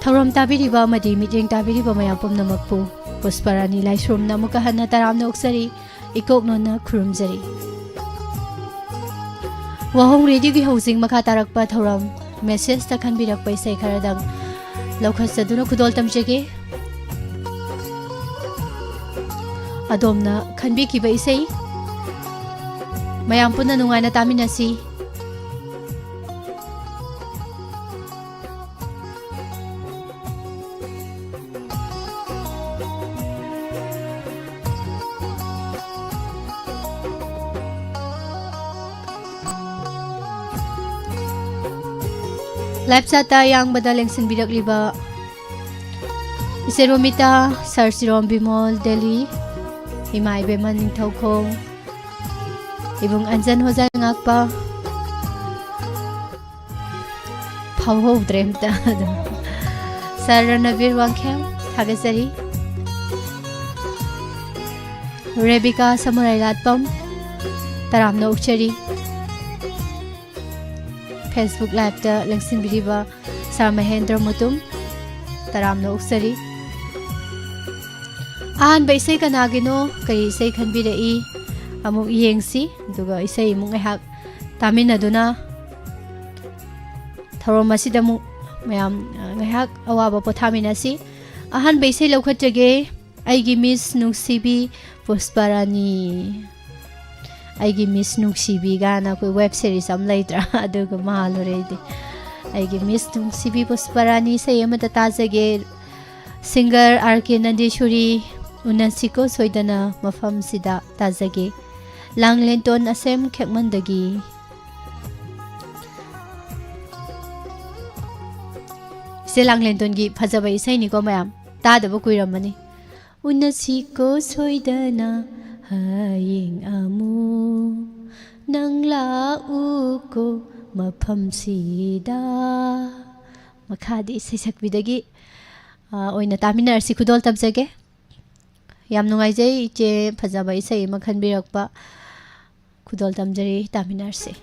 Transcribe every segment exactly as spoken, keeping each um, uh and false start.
ꯊꯧꯔꯝ ꯇꯥꯕꯤꯔꯤꯕ ꯑꯃꯗꯤ ꯃꯤꯠꯌꯦꯡ ꯇꯥꯕꯤꯔꯤꯕ ꯃꯌꯥꯝ ꯄꯨꯝꯅꯃꯛꯄꯨ ꯄꯨꯁꯄꯔꯥꯅꯤ ꯂꯥꯏꯁ꯭ꯔꯣꯝꯅ ꯑꯃꯨꯛꯀ ꯍꯟꯅ ꯇꯔꯥꯝꯅ ꯑꯣꯛꯆꯔꯤ, ꯏꯀꯣꯛꯅꯣꯟꯅ ꯈꯨꯔꯨꯝꯖꯔꯤ꯫ ꯋꯥꯍꯣꯡ ꯔꯦꯗꯤꯑꯣꯒꯤ ꯍꯧꯖꯤꯛ ꯃꯈꯥ ꯇꯥꯔꯛꯄ ꯊꯧꯔꯝ ꯃꯦꯁꯦꯖꯇ ꯈꯟꯕꯤꯔꯛꯄ ꯏꯁꯩ ꯈꯔꯗꯪ ꯂꯧꯈꯠꯆꯗꯨꯅ ꯈꯨꯗꯣꯜ ꯇꯝꯖꯒꯦ꯫ ꯑꯗꯣꯝꯅ ꯈꯟꯕꯤꯈꯤꯕ ꯏꯁꯩ ꯃꯌꯥꯝ ꯄꯨꯟꯅ ꯅꯨꯡꯉꯥꯏꯅ ꯇꯥꯃꯤꯟꯅꯁꯤ꯫ Live chat-ꯇ ꯌꯥꯡꯕꯗ ꯂꯦꯡꯁꯤꯟꯕꯤꯔꯛꯂꯤꯕ ꯏꯆꯦ ꯔꯣꯃꯤꯇꯥ, ꯁꯥꯔ ꯁꯤꯔꯣꯝ ꯕꯤꯃꯣꯜ, ꯗꯦꯜꯂꯤ, ꯏꯃꯥ ꯏꯕꯦꯝꯃ ꯅꯤꯡꯊꯧꯈꯣꯡ, ꯏꯕꯨꯡ ꯑꯟꯖꯟ ꯍꯣꯖꯥꯏ ꯉꯥꯛꯄ, ꯐꯥꯎꯍꯧꯗ꯭ꯔꯦ ꯑꯝꯇ꯫ ꯑꯗꯨꯝ ꯁꯥꯔ ꯔꯅꯕꯤꯔ ꯋꯥꯡꯈꯦꯝ, ꯊꯥꯒꯠꯆꯔꯤ꯫ ꯔꯦꯕꯤꯀꯥ ꯁꯃꯨꯔꯥꯏ ꯂꯥꯠꯄꯝ, ꯇꯔꯥꯝꯅ ꯑꯣꯛꯆꯔꯤ꯫ Facebook Live-ꯇ ꯂꯦꯡꯁꯤꯟꯕꯤꯔꯤꯕ ꯁꯥꯔ ꯃꯍꯦꯟꯗ꯭ꯔ ꯃꯨꯇꯨꯝ, ꯇꯔꯥꯝꯅ ꯑꯣꯛꯆꯔꯤ꯫ ꯑꯍꯥꯟꯕ ꯏꯁꯩ ꯀꯅꯥꯒꯤꯅꯣ, ꯀꯔꯤ ꯏꯁꯩ ꯈꯟꯕꯤꯔꯛꯏ, ꯑꯃꯨꯛ ꯌꯦꯡꯁꯤ꯫ ꯑꯗꯨꯒ ꯏꯁꯩ ꯑꯃꯨꯛ ꯉꯥꯏꯍꯥꯛ ꯇꯥꯃꯤꯟꯅꯗꯨꯅ ꯊꯧꯔꯝ ꯑꯁꯤꯗ ꯑꯃꯨꯛ ꯃꯌꯥꯝ, ꯑ, ꯉꯥꯏꯍꯥꯛ ꯑꯋꯥꯕ ꯄꯣꯊꯥꯃꯤꯟꯅꯁꯤ꯫ ꯑꯍꯥꯟꯕ ꯏꯁꯩ ꯂꯧꯈꯠꯆꯒꯦ, ꯑꯩꯒꯤ ꯃꯤꯁ ꯅꯨꯡꯁꯤꯕꯤ ꯄꯨꯁꯄꯔꯥꯅꯤ꯫ ꯑꯩꯒꯤ ꯃꯤꯁ ꯅꯨꯡꯁꯤꯕꯤ ꯒꯥꯏꯅ ꯑꯩꯈꯣꯏ web series ꯑꯃ ꯂꯩꯇ꯭ꯔꯥ? ꯑꯗꯨꯒ ꯃꯥꯜꯂꯨꯔꯦ ꯑꯩꯗꯤ꯫ ꯑꯩꯒꯤ ꯃꯤꯁ ꯅꯨꯡꯁꯤꯕꯤ ꯄꯨꯁꯄꯔꯥꯅꯤ ꯏꯁꯩ ꯑꯃꯇ ꯇꯥꯖꯒꯦ꯫ Singer R K ꯅꯟꯗꯤꯁꯨꯔꯤ, ꯎꯅꯁꯤꯀꯣ ꯁꯣꯏꯗꯅ ꯃꯐꯝꯁꯤꯗ ꯇꯥꯖꯒꯦ꯫ ꯂꯥꯡꯂꯦꯟꯇꯣꯟ ꯑꯁꯦꯝ ꯈꯦꯛꯃꯟꯗꯒꯤ꯫ ꯏꯆꯦ ꯂꯥꯡꯂꯦꯟꯇꯣꯟꯒꯤ ꯐꯖꯕ ꯏꯁꯩꯅꯤꯀꯣ ꯃꯌꯥꯝ, ꯇꯥꯗꯕ ꯀꯨꯏꯔꯝꯃꯅꯤ꯫ ꯎꯅꯁꯤꯀꯣ ꯁꯣꯏꯗꯅ ꯍꯌꯦꯡ ꯑꯃꯨꯛ, ꯅꯪ ꯂꯥꯛꯎꯀꯣ ꯃꯐꯝꯁꯤꯗ꯫ ꯃꯈꯥꯗꯤ ꯏꯁꯩ ꯁꯛꯄꯤꯗꯒꯤ, ꯑ, ꯑꯣꯏꯅ ꯇꯥꯃꯤꯟꯅꯔꯁꯤ꯫ ꯈꯨꯗꯣꯜ ꯇꯝꯖꯒꯦ꯫ ꯌꯥꯝ ꯅꯨꯡꯉꯥꯏꯖꯩ ꯏꯆꯦ, ꯐꯖꯕ ꯏꯁꯩ ꯑꯃ ꯈꯟꯕꯤꯔꯛꯄ꯫ ꯈꯨꯗꯣꯜ ꯇꯝꯖꯔꯤ, ꯇꯥꯃꯤꯟꯅꯔꯁꯤ꯫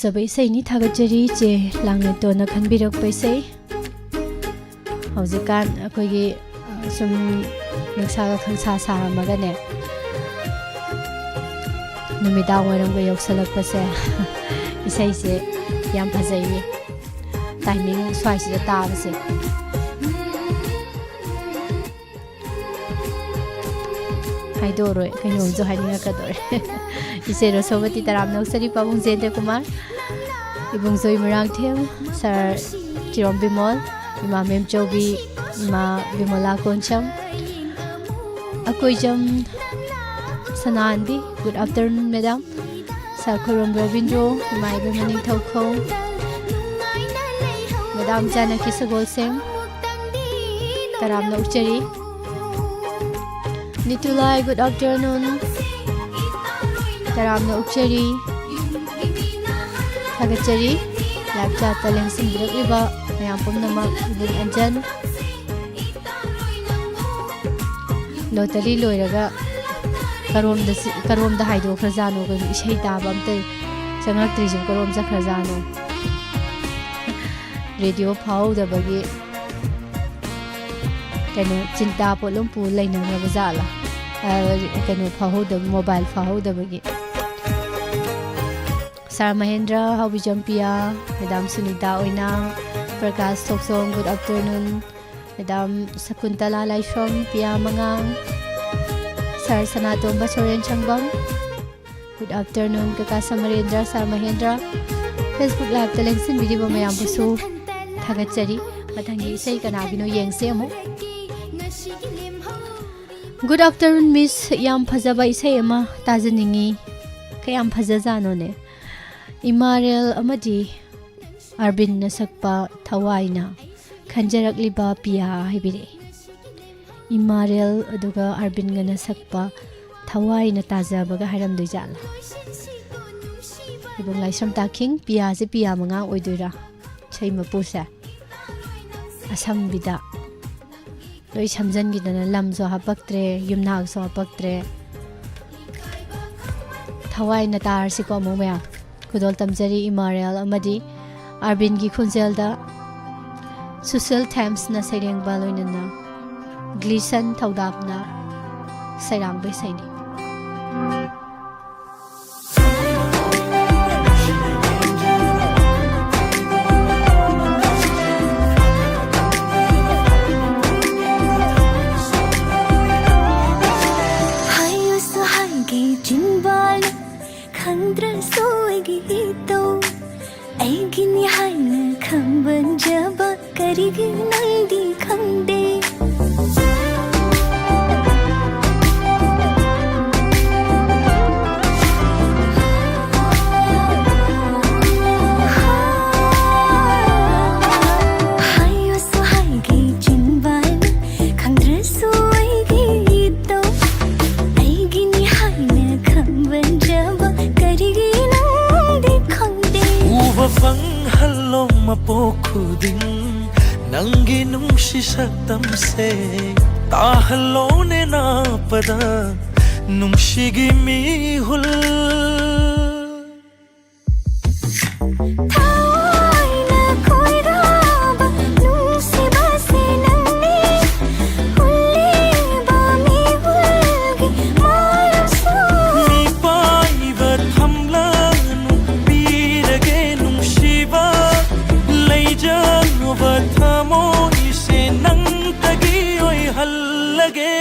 ꯐꯖꯕ ꯏꯁꯩꯅꯤ, ꯊꯥꯒꯠꯆꯔꯤ ꯏꯆꯦ ꯂꯥꯡꯂꯦꯟꯇꯣꯟꯅ ꯈꯟꯕꯤꯔꯛꯄ ꯏꯁꯩ꯫ ꯍꯧꯖꯤꯛꯀꯥꯟ ꯑꯩꯈꯣꯏꯒꯤ, ꯑ, ꯁꯨꯝ ꯅꯨꯡꯁꯥꯒ ꯈꯪꯁꯥ ꯁꯥꯔꯝꯃꯒꯅꯦ, ꯅꯨꯃꯤꯗꯥꯡ ꯋꯥꯏꯔꯝꯒ ꯌꯧꯁꯜꯂꯛꯄꯁꯦ, ꯏꯁꯩꯁꯦ ꯌꯥꯝ ꯐꯖꯩꯌꯦ, timing ꯁ꯭ꯋꯥꯏꯁꯤꯗ ꯇꯥꯕꯁꯦ꯫ ꯍꯥꯏꯗꯣꯛꯑꯔꯣꯏ, ꯀꯩꯅꯣꯝꯁꯨ ꯍꯥꯏꯅꯤꯡꯉꯛꯀꯗꯧꯔꯦ꯫ ꯏꯆꯦ ꯔꯣꯁꯣꯕꯇꯤ ꯇꯔꯥꯝꯅ ꯑꯣꯛꯆꯔꯤ, ꯄꯥꯕꯨꯡ ꯖꯦꯟꯗ꯭ꯔ ꯀꯨꯃꯥꯔ, ꯏꯕꯨꯡꯖꯣꯏ ꯃꯣꯏꯔꯥꯡꯊꯦꯝ, ꯁꯥꯔ ꯆꯤꯔꯣꯝ ꯕꯤꯃꯣꯜ, ꯏꯃꯥ ꯃꯦꯝꯆꯧꯕꯤ, ꯏꯃꯥ ꯕꯤꯃꯣꯂꯥ Konsam, Akoijam ꯁꯅꯥꯍꯟꯕꯤ, good afternoon madam, ꯁꯥꯔ ꯈꯨꯔꯨꯝꯕ ꯔꯕꯤꯟꯗ꯭ꯔꯣ, ꯏꯃꯥ ꯏꯕꯦꯝꯃ ꯅꯤꯡꯊꯧꯈꯣꯡ, ꯃꯦꯗꯥꯝ ꯖꯥꯅꯀꯤ ꯁꯒꯣꯜꯁꯦꯝ, ꯇꯔꯥꯝꯅ ꯑꯣꯛꯆꯔꯤ꯫ ꯅꯤꯇꯨꯂꯥꯏ, good afternoon, ꯇꯔꯥꯝꯅ ꯑꯣꯛꯆꯔꯤ, ꯊꯥꯒꯠꯆꯔꯤ꯫ Live chatꯇ ꯂꯦꯡꯁꯤꯟꯕꯤꯔꯛꯂꯤꯕ ꯃꯌꯥꯝ ꯄꯨꯝꯅꯃꯛ, ꯏꯕꯨꯡ ꯑꯟꯖꯟ꯫ Lottery ꯂꯣꯏꯔꯒ ꯀꯔꯣꯝꯗ ꯁꯤ-, ꯀꯔꯣꯝꯗ ꯍꯥꯏꯗꯣꯛꯈ꯭ꯔꯖꯥꯠꯅꯣ? ꯀꯩꯅꯣ, ꯏꯁꯩ ꯇꯥꯕ ꯑꯝꯇ ꯆꯪꯉꯛꯇ꯭ꯔꯤꯁꯤꯕꯨ ꯀꯔꯣꯝ ꯆꯠꯈ꯭ꯔꯖꯥꯠꯅꯣ? Radio ꯐꯥꯍꯧꯗꯕꯒꯤ ꯀꯩꯅꯣ, ꯆꯤꯟꯇꯥ ꯄꯣꯠꯂꯨꯝ ꯄꯨ ꯂꯩꯅꯈ꯭ꯔꯕ ꯖꯥꯠꯂꯥ? ꯑ, ꯀꯩꯅꯣ ꯐꯥꯍꯧꯗꯕ, mobile ꯐꯥꯍꯧꯗꯕꯒꯤ꯫ ꯁꯥꯔ ꯃꯍꯦꯟꯗ꯭ꯔ, ꯍꯥꯎꯕꯤꯖꯝ ꯄꯤꯌꯥ, ꯃꯦꯗꯥꯝ ꯁꯨꯅꯤꯇꯥ ꯑꯣꯏꯅꯥꯝ, ꯄ꯭ꯔꯀꯥꯁ ꯊꯣꯛꯆꯣꯝ, good afternoon꯫ ꯃꯦꯗꯥꯝ ꯁꯀꯨꯟꯇꯂꯥ ꯂꯥꯏꯁ꯭ꯔꯝ, ꯄꯤꯌꯥ ꯃꯉꯥꯡ, ꯁꯥꯔ ꯁꯅꯥꯇꯣꯝꯕ ꯁꯣꯔꯦꯟ ꯁꯪꯕꯝ, good afternoon ꯀꯀꯥ ꯁꯃꯔꯦꯟꯗ꯭ꯔ, ꯁꯥꯔ ꯃꯍꯦꯟꯗ꯭ꯔ꯫ Facebook Liveꯇ ꯂꯦꯡꯁꯤꯟꯕꯤꯔꯤꯕ ꯃꯌꯥꯝꯕꯨꯁꯨ ꯊꯥꯒꯠꯆꯔꯤ꯫ ꯃꯊꯪꯒꯤ ꯏꯁꯩ ꯀꯅꯥꯒꯤꯅꯣ ꯌꯦꯡꯁꯦ ꯑꯃꯨꯛ꯫ Good afternoon miss, ꯌꯥꯝ ꯐꯖꯕ ꯏꯁꯩ ꯑꯃ ꯇꯥꯖꯅꯤꯡꯉꯤ꯫ ꯀꯌꯥꯝ ꯐꯖꯖꯥꯠꯅꯣꯅꯦ? ꯏꯃꯥꯔꯦꯜ ꯑꯃꯗꯤ ꯑꯔꯕꯤꯟꯅ ꯁꯛꯄ ꯊꯋꯥꯏꯅ ꯈꯟꯖꯔꯛꯂꯤꯕ ꯄꯤꯌꯥ ꯍꯥꯏꯕꯤꯔꯛꯏ꯫ ꯏꯃꯥꯔꯦꯜ ꯑꯗꯨꯒ ꯑꯔꯕꯤꯟꯒꯅ ꯁꯛꯄ ꯊꯋꯥꯏꯅ ꯇꯥꯖꯕꯒ ꯍꯥꯏꯔꯝꯗꯣꯏ ꯖꯥꯠꯂꯥ? ꯏꯕꯨꯡ ꯂꯥꯏꯁ꯭ꯔꯝ ꯇꯥꯈꯤꯡ, ꯄꯤꯌꯥꯁꯦ ꯄꯤꯌꯥ ꯃꯉꯥ ꯑꯣꯏꯗꯣꯏꯔꯥ? ꯏꯁꯩ ꯃꯄꯨꯁꯦ ꯑꯁꯝꯕꯤꯗ ꯂꯣꯏ ꯁꯝꯖꯟꯈꯤꯗꯅ ꯂꯝꯁꯨ ꯍꯥꯄꯛꯇ꯭ꯔꯦ, ꯌꯨꯝꯅꯥꯛꯁꯨ ꯍꯥꯄꯛꯇ꯭ꯔꯦ꯫ ꯊꯋꯥꯏꯅ ꯇꯥꯔꯁꯤꯀꯣ ꯑꯃꯨꯛ ꯃꯌꯥꯝ꯫ ꯈꯨꯗꯣꯜ ꯇꯝꯖꯔꯤ ꯏꯃꯥꯔꯦꯜ ꯑꯃꯗꯤ ꯑꯥꯔꯕꯤꯟꯒꯤ ꯈꯣꯟꯖꯦꯜꯗ ꯁꯨꯁꯤꯜ ꯊꯦꯝꯁꯅ ꯁꯩꯔꯦꯡꯕ, ꯂꯣꯏꯅꯅ ꯒ꯭ꯂꯤꯁꯟ ꯊꯧꯗꯥꯝꯅ ꯁꯩꯔꯥꯡꯕ ꯏꯁꯩꯅꯤ꯫ ꯍꯥꯏꯌꯨꯁꯨ ꯍꯥꯏꯒꯦ ꯆꯤꯟꯕꯥꯜꯅ, ꯈꯪꯗ꯭ꯔꯁꯨ ꯑꯩꯒꯤ ꯏꯇꯧ, ꯑꯩꯒꯤꯅꯤ ꯍꯥꯏꯅ ꯈꯪꯕꯟꯖꯕ ꯀꯔꯤꯒꯤ ꯅꯪꯗꯤ ꯈꯪꯗꯦ? ꯍꯥꯏꯌꯨꯁꯨ ꯍꯥꯏꯒꯦ ꯆꯤꯟꯕꯥꯜꯅ, ꯈꯪꯗ꯭ꯔꯁꯨ ꯑꯩꯒꯤ ꯏꯇꯧ, ꯑꯩꯒꯤꯅꯤ ꯍꯥꯏꯅ ꯈꯪꯕꯟꯖꯕ ꯀꯔꯤꯒꯤ ꯅꯪꯗꯤ ꯈꯪꯗꯦ? ꯎꯕ ꯐꯪꯍꯜꯂꯣ ꯃꯄꯣꯛ ꯈꯨꯗꯤꯡ ꯅꯪꯒꯤ ꯅꯨꯡꯁꯤ ꯁꯛꯇꯝꯁꯦ, ꯇꯥꯍꯜꯂꯣꯅꯦ ꯅꯥꯞꯄꯗ ꯅꯨꯡꯁꯤꯒꯤ ꯃꯤꯍꯨꯜ꯫ ꯊꯥꯏꯅ ꯈꯣꯏꯔꯥꯕ ꯅꯨꯡꯁꯤꯕꯁꯦ ꯅꯪꯅꯤ, ꯍꯨꯜꯂꯤꯕ ꯃꯤꯍꯨꯜꯒꯤ ꯃꯔꯝꯁꯨ꯫ ꯃꯤꯄꯥꯏꯕ ꯊꯝꯂꯅꯨ, ꯄꯤꯔꯒꯦ ꯅꯨꯡꯁꯤꯕ, ꯂꯩꯖꯅꯨꯕ ꯊꯃꯣꯏꯁꯦ ꯅꯪꯇꯒꯤ ꯑꯣꯏꯍꯜꯂꯒꯦ꯫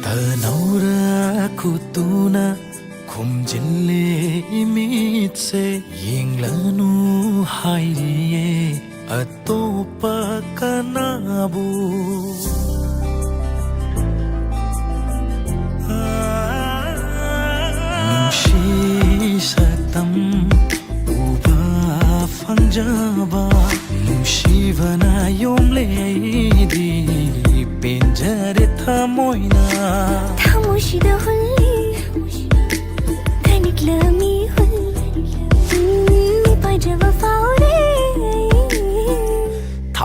ꯇꯅꯧꯔ ꯈꯨꯠꯇꯨꯅ ꯈꯨꯝꯖꯤꯜꯂꯦ ꯏꯃꯤꯠꯁꯦ, ꯌꯦꯡꯂꯅꯨ ꯍꯥꯏꯔꯤꯌꯦ ꯑꯇꯣꯞꯄ ꯀꯅꯥꯕꯨ꯫ ꯅꯨꯡꯁꯤ ꯁꯛꯇꯝ ꯎꯕ ꯐꯪꯖꯕ, ꯅꯨꯡꯁꯤꯕꯅ ꯌꯣꯝꯂꯦ ꯑꯩꯗꯤ, ꯄꯦꯟꯖꯔꯦ ꯊꯃꯣꯏꯅ꯫ ꯊꯃꯣꯏꯁꯤꯗ ꯍꯨꯜꯂꯤ ꯊꯅꯤꯛꯂ ꯃꯤꯍꯨꯜ,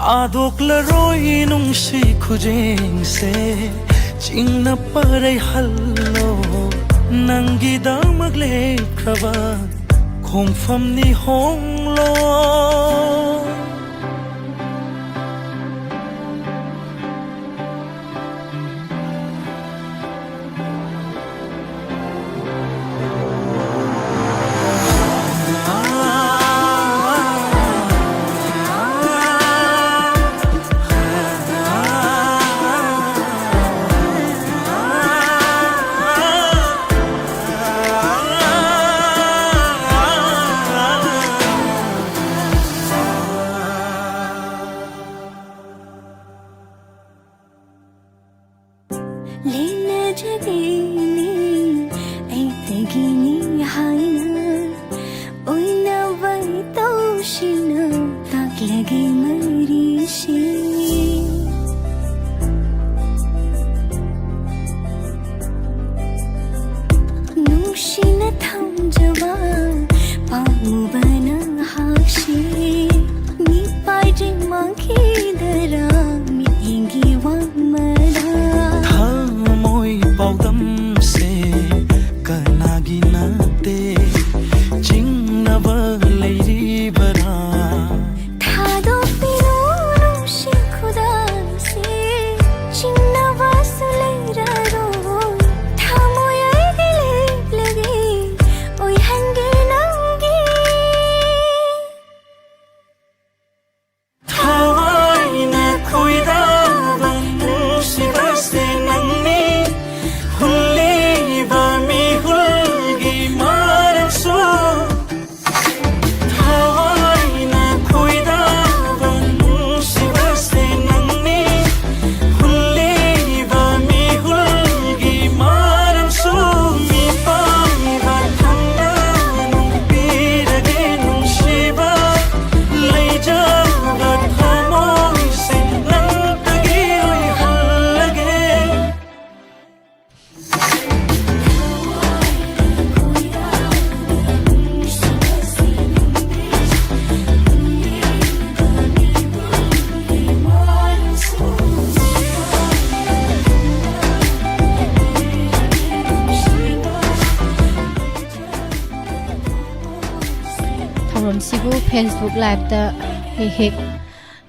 ꯍꯥꯗꯣꯛꯂꯔꯣꯏ ꯅꯨꯡꯁꯤ ꯈꯨꯖꯦꯡꯁꯦ, ꯆꯤꯡꯅ ꯄꯔꯩ ꯍꯜꯂꯣ, ꯅꯪꯒꯤꯗꯃꯛ ꯂꯦꯞꯈ꯭ꯔꯕ ꯈꯣꯡꯐꯝꯅꯤ ꯍꯣꯡꯂꯣ꯫ ꯂꯦꯟꯅꯖꯒꯦꯅꯦ ꯑꯩꯗꯒꯤꯅꯤ ꯍꯥꯏꯅ, ꯑꯣꯏꯅꯕ ꯇꯧꯁꯤꯅ ꯇꯥꯛꯂꯒꯦ ꯃꯔꯤꯁꯦ꯫ ꯅꯨꯡꯁꯤꯅ ꯊꯝꯖꯕ ꯄꯥꯝꯃꯨꯕ ꯅꯍꯥꯛꯁꯦ, ꯃꯤꯄꯥꯏꯗ꯭ꯔꯤ ꯃꯥꯡꯈꯤꯗꯔꯥ ꯃꯤꯠꯌꯦꯡꯒꯤ ꯋꯥꯃꯗ? ꯊꯃꯣꯏ ꯄꯥꯎꯗꯝꯁꯦ ꯀꯅꯥꯒꯤ ꯅꯠꯇꯦ, ꯆꯤꯡꯅꯕ ꯂꯩꯔꯤꯕꯔꯥ? ꯊꯥꯗꯣꯛꯄꯤ ꯁꯤꯕꯨ Facebook Liveꯇ ꯍꯦꯛ ꯍꯦꯛ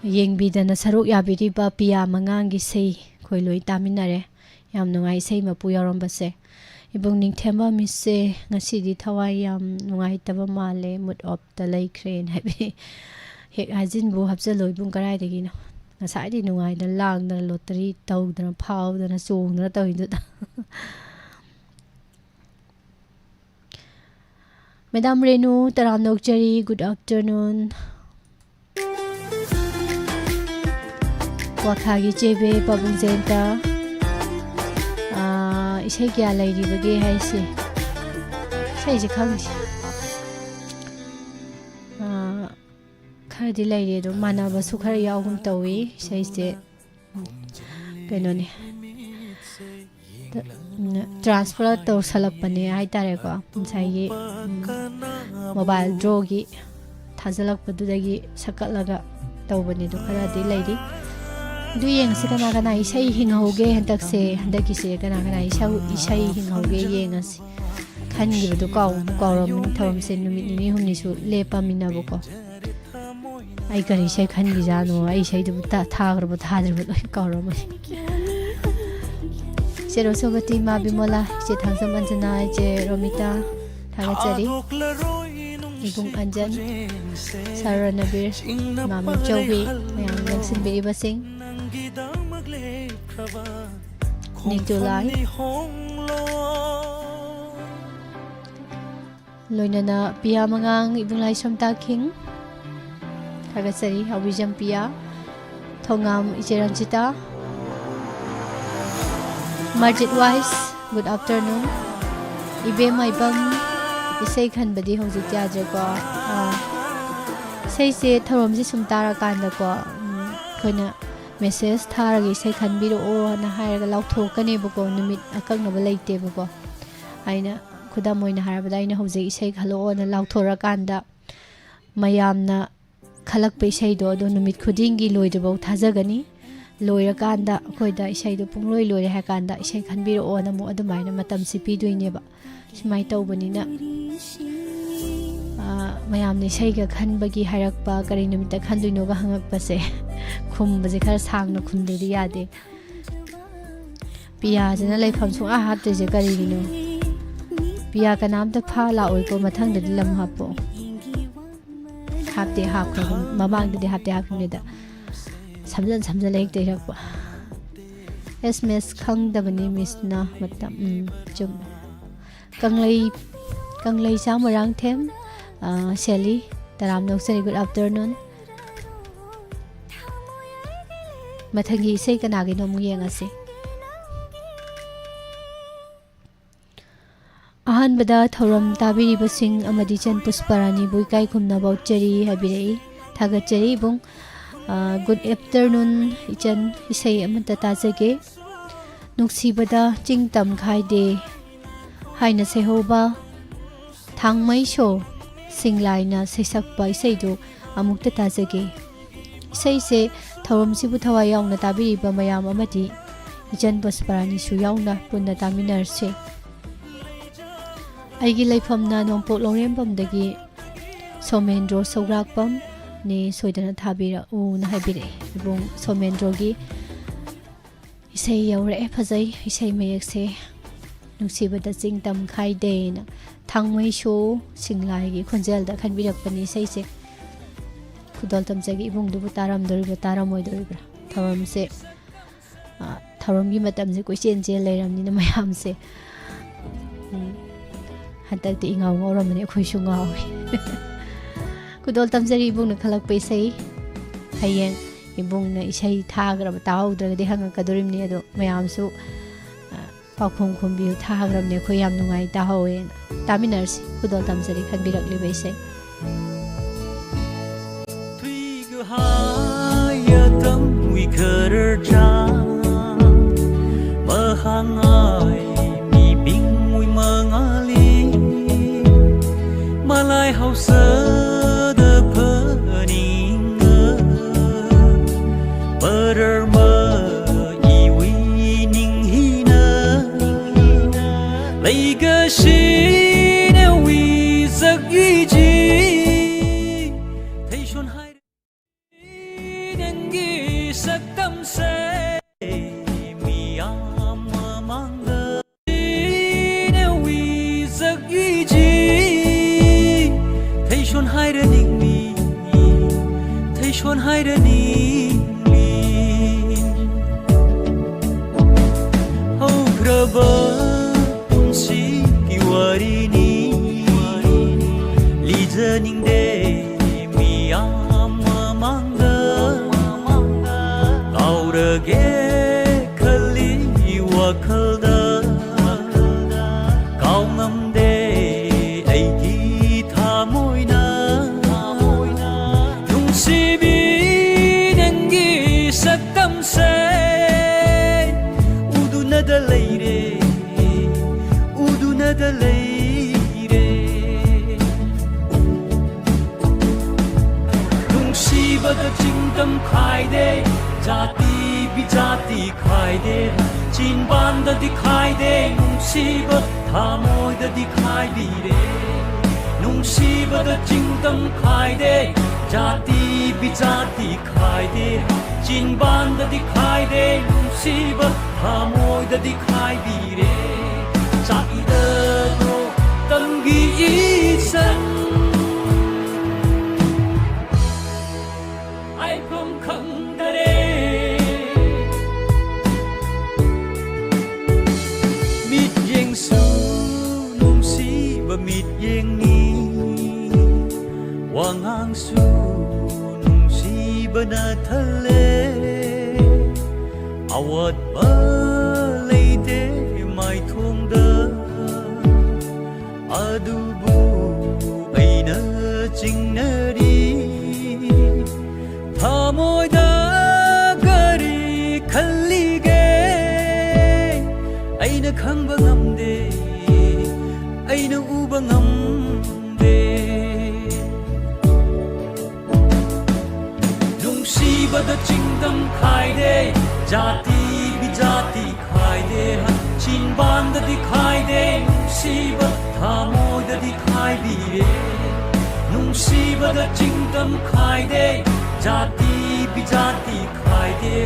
ꯌꯦꯡꯕꯤꯗꯅ ꯁꯔꯨꯛ ꯌꯥꯕꯤꯔꯤꯕ ꯄꯤꯌꯥ ꯃꯉꯥꯡꯒꯤ ꯏꯁꯩ ꯑꯩꯈꯣꯏ ꯂꯣꯏ ꯇꯥꯃꯤꯟꯅꯔꯦ꯫ ꯌꯥꯝ ꯅꯨꯡꯉꯥꯏ ꯏꯁꯩ ꯃꯄꯨ ꯌꯥꯎꯔꯝꯕꯁꯦ꯫ ꯏꯕꯨꯡ ꯅꯤꯡꯊꯦꯝꯕ ꯃꯤꯁꯁꯦ ꯉꯁꯤꯗꯤ ꯊꯋꯥꯏ ꯌꯥꯝ ꯅꯨꯡꯉꯥꯏꯇꯕ ꯃꯥꯜꯂꯦ, mood offꯇ ꯂꯩꯈ꯭ꯔꯦꯅ ꯍꯥꯏꯕꯤ꯫ ꯍꯦꯛ ꯍꯥꯏꯖꯤꯟꯕꯨ ꯍꯥꯞꯆꯜꯂꯣ ꯏꯕꯨꯡ, ꯀꯔꯥꯏꯗꯒꯤꯅꯣ? ꯉꯁꯥꯏꯗꯤ ꯅꯨꯡꯉꯥꯏꯗꯅ ꯂꯥꯡꯗꯅ, lottery ꯇꯧꯗꯅ, ꯐꯥꯎꯗꯅ, ꯆꯣꯡꯗꯅ ꯇꯧꯔꯤꯗꯨꯗ꯫ ꯃꯦꯗꯥꯝ ꯔꯦꯅꯨ, ꯇꯔꯥꯝꯅ ꯑꯣꯛꯆꯔꯤ, good afternoon꯫ ꯀ꯭ꯋꯥꯛꯊꯥꯒꯤ ꯆꯦꯕꯦ, ꯄꯥꯕꯨꯡ ꯖꯌꯟꯇ, ꯑꯥ, ꯏꯁꯩ ꯀꯌꯥ ꯂꯩꯔꯤꯕꯒꯦ ꯍꯥꯏꯁꯦ? ꯏꯁꯩꯁꯦ ꯈꯪꯗꯦ꯫ ꯑꯥ, ꯈꯔꯗꯤ ꯂꯩꯔꯤ, ꯑꯗꯨꯝ ꯃꯥꯟꯅꯕꯁꯨ ꯈꯔ ꯌꯥꯎꯒꯨꯝ ꯇꯧꯏ ꯏꯁꯩꯁꯦ꯫ ꯀꯩꯅꯣꯅꯦ, transfer ꯇꯧꯁꯜꯂꯛꯄꯅꯦ ꯍꯥꯏꯇꯥꯔꯦꯀꯣ, ꯉꯁꯥꯏꯒꯤ, ꯎꯝ, mobile drawꯒꯤ ꯊꯥꯖꯤꯜꯂꯛꯄꯗꯨꯗꯒꯤ ꯁꯛꯀꯠꯂꯒ ꯇꯧꯕꯅꯦ꯫ ꯑꯗꯨ ꯈꯔꯗꯤ ꯂꯩꯔꯤ꯫ ꯑꯗꯨ ꯌꯦꯡꯉꯁꯤ ꯀꯅꯥ ꯀꯅꯥ ꯏꯁꯩ ꯍꯤꯡꯍꯧꯒꯦ ꯍꯟꯗꯛꯁꯦ, ꯍꯟꯗꯛꯀꯤꯁꯦ ꯀꯅꯥ ꯀꯅꯥ ꯏꯁꯩ, ꯏꯁꯩ ꯍꯤꯡꯍꯧꯒꯦ ꯌꯦꯡꯉꯁꯤ꯫ ꯈꯟꯈꯤꯕꯗꯨ ꯀꯥꯎꯕꯨ ꯀꯥꯎꯔꯝꯃꯅꯤ꯫ ꯊꯧꯔꯝꯁꯦ ꯅꯨꯃꯤꯠ ꯅꯤꯅꯤ ꯍꯨꯝꯅꯤꯁꯨ ꯂꯦꯞꯄꯃꯤꯟꯅꯕꯀꯣ꯫ ꯑꯩ ꯀꯔꯤ ꯏꯁꯩ ꯈꯟꯈꯤꯖꯥꯠꯅꯣ? ꯑꯩ ꯏꯁꯩꯗꯨꯕꯨ ꯊꯥ-, ꯊꯥꯈ꯭ꯔꯕ ꯊꯥꯗ꯭ꯔꯤꯕ ꯂꯣꯏ ꯀꯥꯎꯔꯝꯃꯅꯤ꯫ ꯏꯆꯦ ꯔꯣꯁꯣꯕꯇꯤ, ꯏꯃꯥ ꯕꯤꯃꯣꯂꯥ, ꯏꯆꯦ ꯊꯥꯡꯖꯝ ꯑꯟꯖꯅꯥ, ꯏꯆꯦ ꯔꯣꯃꯤꯇꯥ, ꯊꯥꯒꯠꯆꯔꯤ꯫ ꯏꯕꯨꯡ ꯑꯟꯖꯟ, ꯁꯥꯔ ꯔꯅꯕꯤꯔ, ꯏꯃꯥ ꯃꯤꯆꯧꯕꯤ, ꯃꯌꯥꯝ ꯂꯦꯡꯁꯤꯟꯕꯤꯔꯤꯕꯁꯤꯡ, ꯅꯤꯇꯨꯂꯥꯏ꯫ ꯂꯣꯏꯅꯅ ꯄꯤꯌꯥ ꯃꯉꯥꯡ, ꯏꯕꯨꯡ ꯂꯥꯏꯁ꯭ꯔꯝ ꯇꯥꯈꯤꯡ, ꯊꯥꯒꯠꯆꯔꯤ꯫ ꯍꯥꯎꯕꯤꯖꯝ ꯄꯤꯌꯥ, ꯊꯣꯉꯥꯝ ꯏꯆꯦ ꯔꯟꯖꯤꯇꯥ, ꯃꯔꯖꯤꯠ ꯋꯥꯏꯁ, good afternoon꯫ ꯏꯕꯦꯝ ꯃꯥꯏꯕꯝ, ꯏꯁꯩ ꯈꯟꯕꯗꯤ ꯍꯧꯖꯤꯛ ꯌꯥꯗ꯭ꯔꯦꯀꯣ꯫ ꯑꯥ, ꯏꯁꯩꯁꯦ, ꯊꯧꯔꯝꯁꯦ ꯁꯨꯝ ꯇꯥꯔꯀꯥꯟꯗꯀꯣ, ꯎꯝ, ꯑꯩꯈꯣꯏꯅ message ꯊꯥꯔꯒ ꯏꯁꯩ ꯈꯟꯕꯤꯔꯛꯑꯣꯅ ꯍꯥꯏꯔꯒ ꯂꯥꯎꯊꯣꯛꯀꯅꯦꯕꯀꯣ, ꯅꯨꯃꯤꯠ ꯑꯀꯛꯅꯕ ꯂꯩꯇꯦꯕꯀꯣ꯫ ꯑꯩꯅ ꯈꯨꯗꯝ ꯑꯣꯏꯅ ꯍꯥꯏꯔꯕꯗ, ꯑꯩꯅ ꯍꯧꯖꯤꯛ ꯏꯁꯩ ꯈꯜꯂꯛꯑꯣꯅ ꯂꯥꯎꯊꯣꯔꯀꯥꯟꯗ ꯃꯌꯥꯝꯅ ꯈꯜꯂꯛꯄ ꯏꯁꯩꯗꯣ ꯑꯗꯣ ꯅꯨꯃꯤꯠ ꯈꯨꯗꯤꯡꯒꯤ ꯂꯣꯏꯗ꯭ꯔꯤꯐꯥꯎ ꯊꯥꯖꯒꯅꯤ꯫ ꯂꯣꯏꯔꯀꯥꯟꯗ ꯑꯩꯈꯣꯏꯗ ꯏꯁꯩꯗꯣ ꯄꯨꯡꯂꯣꯏ ꯂꯣꯏꯔꯦ ꯍꯥꯏ ꯀꯥꯟꯗ ꯏꯁꯩ ꯈꯟꯕꯤꯔꯛꯑꯣꯅ ꯑꯃꯨꯛ ꯑꯗꯨꯃꯥꯏꯅ ꯃꯇꯝꯁꯤ ꯄꯤꯗꯣꯏꯅꯦꯕ꯫ ꯁꯨꯃꯥꯏꯅ ꯇꯧꯕꯅꯤꯅ, ꯑꯥ, ꯃꯌꯥꯝꯅ ꯏꯁꯩꯒ ꯈꯟꯕꯒꯤ ꯍꯥꯏꯔꯛꯄ, ꯀꯔꯤ ꯅꯨꯃꯤꯠꯇ ꯈꯟꯗꯣꯏꯅꯣꯒ ꯍꯪꯉꯛꯄꯁꯦ, ꯈꯨꯝꯕꯁꯦ ꯈꯔ ꯁꯥꯡꯅ ꯈꯨꯝꯗ꯭ꯔꯗꯤ ꯌꯥꯗꯦ꯫ ꯄꯤꯌꯥꯁꯤꯅ ꯂꯩꯐꯝ ꯁꯨꯡꯍꯥꯞ ꯍꯥꯞꯇ꯭ꯔꯤꯁꯦ ꯀꯔꯤꯒꯤꯅꯣ? ꯄꯤꯌꯥ, ꯀꯅꯥꯝꯇ ꯐꯥ ꯂꯥꯛꯑꯣꯏꯀꯣ, ꯃꯊꯪꯗꯗꯤ ꯂꯝ ꯍꯥꯞꯄꯣ꯫ ꯍꯥꯞꯇꯦ, ꯍꯥꯞꯈ꯭ꯔꯕꯅꯤ, ꯃꯃꯥꯡꯗꯗꯤ ꯍꯥꯞꯇꯦ, ꯍꯥꯞꯈꯤꯕꯅꯤꯗ꯫ ꯁꯝꯖꯟ ꯁꯝꯖꯜꯂ ꯍꯦꯛꯇ ꯏꯔꯛꯄ꯫ ꯑꯦꯁ ꯃꯦꯁ ꯈꯪꯗꯕꯅꯤ ꯃꯤꯁꯅ ꯃꯇꯝ꯫ ꯎꯝ, ꯆꯨꯝꯃꯦ꯫ ꯀꯪꯂꯩ, ꯀꯪꯂꯩ ꯆꯥꯝ ꯃꯣꯏꯔꯥꯡꯊꯦꯝ, ꯑ, ꯁꯦꯂꯤ, ꯇꯔꯥꯝꯅ ꯑꯣꯛꯆꯔꯤ, good afternoon꯫ ꯃꯊꯪꯒꯤ ꯏꯁꯩ ꯀꯅꯥꯒꯤꯅꯣ ꯑꯃꯨꯛ ꯌꯦꯡꯉꯁꯤ꯫ ꯑꯍꯥꯟꯕꯗ ꯊꯧꯔꯝ ꯇꯥꯕꯤꯔꯤꯕꯁꯤꯡ ꯑꯃꯗꯤ ꯏꯆꯟ ꯄꯨꯁꯄꯥꯔꯥꯅꯤꯕꯨ ꯏꯀꯥꯏ ꯈꯨꯝꯅꯕ ꯎꯠꯆꯔꯤ ꯍꯥꯏꯕꯤꯔꯛꯏ꯫ ꯊꯥꯒꯠꯆꯔꯤ ꯏꯕꯨꯡ꯫ ꯑ, good afternoon ꯏꯆꯟ, ꯏꯁꯩ ꯑꯃꯇ ꯇꯥꯖꯒꯦ꯫ ꯅꯨꯡꯁꯤꯕꯗ ꯆꯤꯡ ꯇꯝ ꯈꯥꯏꯗꯦ ꯍꯥꯏꯅ ꯁꯩꯍꯧꯕ ꯊꯥꯡꯃꯩꯁꯣ ꯁꯤꯡꯂꯥꯏꯅ ꯁꯩꯁꯛꯄ ꯏꯁꯩꯗꯨ ꯑꯃꯨꯛꯇ ꯇꯥꯖꯒꯦ꯫ ꯏꯁꯩꯁꯦ ꯊꯧꯔꯝꯁꯤꯕꯨ ꯊꯋꯥꯏ ꯌꯥꯎꯅ ꯇꯥꯕꯤꯔꯤꯕ ꯃꯌꯥꯝ ꯑꯃꯗꯤ ꯏꯆꯟ ꯄꯨꯁꯄꯥꯔꯥꯅꯤꯁꯨ ꯌꯥꯎꯅ ꯄꯨꯟꯅ ꯇꯥꯃꯤꯟꯅꯔꯁꯤ꯫ ꯑꯩꯒꯤ ꯂꯩꯐꯝꯅ ꯅꯣꯡꯄꯣꯛ ꯂꯧꯔꯦꯝꯕꯝꯗꯒꯤ ꯁꯣꯃꯦꯟꯗ꯭ꯔꯣ ꯁꯧꯒ꯭ꯔꯥꯛꯄꯝꯅꯤ, ꯁꯣꯏꯗꯅ ꯊꯥꯕꯤꯔꯛꯎꯅ ꯍꯥꯏꯕꯤꯔꯛꯏ꯫ ꯏꯕꯨꯡ ꯁꯣꯃꯦꯟꯗ꯭ꯔꯣꯒꯤ ꯏꯁꯩ ꯌꯧꯔꯛꯑꯦ, ꯐꯖꯩ ꯏꯁꯩ ꯃꯌꯦꯛꯁꯦ꯫ ꯅꯨꯡꯁꯤꯕꯗ ꯆꯤꯡ ꯇꯝ ꯈꯥꯏꯗꯦꯅ ꯊꯥꯡꯃꯩꯁꯨ ꯁꯤꯡꯂꯥꯏꯒꯤ ꯈꯣꯟꯖꯦꯜꯗ ꯈꯟꯕꯤꯔꯛꯄꯅꯤ ꯏꯁꯩꯁꯦ꯫ ꯈꯨꯗꯣꯜ ꯇꯝꯖꯒꯦ ꯏꯕꯨꯡꯗꯨꯕꯨ ꯇꯥꯔꯝꯗꯣꯔꯤꯕ꯭ꯔꯥ, ꯇꯥꯔꯝꯃꯣꯏꯗꯧꯔꯤꯕ꯭ꯔꯥ? ꯊꯧꯔꯝꯁꯦ, ꯑ, ꯊꯧꯔꯝꯒꯤ ꯃꯇꯝꯁꯦ ꯀꯣꯏꯆꯦꯟ ꯆꯦꯟ ꯂꯩꯔꯕꯅꯤꯅ ꯃꯌꯥꯝꯁꯦ, ꯎꯝ, ꯍꯟꯗꯛꯇꯤ ꯏꯉꯥꯎ ꯉꯥꯎꯔꯝꯃꯅꯤ, ꯑꯩꯈꯣꯏꯁꯨ ꯉꯥꯎꯏ꯫ ꯈꯨꯗꯣꯜ ꯇꯝꯖꯔꯤ ꯏꯕꯨꯡꯅ ꯈꯜꯂꯛꯄ ꯏꯁꯩ꯫ ꯍꯌꯦꯡ ꯏꯕꯨꯡꯅ ꯏꯁꯩ ꯊꯥꯈ꯭ꯔꯕ ꯇꯥꯍꯧꯗ꯭ꯔꯒꯗꯤ ꯍꯪꯉꯛꯀꯗꯣꯔꯤꯕꯅꯤ, ꯑꯗꯣ ꯃꯌꯥꯝꯁꯨ, ꯑ, ꯄꯥꯎꯈꯨꯝ ꯈꯨꯝꯕꯤꯌꯨ, ꯊꯥꯈ꯭ꯔꯕꯅꯦ, ꯑꯩꯈꯣꯏ ꯌꯥꯝ ꯅꯨꯡꯉꯥꯏ ꯇꯥꯍꯧꯋꯦꯅ꯫ ꯇꯥꯃꯤꯟꯅꯔꯁꯤ ꯈꯨꯗꯣꯜ ꯇꯝꯖꯔꯤ ꯈꯟꯕꯤꯔꯛꯂꯤꯕ ꯏꯁꯩ꯫ ꯊꯨꯏꯒ ꯍꯥꯏꯌ ꯇꯝ ꯎꯏꯈꯔ ꯆꯥ, ꯃꯍꯥꯛ ꯉꯥꯏ ꯃꯤ ꯕꯤꯡ ꯎꯏ ꯃꯉꯥꯂꯤ, ꯃꯂꯥꯏ ꯍꯧꯁꯗ ꯐꯅꯤꯡꯉ, ꯄꯔꯔꯃ ꯏꯋꯤ ꯅꯤꯡꯍꯤꯅ, ꯂꯩꯒꯁꯤꯅ ꯋꯤꯖꯛ ꯏꯖꯤ꯫ ꯁꯣꯟ ꯍꯥꯏꯔꯅꯤ꯫ ꯍꯧꯈ꯭ꯔꯕ ꯄꯨꯟꯁꯤꯒꯤ ꯋꯥꯔꯤꯅꯤ, ꯂꯤꯖꯅꯤꯡꯗꯦ ꯃꯤꯌꯥꯝ ꯃꯃꯥꯡꯗ꯫ ꯀꯥꯎꯔꯒꯦ ꯈꯜꯂꯤ ꯋꯥꯈꯜꯗ, ꯀꯥꯎ ꯉꯝꯗꯦ ꯑꯩꯒꯤ ꯊꯃꯣꯏꯅ꯫ ꯅꯨꯡꯁꯤꯕꯤ, ꯅꯪꯒꯤ ꯁꯛꯇꯝꯁꯦ ꯎꯗꯨꯅꯗ ꯂꯩꯔꯦ, ꯎꯗꯨꯅꯗ ꯂꯩꯔꯦ꯫ ꯅꯨꯡꯁꯤꯕꯗ ꯆꯤꯡꯗꯝ ꯈꯥꯏꯗꯦ, ꯖꯥꯇꯤ ꯕꯤꯖꯥꯇꯤ ꯈꯥꯏꯗꯦ, ꯆꯤꯟꯕꯥꯟꯗꯗꯤ ꯈꯥꯏꯗꯦ, ꯅꯨꯡꯁꯤꯕ ꯊꯃꯣꯏꯗꯗꯤ ꯈꯥꯏꯕꯤꯔꯦ꯫ ꯅꯨꯡꯁꯤꯕꯗ ꯆꯤꯡꯗꯝ ꯈꯥꯏꯗꯦ, ꯖꯥꯇꯤ ꯕꯤꯖꯥꯇꯤ ꯈꯥꯏꯗꯦ, ꯆꯤꯟꯕꯥꯟꯗꯗꯤ ꯈꯥꯏꯗꯦ, ꯅꯨꯡꯁꯤꯕ ꯊꯃꯣꯏꯗꯗꯤ ꯈꯥꯏꯕꯤꯔꯦ꯫ ꯆꯥꯛꯏꯗꯗꯣ ꯇꯝꯒꯤ ꯏꯆꯟ, ꯍꯥꯏꯐꯝ ꯈꯪꯗꯔꯦ꯫ ꯃꯤꯠꯌꯦꯡꯁꯨ ꯅꯨꯡꯁꯤꯕ ꯃꯤꯠꯌꯦꯡꯅꯤ, ꯋꯥꯉꯥꯡꯁꯨ ꯅꯨꯡꯁꯤꯕꯅ ꯊꯜꯂꯦ꯫ ꯑꯋꯥꯠꯄ ꯂꯩꯇꯦ ꯃꯥꯏꯊꯣꯡꯗ, ꯑꯗꯨꯕꯨ ꯑꯩꯅ ꯆꯤꯡꯅꯔꯤ꯫ ꯊꯃꯣꯏꯗ ꯀꯔꯤ ꯈꯜꯂꯤꯒꯦ? ꯑꯩꯅ ꯈꯪꯕ ꯉꯝꯗꯦ, ꯑꯩꯅ ꯎꯕ ꯉꯝꯗꯦ꯫ ꯅꯨꯡꯁꯤꯕꯗ ꯆꯤꯡꯗꯝ ꯈꯥꯏꯗꯦ, ꯖꯥꯇꯤ ꯕꯤꯖꯥꯇꯤ ꯈꯥꯏꯗꯦ, ꯆꯤꯟꯕꯥꯟꯗꯗꯤ ꯈꯥꯏꯗꯦ, ꯅꯨꯡꯁꯤꯕ ꯊꯃꯣꯏꯗꯗꯤ ꯈꯥꯏꯕꯤꯔꯦ꯫ ꯅꯨꯡꯁꯤꯕꯗ ꯆꯤꯡꯗꯝ ꯈꯥꯏꯗꯦ, ꯖꯥꯇꯤ ꯕꯤꯖꯥꯇꯤ ꯈꯥꯏꯗꯦ,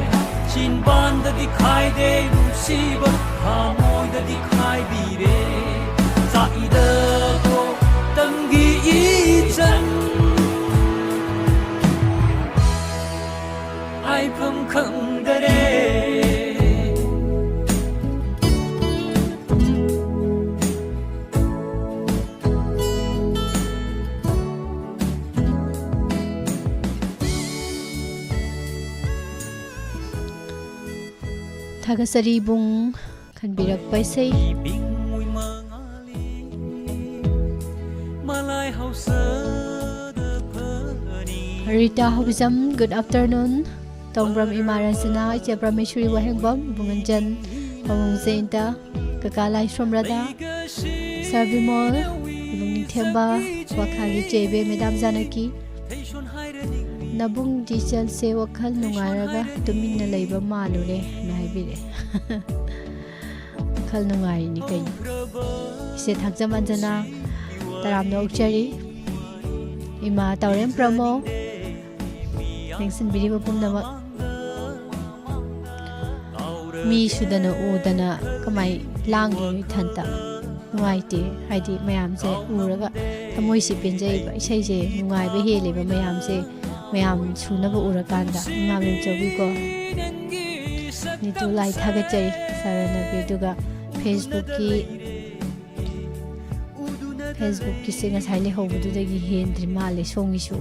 ꯆꯤꯟꯕꯥꯟꯗꯗꯤ ꯈꯥꯏꯗꯦ, ꯅꯨꯡꯁꯤꯕ ꯊꯃꯣꯏꯗꯗꯤ ꯈꯥꯏꯕꯤꯔꯦ꯫ ꯆꯥꯛꯏꯗꯀꯣ ꯇꯝꯒꯤ ꯏꯆꯟ, ꯂꯩꯐꯝ ꯈꯪꯗꯔꯦ꯫ ꯊꯥꯒꯠꯆꯔꯤ ꯏꯕꯨꯡ, ꯈꯟꯕꯤꯔꯛꯄ ꯏꯁꯩ꯫ Rita ꯍꯣꯕꯤꯖꯝ, good afternoon꯫ ꯇꯣꯡꯕ꯭ꯔꯝ ꯏꯃꯥ ꯔꯟꯖꯅꯥ, ꯏꯆꯦ ꯄ꯭ꯔꯃꯦꯁ꯭ꯋꯔꯤ ꯋꯥꯍꯦꯡꯕꯝ, ꯏꯕꯨꯡ ꯑꯟꯖꯟ, ꯄꯥꯕꯨꯡ ꯖꯌꯟꯇ, ꯀꯀꯥ ꯂꯥꯏꯁ꯭ꯔꯝ ꯔꯥꯙꯥ, ꯁꯥꯔ ꯕꯤꯃꯣꯜ, ꯏꯕꯨꯡ ꯅꯤꯡꯊꯦꯝꯕ, ꯋꯥꯈꯥꯒꯤ ꯆꯦ ꯏꯕꯦꯝ, ꯃꯦꯗꯥꯝ ꯖꯥꯅꯀꯤ꯫ ꯅꯕꯨꯡꯗꯤ ꯆꯦꯜꯁꯦ ꯋꯥꯈꯜ ꯅꯨꯡꯉꯥꯏꯔꯒ ꯇꯨꯃꯤꯟꯅ ꯂꯩꯕ ꯃꯥꯜꯂꯨꯔꯦ ꯍꯥꯏꯅ ꯍꯥꯏꯕꯤꯔꯦ꯫ ꯋꯥꯈꯜ ꯅꯨꯡꯉꯥꯏꯔꯤꯅꯤ ꯀꯩꯅꯣ꯫ ꯏꯆꯦ ꯊꯥꯡꯖꯝ ꯑꯟꯖꯅꯥ, ꯇꯔꯥꯝꯅ ꯑꯣꯛꯆꯔꯤ꯫ ꯏꯃꯥ ꯇꯧꯔꯦꯝ ꯄ꯭ꯔꯃꯣ, ꯌꯦꯡꯁꯤꯟꯕꯤꯔꯤꯕ ꯄꯨꯝꯅꯃꯛ꯫ ꯃꯤ ꯁꯨꯗꯅ ꯎꯗꯅ ꯀꯃꯥꯏ ꯂꯥꯡꯗꯣꯏꯅꯣ ꯏꯊꯟꯇ? ꯅꯨꯡꯉꯥꯏꯇꯦ꯫ ꯍꯥꯏꯗꯤ ꯃꯌꯥꯝꯁꯦ ꯎꯔꯒ ꯊꯃꯣꯏꯁꯦ ꯄꯦꯟꯖꯩꯕ꯫ ꯏꯁꯩꯁꯦ ꯅꯨꯡꯉꯥꯏꯕ ꯍꯦꯜꯂꯦꯕ ꯃꯌꯥꯝꯁꯦ, ꯃꯌꯥꯝ ꯁꯨꯅꯕ ꯎꯔꯀꯥꯟꯗ꯫ ꯏꯃꯥ ꯕꯦꯝꯆꯧꯕꯤꯀꯣ, ꯅꯤꯇꯨ ꯂꯥꯏ ꯊꯥꯒꯠꯆꯔꯤ ꯁꯥꯔꯅꯕꯤ꯫ ꯑꯗꯨꯒ ꯐꯦꯁꯕꯨꯛꯀꯤ, ꯐꯦꯁꯕꯨꯛꯀꯤꯁꯦ ꯉꯁꯥꯏ ꯂꯩꯍꯧꯕꯗꯨꯗꯒꯤ ꯍꯦꯟꯗ꯭ꯔꯤ ꯃꯥꯜꯂꯦ ꯁꯣꯝꯒꯤꯁꯨ꯫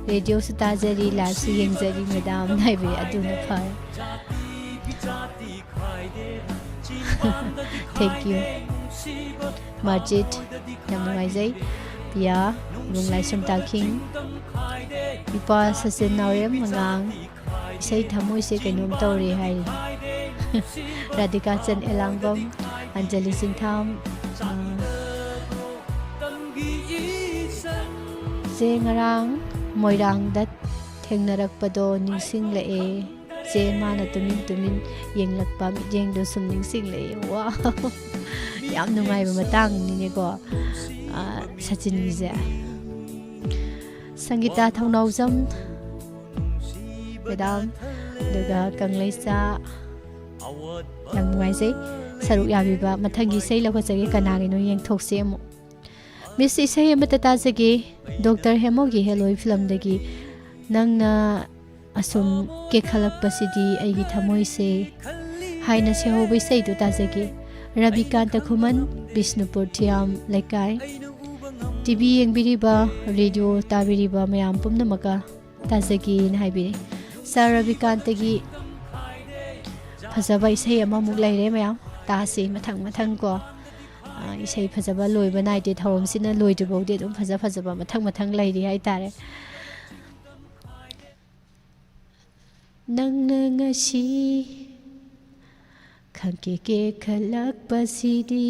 ꯔꯦꯗꯤꯑꯣꯁꯨ ꯇꯥꯖꯔꯤ, ꯂꯥꯏꯚꯁꯨ ꯌꯦꯡꯖꯔꯤ ꯃꯦꯗꯥꯝ ꯍꯥꯏꯕꯤ, ꯑꯗꯨꯅ ꯐꯔꯦ꯫ Thank you꯫ ꯃꯥꯔꯖꯤꯠ, ꯌꯥꯝ ꯅꯨꯡꯉꯥꯏꯖꯩ꯫ ꯄꯤꯌꯥ, ꯏꯕꯨꯡ ꯂꯥꯏꯁ꯭ꯔꯝ ꯇꯥꯈꯤꯡ, ꯏꯄꯥ ꯁꯆꯤꯟ ꯅꯥꯎꯔꯦꯝ ꯃꯉꯥꯡ, ꯏꯁꯩ ꯊꯃꯣꯏꯁꯦ ꯀꯩꯅꯣꯝ ꯇꯧꯔꯦ ꯍꯥꯏꯔꯤ꯫ ꯔꯥꯙꯤꯀꯥ ꯆꯟ ꯑꯦꯂꯥꯡꯕꯝ, ꯑꯟꯖꯂꯤ ꯆꯤꯡꯊꯥꯝ, ꯑ, ꯆꯦ ꯉꯔꯥꯡ ꯃꯣꯏꯔꯥꯡꯗ ꯊꯦꯡꯅꯔꯛꯄꯗꯣ ꯅꯤꯡꯁꯤꯡꯂꯛꯑꯦ꯫ ꯆꯦ ꯃꯥꯅ ꯇꯨꯃꯤꯟ ꯇꯨꯃꯤꯟ ꯌꯦꯡꯂꯛꯄ ꯃꯤꯠꯌꯦꯡꯗꯣ ꯁꯨꯝ ꯅꯤꯡꯁꯤꯡꯂꯛꯑꯦ꯫ ꯋꯥ, ꯌꯥꯝ ꯅꯨꯡꯉꯥꯏꯕ ꯃꯇꯥꯡꯅꯤꯅꯦꯀꯣ, ꯑ, ꯁꯆꯤꯟꯒꯤꯁꯦ꯫ ꯁꯪꯒꯤꯇꯥ ꯊꯧꯅꯥꯎꯖꯝ, ꯃꯦꯗꯥꯝ, ꯑꯗꯨꯒ ꯀꯪꯂꯩꯆꯥ꯫ ꯌꯥꯝ ꯅꯨꯡꯉꯥꯏꯖꯩ ꯁꯔꯨꯛ ꯌꯥꯕꯤꯕ꯫ ꯃꯊꯪꯒꯤ ꯏꯁꯩ ꯂꯧꯈꯠꯆꯒꯦ, ꯀꯅꯥꯒꯤꯅꯣ ꯌꯦꯡꯊꯣꯛꯁꯤ ꯑꯃꯨꯛ꯫ ꯃꯤꯁ, ꯏꯁꯩ ꯑꯃꯇ ꯇꯥꯖꯒꯦ꯫ ꯗꯣꯛꯇꯔ ꯍꯦꯃꯣꯒꯤ ꯍꯦꯂꯣꯏ ꯐꯤꯂꯝꯗꯒꯤ ꯅꯪꯅ ꯑꯁꯨꯝ ꯀꯦꯛꯈꯠꯂꯛꯄꯁꯤꯗꯤ ꯑꯩꯒꯤ ꯊꯃꯣꯏꯁꯦ ꯍꯥꯏꯅ ꯁꯩꯍꯧꯕ ꯏꯁꯩꯗꯨ ꯇꯥꯖꯒꯦ꯫ ꯔꯕꯤꯀꯥꯟꯇ ꯈꯨꯃꯟ, ꯕꯤꯁꯅꯨꯄꯨꯔ ꯊꯤꯌꯥꯝ ꯂꯩꯀꯥꯏ꯫ ꯇꯤ ꯚꯤ ꯌꯦꯡꯕꯤꯔꯤꯕ, ꯔꯦꯗꯤꯑꯣ ꯇꯥꯕꯤꯔꯤꯕ ꯃꯌꯥꯝ ꯄꯨꯝꯅꯃꯛꯀ ꯇꯥꯖꯒꯦꯅ ꯍꯥꯏꯕꯤꯔꯤ꯫ ꯁꯥꯔ ꯔꯕꯤꯀꯥꯟꯇꯒꯤ ꯐꯖꯕ ꯏꯁꯩ ꯑꯃꯃꯨꯛ ꯂꯩꯔꯦ ꯃꯌꯥꯝ꯫ ꯇꯥꯁꯤ ꯃꯊꯪ ꯃꯊꯪ ꯀꯣ꯫ ꯑ, ꯏꯁꯩ ꯐꯖꯕ ꯂꯣꯏꯕ ꯅꯥꯏꯗꯦ꯫ ꯊꯧꯔꯝꯁꯤꯅ ꯂꯣꯏꯗ꯭ꯔꯤꯐꯥꯎꯗꯤ ꯑꯗꯨꯝ ꯐꯖ ꯐꯖꯕ ꯃꯊꯪ ꯃꯊꯪ ꯂꯩꯔꯤ ꯍꯥꯏꯇꯥꯔꯦ꯫ ꯅꯪꯅ ꯉꯁꯤ ꯈꯪꯀꯦ ꯀꯦꯈꯠꯂꯛꯄꯁꯤꯗꯤ꯫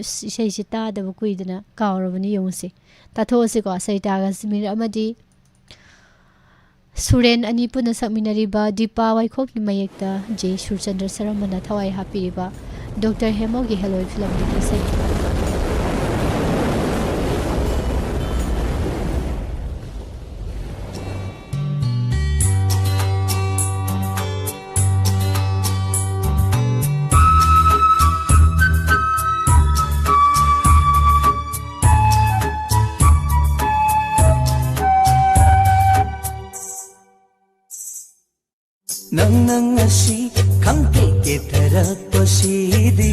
ꯑꯁ, ꯏꯁꯩꯁꯤ ꯇꯥꯗꯕ ꯀꯨꯏꯗꯅ ꯀꯥꯎꯔꯕꯅꯤ꯫ ꯌꯦꯡꯉꯨꯁꯤ, ꯇꯥꯊꯣꯛꯑꯁꯤꯀꯣ꯫ ꯁꯔꯤꯇꯥ ꯀꯥꯁꯃꯤꯔ ꯑꯃꯗꯤ ꯁꯨꯔꯦꯟ ꯑꯅꯤ ꯄꯨꯟꯅ ꯁꯛꯃꯤꯟꯅꯔꯤꯕ ꯗꯤꯄꯥ ꯋꯥꯏꯈꯣꯛꯀꯤ ꯃꯌꯦꯛꯇ ꯖꯦ ꯁꯨꯔꯆꯟꯗ꯭ꯔ ꯁꯔꯃꯅ ꯊꯋꯥꯏ ꯍꯥꯞꯄꯤꯔꯤꯕ ꯗꯣꯛꯇꯔ ꯍꯦꯃꯣꯒꯤ ꯍꯦꯂꯣꯏ ꯐꯤꯂꯝꯗꯒꯤ ꯏꯁꯩ꯫ ꯅꯪꯅ ꯉꯁꯤ ꯈꯪꯇꯦꯛ ꯇꯦꯛꯊꯔꯛꯄꯁꯤꯗꯤ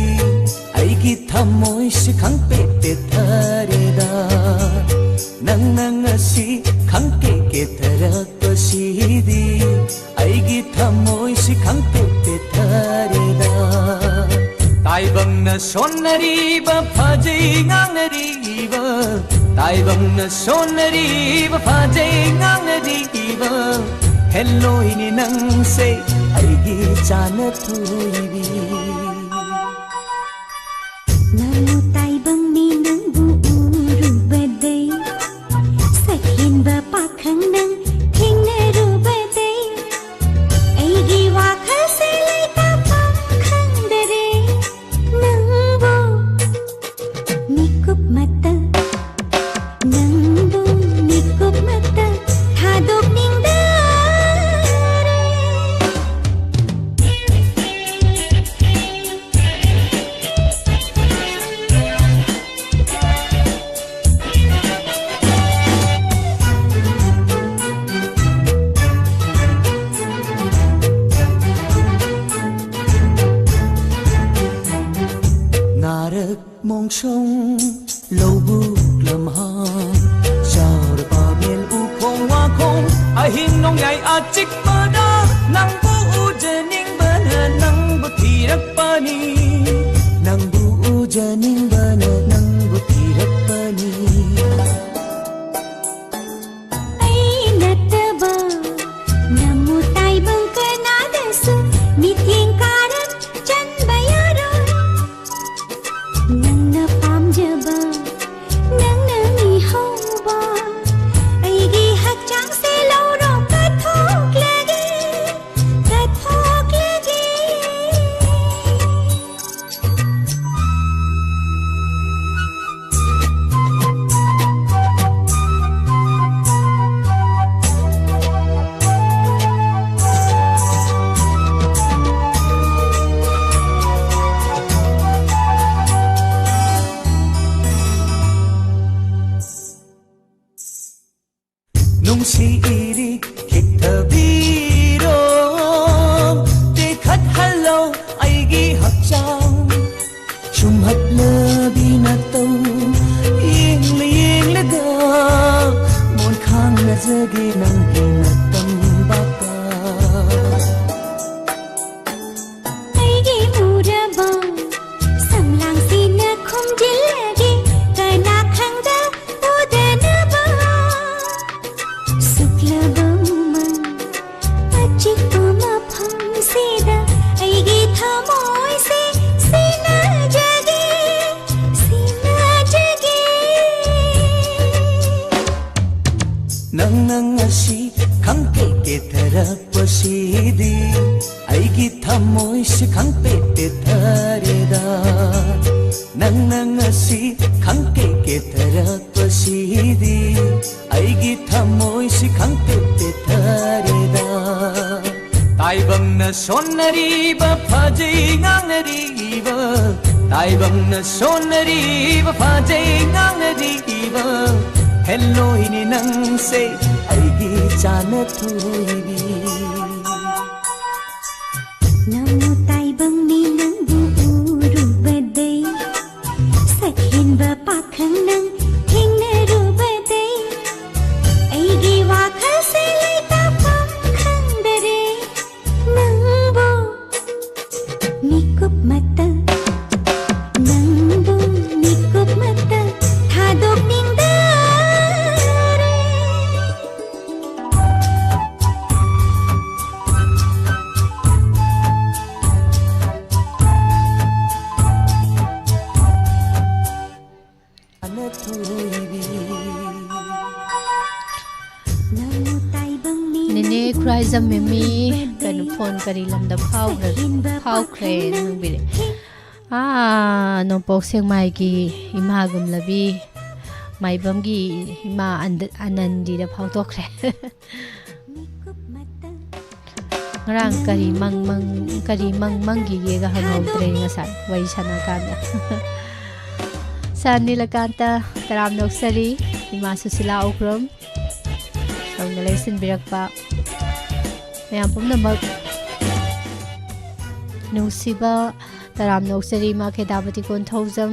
ꯑꯩꯒꯤ ꯊꯃꯣꯏꯁꯤ ꯈꯪꯄꯦꯠ ꯄꯦꯠꯊꯔꯦꯗ꯫ ꯅꯪꯅ ꯉꯁꯤ ꯈꯪꯇꯦꯛ ꯇꯦꯛꯊꯔꯛꯄꯁꯤꯗꯤ ꯑꯩꯒꯤ ꯊꯃꯣꯏꯁꯤ ꯈꯪꯇꯦꯛ ꯇꯦꯛꯊꯔꯦꯗ꯫ ꯇꯥꯏꯕꯪꯅ ꯁꯣꯟꯅꯔꯤꯕ ꯐꯖꯩ ꯉꯥꯡꯅꯔꯤꯕ, ꯇꯥꯏꯕꯪꯅ ꯁꯣꯟꯅꯔꯤꯕ ꯐꯖꯩ ꯉꯥꯡꯅꯔꯤꯕ, ꯍꯦꯜꯂꯣꯏꯅꯤ ꯅꯪꯁꯦ ꯑꯩꯒꯤ ꯆꯥꯅ ꯊꯣꯏꯕꯤ꯫ ꯅꯪꯕꯨ ꯇꯥꯏꯕꯪ ꯃꯤ ꯅꯪꯕꯨ ꯎꯔꯨꯕꯗꯩ, ꯁꯛꯍꯦꯟꯕ ꯄꯥꯈꯪ ꯅꯪ ꯊꯦꯡꯅꯔꯨꯕꯗꯩ, ꯑꯩꯒꯤ ꯋꯥꯈꯜꯁꯦ ꯂꯩꯇꯥꯐꯝ ꯈꯪꯗꯔꯦ꯫ ꯅꯪꯕꯨ ꯃꯤꯀꯨꯞ ꯃꯇ, ꯅꯪꯕꯨ ꯃꯤꯀꯨꯞ ꯃꯇ ꯊꯥꯗꯣꯛꯅꯤꯡꯗꯔꯦ꯫ ꯍꯤꯡ ꯅꯣꯡꯌꯥꯏ ꯑꯆꯤꯛꯄꯗ ꯅꯪꯕꯨ ꯎꯖꯅꯤꯡꯕꯅ ꯅꯪꯕꯨ ꯊꯤꯔꯛꯄꯅꯤ꯫ ꯅꯪꯕꯨ ꯎꯖꯅꯤꯡꯕꯅ ꯅꯪꯕꯨ ꯊꯤꯔꯛꯄꯅꯤ꯫ ꯑꯩ ꯅꯠꯇꯕ ꯅꯃꯨ ꯇꯥꯏꯕꯪ ꯀꯅꯥꯗꯁꯨ ꯃꯤꯠꯌꯦꯡ ꯀꯥꯔꯛ ꯆꯟꯕ ꯌꯥꯔꯣꯏ꯫ ꯅꯪꯅ ꯄꯥꯝꯖꯕ, ꯅꯪꯅ ꯃꯤꯍꯧꯕ, ꯑꯩꯒꯤ ꯍꯛꯆꯥꯡꯁꯦ ꯂꯧꯔꯣ ꯀꯠꯊꯣꯛꯂꯒꯦ, ꯀꯠꯊꯣꯛꯂꯒꯦ꯫ ꯅꯨꯡꯁꯤꯔꯤ ꯈꯤꯛꯊꯕꯤꯔꯣ, ꯇꯦꯛꯈꯠꯍꯜꯂꯣ ꯑꯩꯒꯤ ꯍꯛꯆꯥꯡ꯫ ꯁꯨꯝꯍꯠꯂꯕꯤ ꯅꯇꯧ ꯌꯦꯡꯂ ꯌꯦꯡꯂꯒ ꯃꯣꯟ ꯈꯥꯡꯅꯖꯒꯦ ꯅꯪꯒꯤ ꯅꯇꯝꯕꯥꯛꯇ꯫ ꯑꯩꯒꯤ ꯎꯔꯕ ꯁꯝꯂꯥꯡꯁꯤꯅ ꯈꯨꯝꯖꯤꯜꯂꯒꯦ ꯀꯅꯥ ꯈꯪꯗ ꯎꯗꯅꯕ꯫ ꯁꯨꯛꯂꯕ ꯎꯃꯪ ꯑꯆꯤꯛꯄ ꯃꯐꯝꯁꯤꯗ ꯑꯩꯒꯤ ꯊꯃꯣꯏꯁꯦ ꯁꯤꯟꯅꯖꯒꯦ, ꯁꯤꯟꯅꯖꯒꯦ꯫ ꯅꯪꯅ ꯉꯁꯤ ꯈꯪꯀꯦ ꯀꯦꯊꯔꯛꯄꯁꯤꯗꯤ ꯑꯩꯒꯤ ꯊꯃꯣꯏꯁꯤ ꯈꯪꯄꯦꯠ ꯄꯦꯠꯊꯔꯦꯗ꯫ ꯅꯪꯅ ꯉꯁꯤ ꯈꯪꯀꯦ ꯀꯦꯊꯔꯛꯄꯁꯤꯗꯤ ꯑꯩꯒꯤ ꯊꯃꯣꯏꯁꯤ ꯈꯪꯄꯦꯠ ꯄꯦꯠꯊꯔꯦꯗ꯫ ꯇꯥꯏꯕꯪꯅ ꯁꯣꯟꯅꯔꯤꯕ ꯐꯖꯩ ꯉꯥꯡꯅꯔꯤꯕ, ꯇꯥꯏꯕꯪꯅ ꯁꯣꯟꯅꯔꯤꯕ ꯐꯖꯩ ꯉꯥꯡꯅꯔꯤꯕ, ꯍꯦꯜꯂꯣꯏꯅꯦ ꯅꯪꯁꯦ ꯑꯩꯒꯤ ꯆꯥꯅ ꯊꯣꯏꯕꯤ꯫ ꯅꯃꯨ ꯇꯥꯏꯕꯪ ꯃꯤ ꯅꯪꯕꯨ ꯎꯔꯨꯕꯗꯩ, ꯁꯛꯍꯦꯟꯕ ꯄꯥꯈꯪ ꯅꯪ ꯊꯦꯡꯅꯔꯨꯕꯗꯩ, ꯑꯩꯒꯤ ꯋꯥꯈꯜꯁꯦ ꯂꯩ ꯅꯦꯅꯦ ꯈꯨꯔꯥꯏꯖꯝ ꯃꯦꯃꯤ, ꯀꯩꯅꯣ, ꯐꯣꯟ ꯀꯔꯤ ꯂꯝꯗ ꯐꯥꯎꯈ꯭ꯔꯦ, ꯐꯥꯎꯈ꯭ꯔꯦꯅ ꯍꯪꯕꯤꯔꯦ꯫ ꯑꯥ, ꯅꯣꯡꯄꯣꯛ ꯁꯦꯛꯃꯥꯏꯒꯤ ꯏꯃꯥ ꯒꯨꯝꯂꯕꯤ ꯃꯥꯏꯕꯝꯒꯤ ꯏꯃꯥ ꯑꯟꯗ-, ꯑꯅꯟꯗꯤꯗ ꯐꯥꯎꯗꯣꯛꯈ꯭ꯔꯦ꯫ ꯉꯔꯥꯡ ꯀꯔꯤ ꯃꯪ ꯃꯪ-, ꯀꯔꯤ ꯃꯪ ꯃꯪꯈꯤꯒꯦꯒ ꯍꯪꯍꯧꯗ꯭ꯔꯦ ꯉꯁꯥꯏ ꯋꯥꯔꯤ ꯁꯥꯟꯅꯀꯥꯟꯗ꯫ ꯁꯥꯔ ꯅꯤꯂꯀꯥꯟꯇ, ꯇꯔꯥꯝꯅ ꯑꯣꯛꯆꯔꯤ꯫ ꯏꯃꯥ ꯁꯨꯁꯤꯂꯥ ꯎꯈ꯭ꯔꯨꯝ ꯇꯧꯅ ꯂꯩꯁꯤꯟꯕꯤꯔꯛꯄ ꯃꯌꯥꯝ ꯄꯨꯝꯅꯃꯛ ꯅꯨꯡꯁꯤꯕ ꯇꯔꯥꯝꯅ ꯑꯣꯛꯆꯔꯤ꯫ ꯏꯃꯥ ꯈꯦꯗꯥꯕꯇꯤ ꯀꯣꯟꯊꯧꯖꯝ,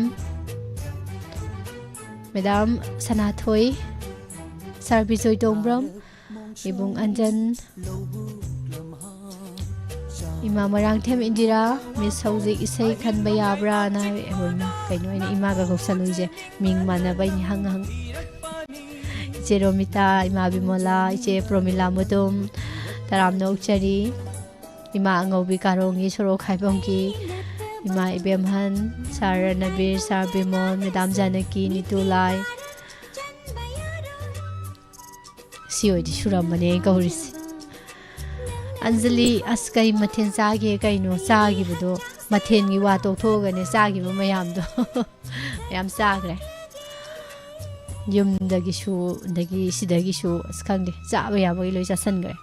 ꯃꯦꯗꯥꯝ ꯁꯅꯥꯊꯣꯏ, ꯁꯥꯔ ꯕꯤꯖꯣꯏ ꯇꯣꯡꯕ꯭ꯔꯝ, ꯏꯕꯨꯡ ꯑꯟꯖꯟ, ꯏꯃꯥ ꯃꯣꯏꯔꯥꯡꯊꯦꯝ ꯏꯟꯗꯤꯔꯥ, ꯃꯤꯁ ꯍꯧꯖꯤꯛ ꯏꯁꯩ ꯈꯟꯕ ꯌꯥꯕ꯭ꯔꯥꯅ ꯍꯥꯏ꯫ ꯍꯣꯏ, ꯏꯃꯥ, ꯀꯩꯅꯣ ꯑꯩꯅ ꯏꯃꯥꯒ ꯀꯧꯁꯜꯂꯨꯏꯁꯦ? ꯃꯤꯡ ꯃꯥꯟꯅꯕꯩꯅꯤ, ꯍꯪ ꯍꯪ꯫ ꯏꯆꯦ ꯔꯣꯃꯤꯇꯥ, ꯏꯃꯥ ꯕꯤꯃꯣꯂꯥ, ꯏꯆꯦ ꯄ꯭ꯔꯣꯃꯤꯂꯥ ꯃꯨꯇꯨꯝ, ꯇꯔꯥꯝꯅ ꯑꯣꯛꯆꯔꯤ꯫ ꯏꯃꯥ ꯑꯉꯧꯕꯤ ꯀꯥꯔꯣꯡꯒꯤ ꯁꯣꯔꯣꯛ ꯈꯥꯏꯕꯝꯒꯤ ꯏꯃꯥ ꯏꯕꯦꯝꯍꯟ, ꯁꯥꯔ ꯔꯅꯕꯤꯔ, ꯁꯥꯔ ꯕꯤꯃꯣꯜ, ꯃꯦꯗꯥꯝ ꯖꯥꯅꯀꯤ, ꯅꯤꯇꯨ ꯂꯥꯏ, ꯁꯤ ꯑꯣꯏꯗꯤ ꯁꯨꯔꯝꯕꯅꯦ ꯑꯩ ꯀꯧꯔꯤꯁꯦ꯫ ꯑꯟꯖꯂꯤ, ꯑꯁ, ꯀꯩ ꯃꯊꯦꯜ ꯆꯥꯒꯦ? ꯀꯩꯅꯣ ꯆꯥꯈꯤꯕꯗꯣ? ꯃꯊꯦꯜꯒꯤ ꯋꯥ ꯇꯣꯛꯊꯣꯛꯑꯒꯅꯦ, ꯆꯥꯈꯤꯕ ꯃꯌꯥꯝꯗꯣ ꯃꯌꯥꯝ ꯆꯥꯈ꯭ꯔꯦ꯫ ꯌꯨꯝꯗꯒꯤꯁꯨ, ꯑꯗꯒꯤ ꯁꯤꯗꯒꯤꯁꯨ, ꯑꯁ, ꯈꯪꯗꯦ, ꯆꯥꯕ ꯌꯥꯕꯒꯤ ꯂꯣꯏ ꯆꯥꯁꯟꯈ꯭ꯔꯦ꯫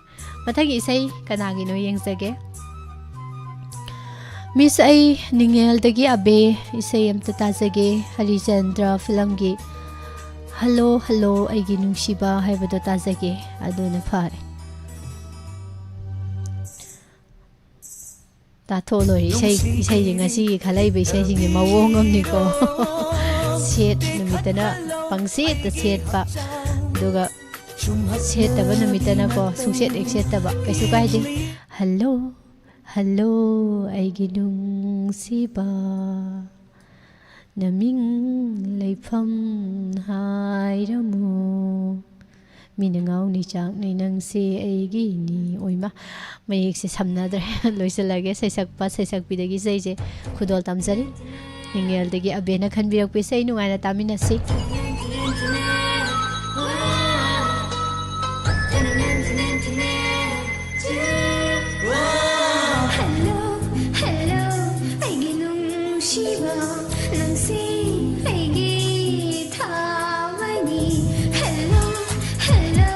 ꯃꯊꯪꯒꯤ ꯏꯁꯩ ꯀꯅꯥꯒꯤꯅꯣ ꯌꯦꯡꯖꯒꯦ꯫ ꯃꯤꯁ, ꯑꯩ ꯅꯤꯡꯉꯦꯜꯗꯒꯤ ꯑꯕꯦ ꯏꯁꯩ ꯑꯝꯇ ꯇꯥꯖꯒꯦ, ꯍꯔꯤꯆꯟꯗ꯭ꯔ ꯐꯤꯂꯝꯒꯤ "ꯍꯜꯂꯣ ꯍꯜꯂꯣ ꯑꯩꯒꯤ ꯅꯨꯡꯁꯤꯕ" ꯍꯥꯏꯕꯗꯣ ꯇꯥꯖꯒꯦ, ꯑꯗꯨꯅ ꯐꯔꯦ꯫ ꯇꯥꯊꯣꯛꯑ ꯂꯣꯏꯔꯦ꯫ ꯏꯁꯩ, ꯏꯁꯩꯁꯦ ꯉꯁꯤꯒꯤ ꯈꯜꯂꯛꯏꯕ ꯏꯁꯩꯁꯤꯡꯁꯦ ꯃꯑꯣꯡ ꯑꯃꯅꯤꯀꯣ꯫ ꯁꯦꯠ ꯅꯨꯃꯤꯠꯇꯅ ꯄꯪꯁꯦꯠꯇ ꯁꯦꯠꯄ, ꯑꯗꯨꯒ ꯁꯦꯠꯇꯕ ꯅꯨꯃꯤꯠꯇꯅꯀꯣ, ꯁꯨꯡꯁꯦꯠ ꯍꯦꯛ ꯁꯦꯠꯇꯕ꯫ ꯀꯩꯁꯨ ꯀꯥꯏꯗꯦ꯫ "ꯍꯜꯂꯣ ꯍꯜꯂꯣ ꯑꯩꯒꯤ ꯅꯨꯡꯁꯤꯕ, ꯅꯃꯤꯡ ꯂꯩꯐꯝ ꯍꯥꯏꯔꯝꯃꯨ, ꯃꯤꯅ ꯉꯥꯎꯅꯤ ꯆꯥꯛꯅꯤ ꯅꯪꯁꯦ ꯑꯩꯒꯤꯅꯤ"꯫ ꯑꯣꯏꯃ, ꯃꯌꯦꯛꯁꯦ ꯁꯝꯅꯗ꯭ꯔꯦ꯫ ꯂꯣꯏꯁꯤꯜꯂꯒꯦ꯫ ꯁꯩꯁꯛꯄ ꯁꯩꯁꯛꯄꯤꯗꯒꯤ ꯏꯁꯩꯁꯦ ꯈꯨꯗꯣꯜ ꯇꯝꯖꯔꯤ꯫ ꯅꯤꯡꯉꯦꯜꯗꯒꯤ ꯑꯕꯦꯅ ꯈꯟꯕꯤꯔꯛꯄ ꯏꯁꯩ ꯅꯨꯡꯉꯥꯏꯅ ꯇꯥꯃꯤꯟꯅꯁꯤ꯫ Hello, hello, ꯑꯩꯒꯤ ꯅꯨꯡꯁꯤꯕ, ꯅꯪꯁꯤ ꯑꯩꯒꯤ ꯊꯋꯥꯏꯅꯤ꯫ Hello, hello,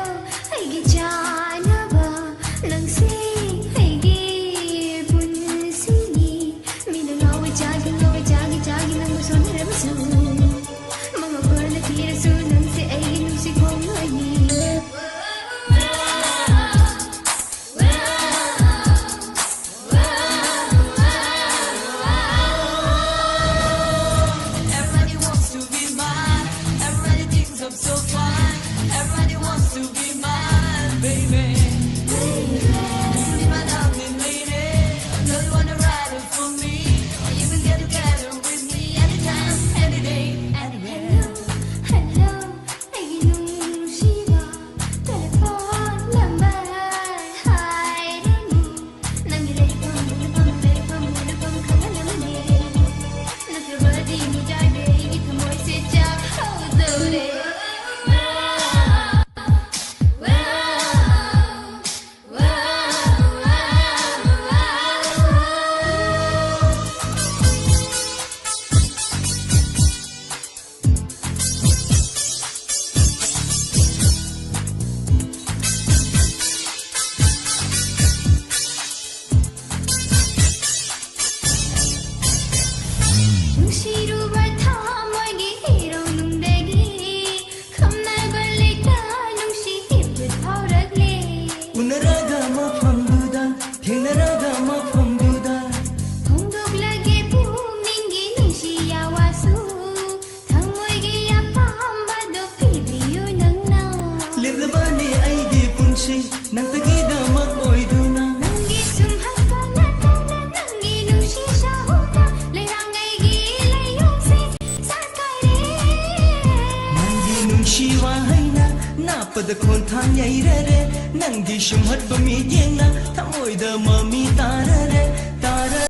ꯑꯩꯒꯤ ꯆꯥꯅꯕ, ꯅꯪꯁꯤ ꯑꯩꯒꯤ ꯄꯨꯟꯁꯤꯅꯤ꯫ ꯃꯤꯅ ꯉꯥꯎꯋꯦ ꯆꯥꯒꯦ, ꯉꯥꯎꯋꯦ ꯆꯥꯒꯦ, ꯆꯥꯒꯦ ꯅꯪꯕꯨ ꯁꯣꯟꯅꯔꯕꯁꯨ, ꯃꯉꯛ ꯀꯣꯟꯅ ꯊꯤꯔꯁꯨ ꯅꯪꯁꯦ ꯑꯩꯒꯤ ꯅꯨꯡꯁꯤ ꯈꯣꯡꯂꯣꯏꯅꯤ꯫ Everybody wants to be mine. Everybody thinks I'm so fine. Everybody wants to be mine, baby. Be my lovely lady. Girl, you wanna ride it for me? You can get together with me anytime, any day, anywhere. Hello, hello, ꯑꯩꯒꯤ ꯅꯨꯡꯁꯤꯕ, telephone number ꯍꯥꯏꯔꯅꯨ꯫ ꯅꯪꯒꯤ ꯂꯩꯐꯝ, ꯂꯩꯐꯝ, ꯂꯩꯐꯝ, ꯂꯩꯐꯝ ꯈꯪꯍꯜꯂꯝꯃꯦ꯫ ꯅꯠꯇ꯭ꯔꯕꯗꯤ ꯃꯤꯖꯥꯏꯕꯤ ꯑꯩꯒꯤ ꯊꯃꯣꯏꯁꯦ ꯆꯥꯛꯍꯧꯗꯧꯔꯦ꯫ ꯅꯨꯡꯁꯤꯔꯨꯕ ꯊꯃꯣꯏꯒꯤ ꯏꯔꯧꯅꯨꯡꯗꯒꯤ ꯈꯝꯅꯕ ꯂꯩꯇ ꯅꯨꯡꯁꯤ ꯏꯄꯨꯠ ꯐꯥꯎꯔꯛꯂꯦ꯫ ꯎꯅꯔꯒ ꯃꯐꯝꯗꯨꯗ, ꯊꯦꯡꯅꯔꯒ ꯃꯐꯝꯗꯨꯗ꯫ ꯐꯣꯡꯗꯣꯛꯂꯒꯦ ꯄꯨꯛꯅꯤꯡꯒꯤ ꯅꯨꯡꯁꯤ ꯑꯋꯥꯁꯨ꯫ ꯊꯃꯣꯏꯒꯤ ꯑꯄꯥꯝꯕꯗꯨ ꯄꯤꯕꯤꯌꯨ ꯅꯪꯅ꯫ ꯂꯦꯞꯂꯕꯅꯤ ꯑꯩꯒꯤ ꯄꯨꯟꯁꯤ ꯅꯪꯇꯒꯤꯗꯃꯛ ꯑꯣꯏꯗꯨꯅ꯫ ꯅꯪꯒꯤ ꯁꯨꯝꯍꯠꯄ ꯅꯠꯇꯅ ꯅꯪꯒꯤ ꯅꯨꯡꯁꯤ ꯁꯥꯍꯨꯅ ꯂꯩꯔꯥꯡ ꯑꯩꯒꯤ ꯂꯩꯌꯣꯡꯁꯦ ꯁꯥꯠꯈꯥꯏꯔꯦ꯫ ꯅꯪꯒꯤ ꯅꯨꯡꯁꯤ ꯋꯥꯍꯩꯅ ꯅꯥꯞꯄꯗ ꯈꯣꯟꯊꯥꯡ ꯌꯩꯔꯔꯦ꯫ ꯅꯪꯒꯤ ꯁꯨꯝꯍꯠꯄ ꯃꯤꯠꯌꯦꯡꯅ ꯊꯃꯣꯏꯗ ꯃꯃꯤ ꯇꯥꯔꯔꯦ, ꯇꯥꯔꯔꯦ꯫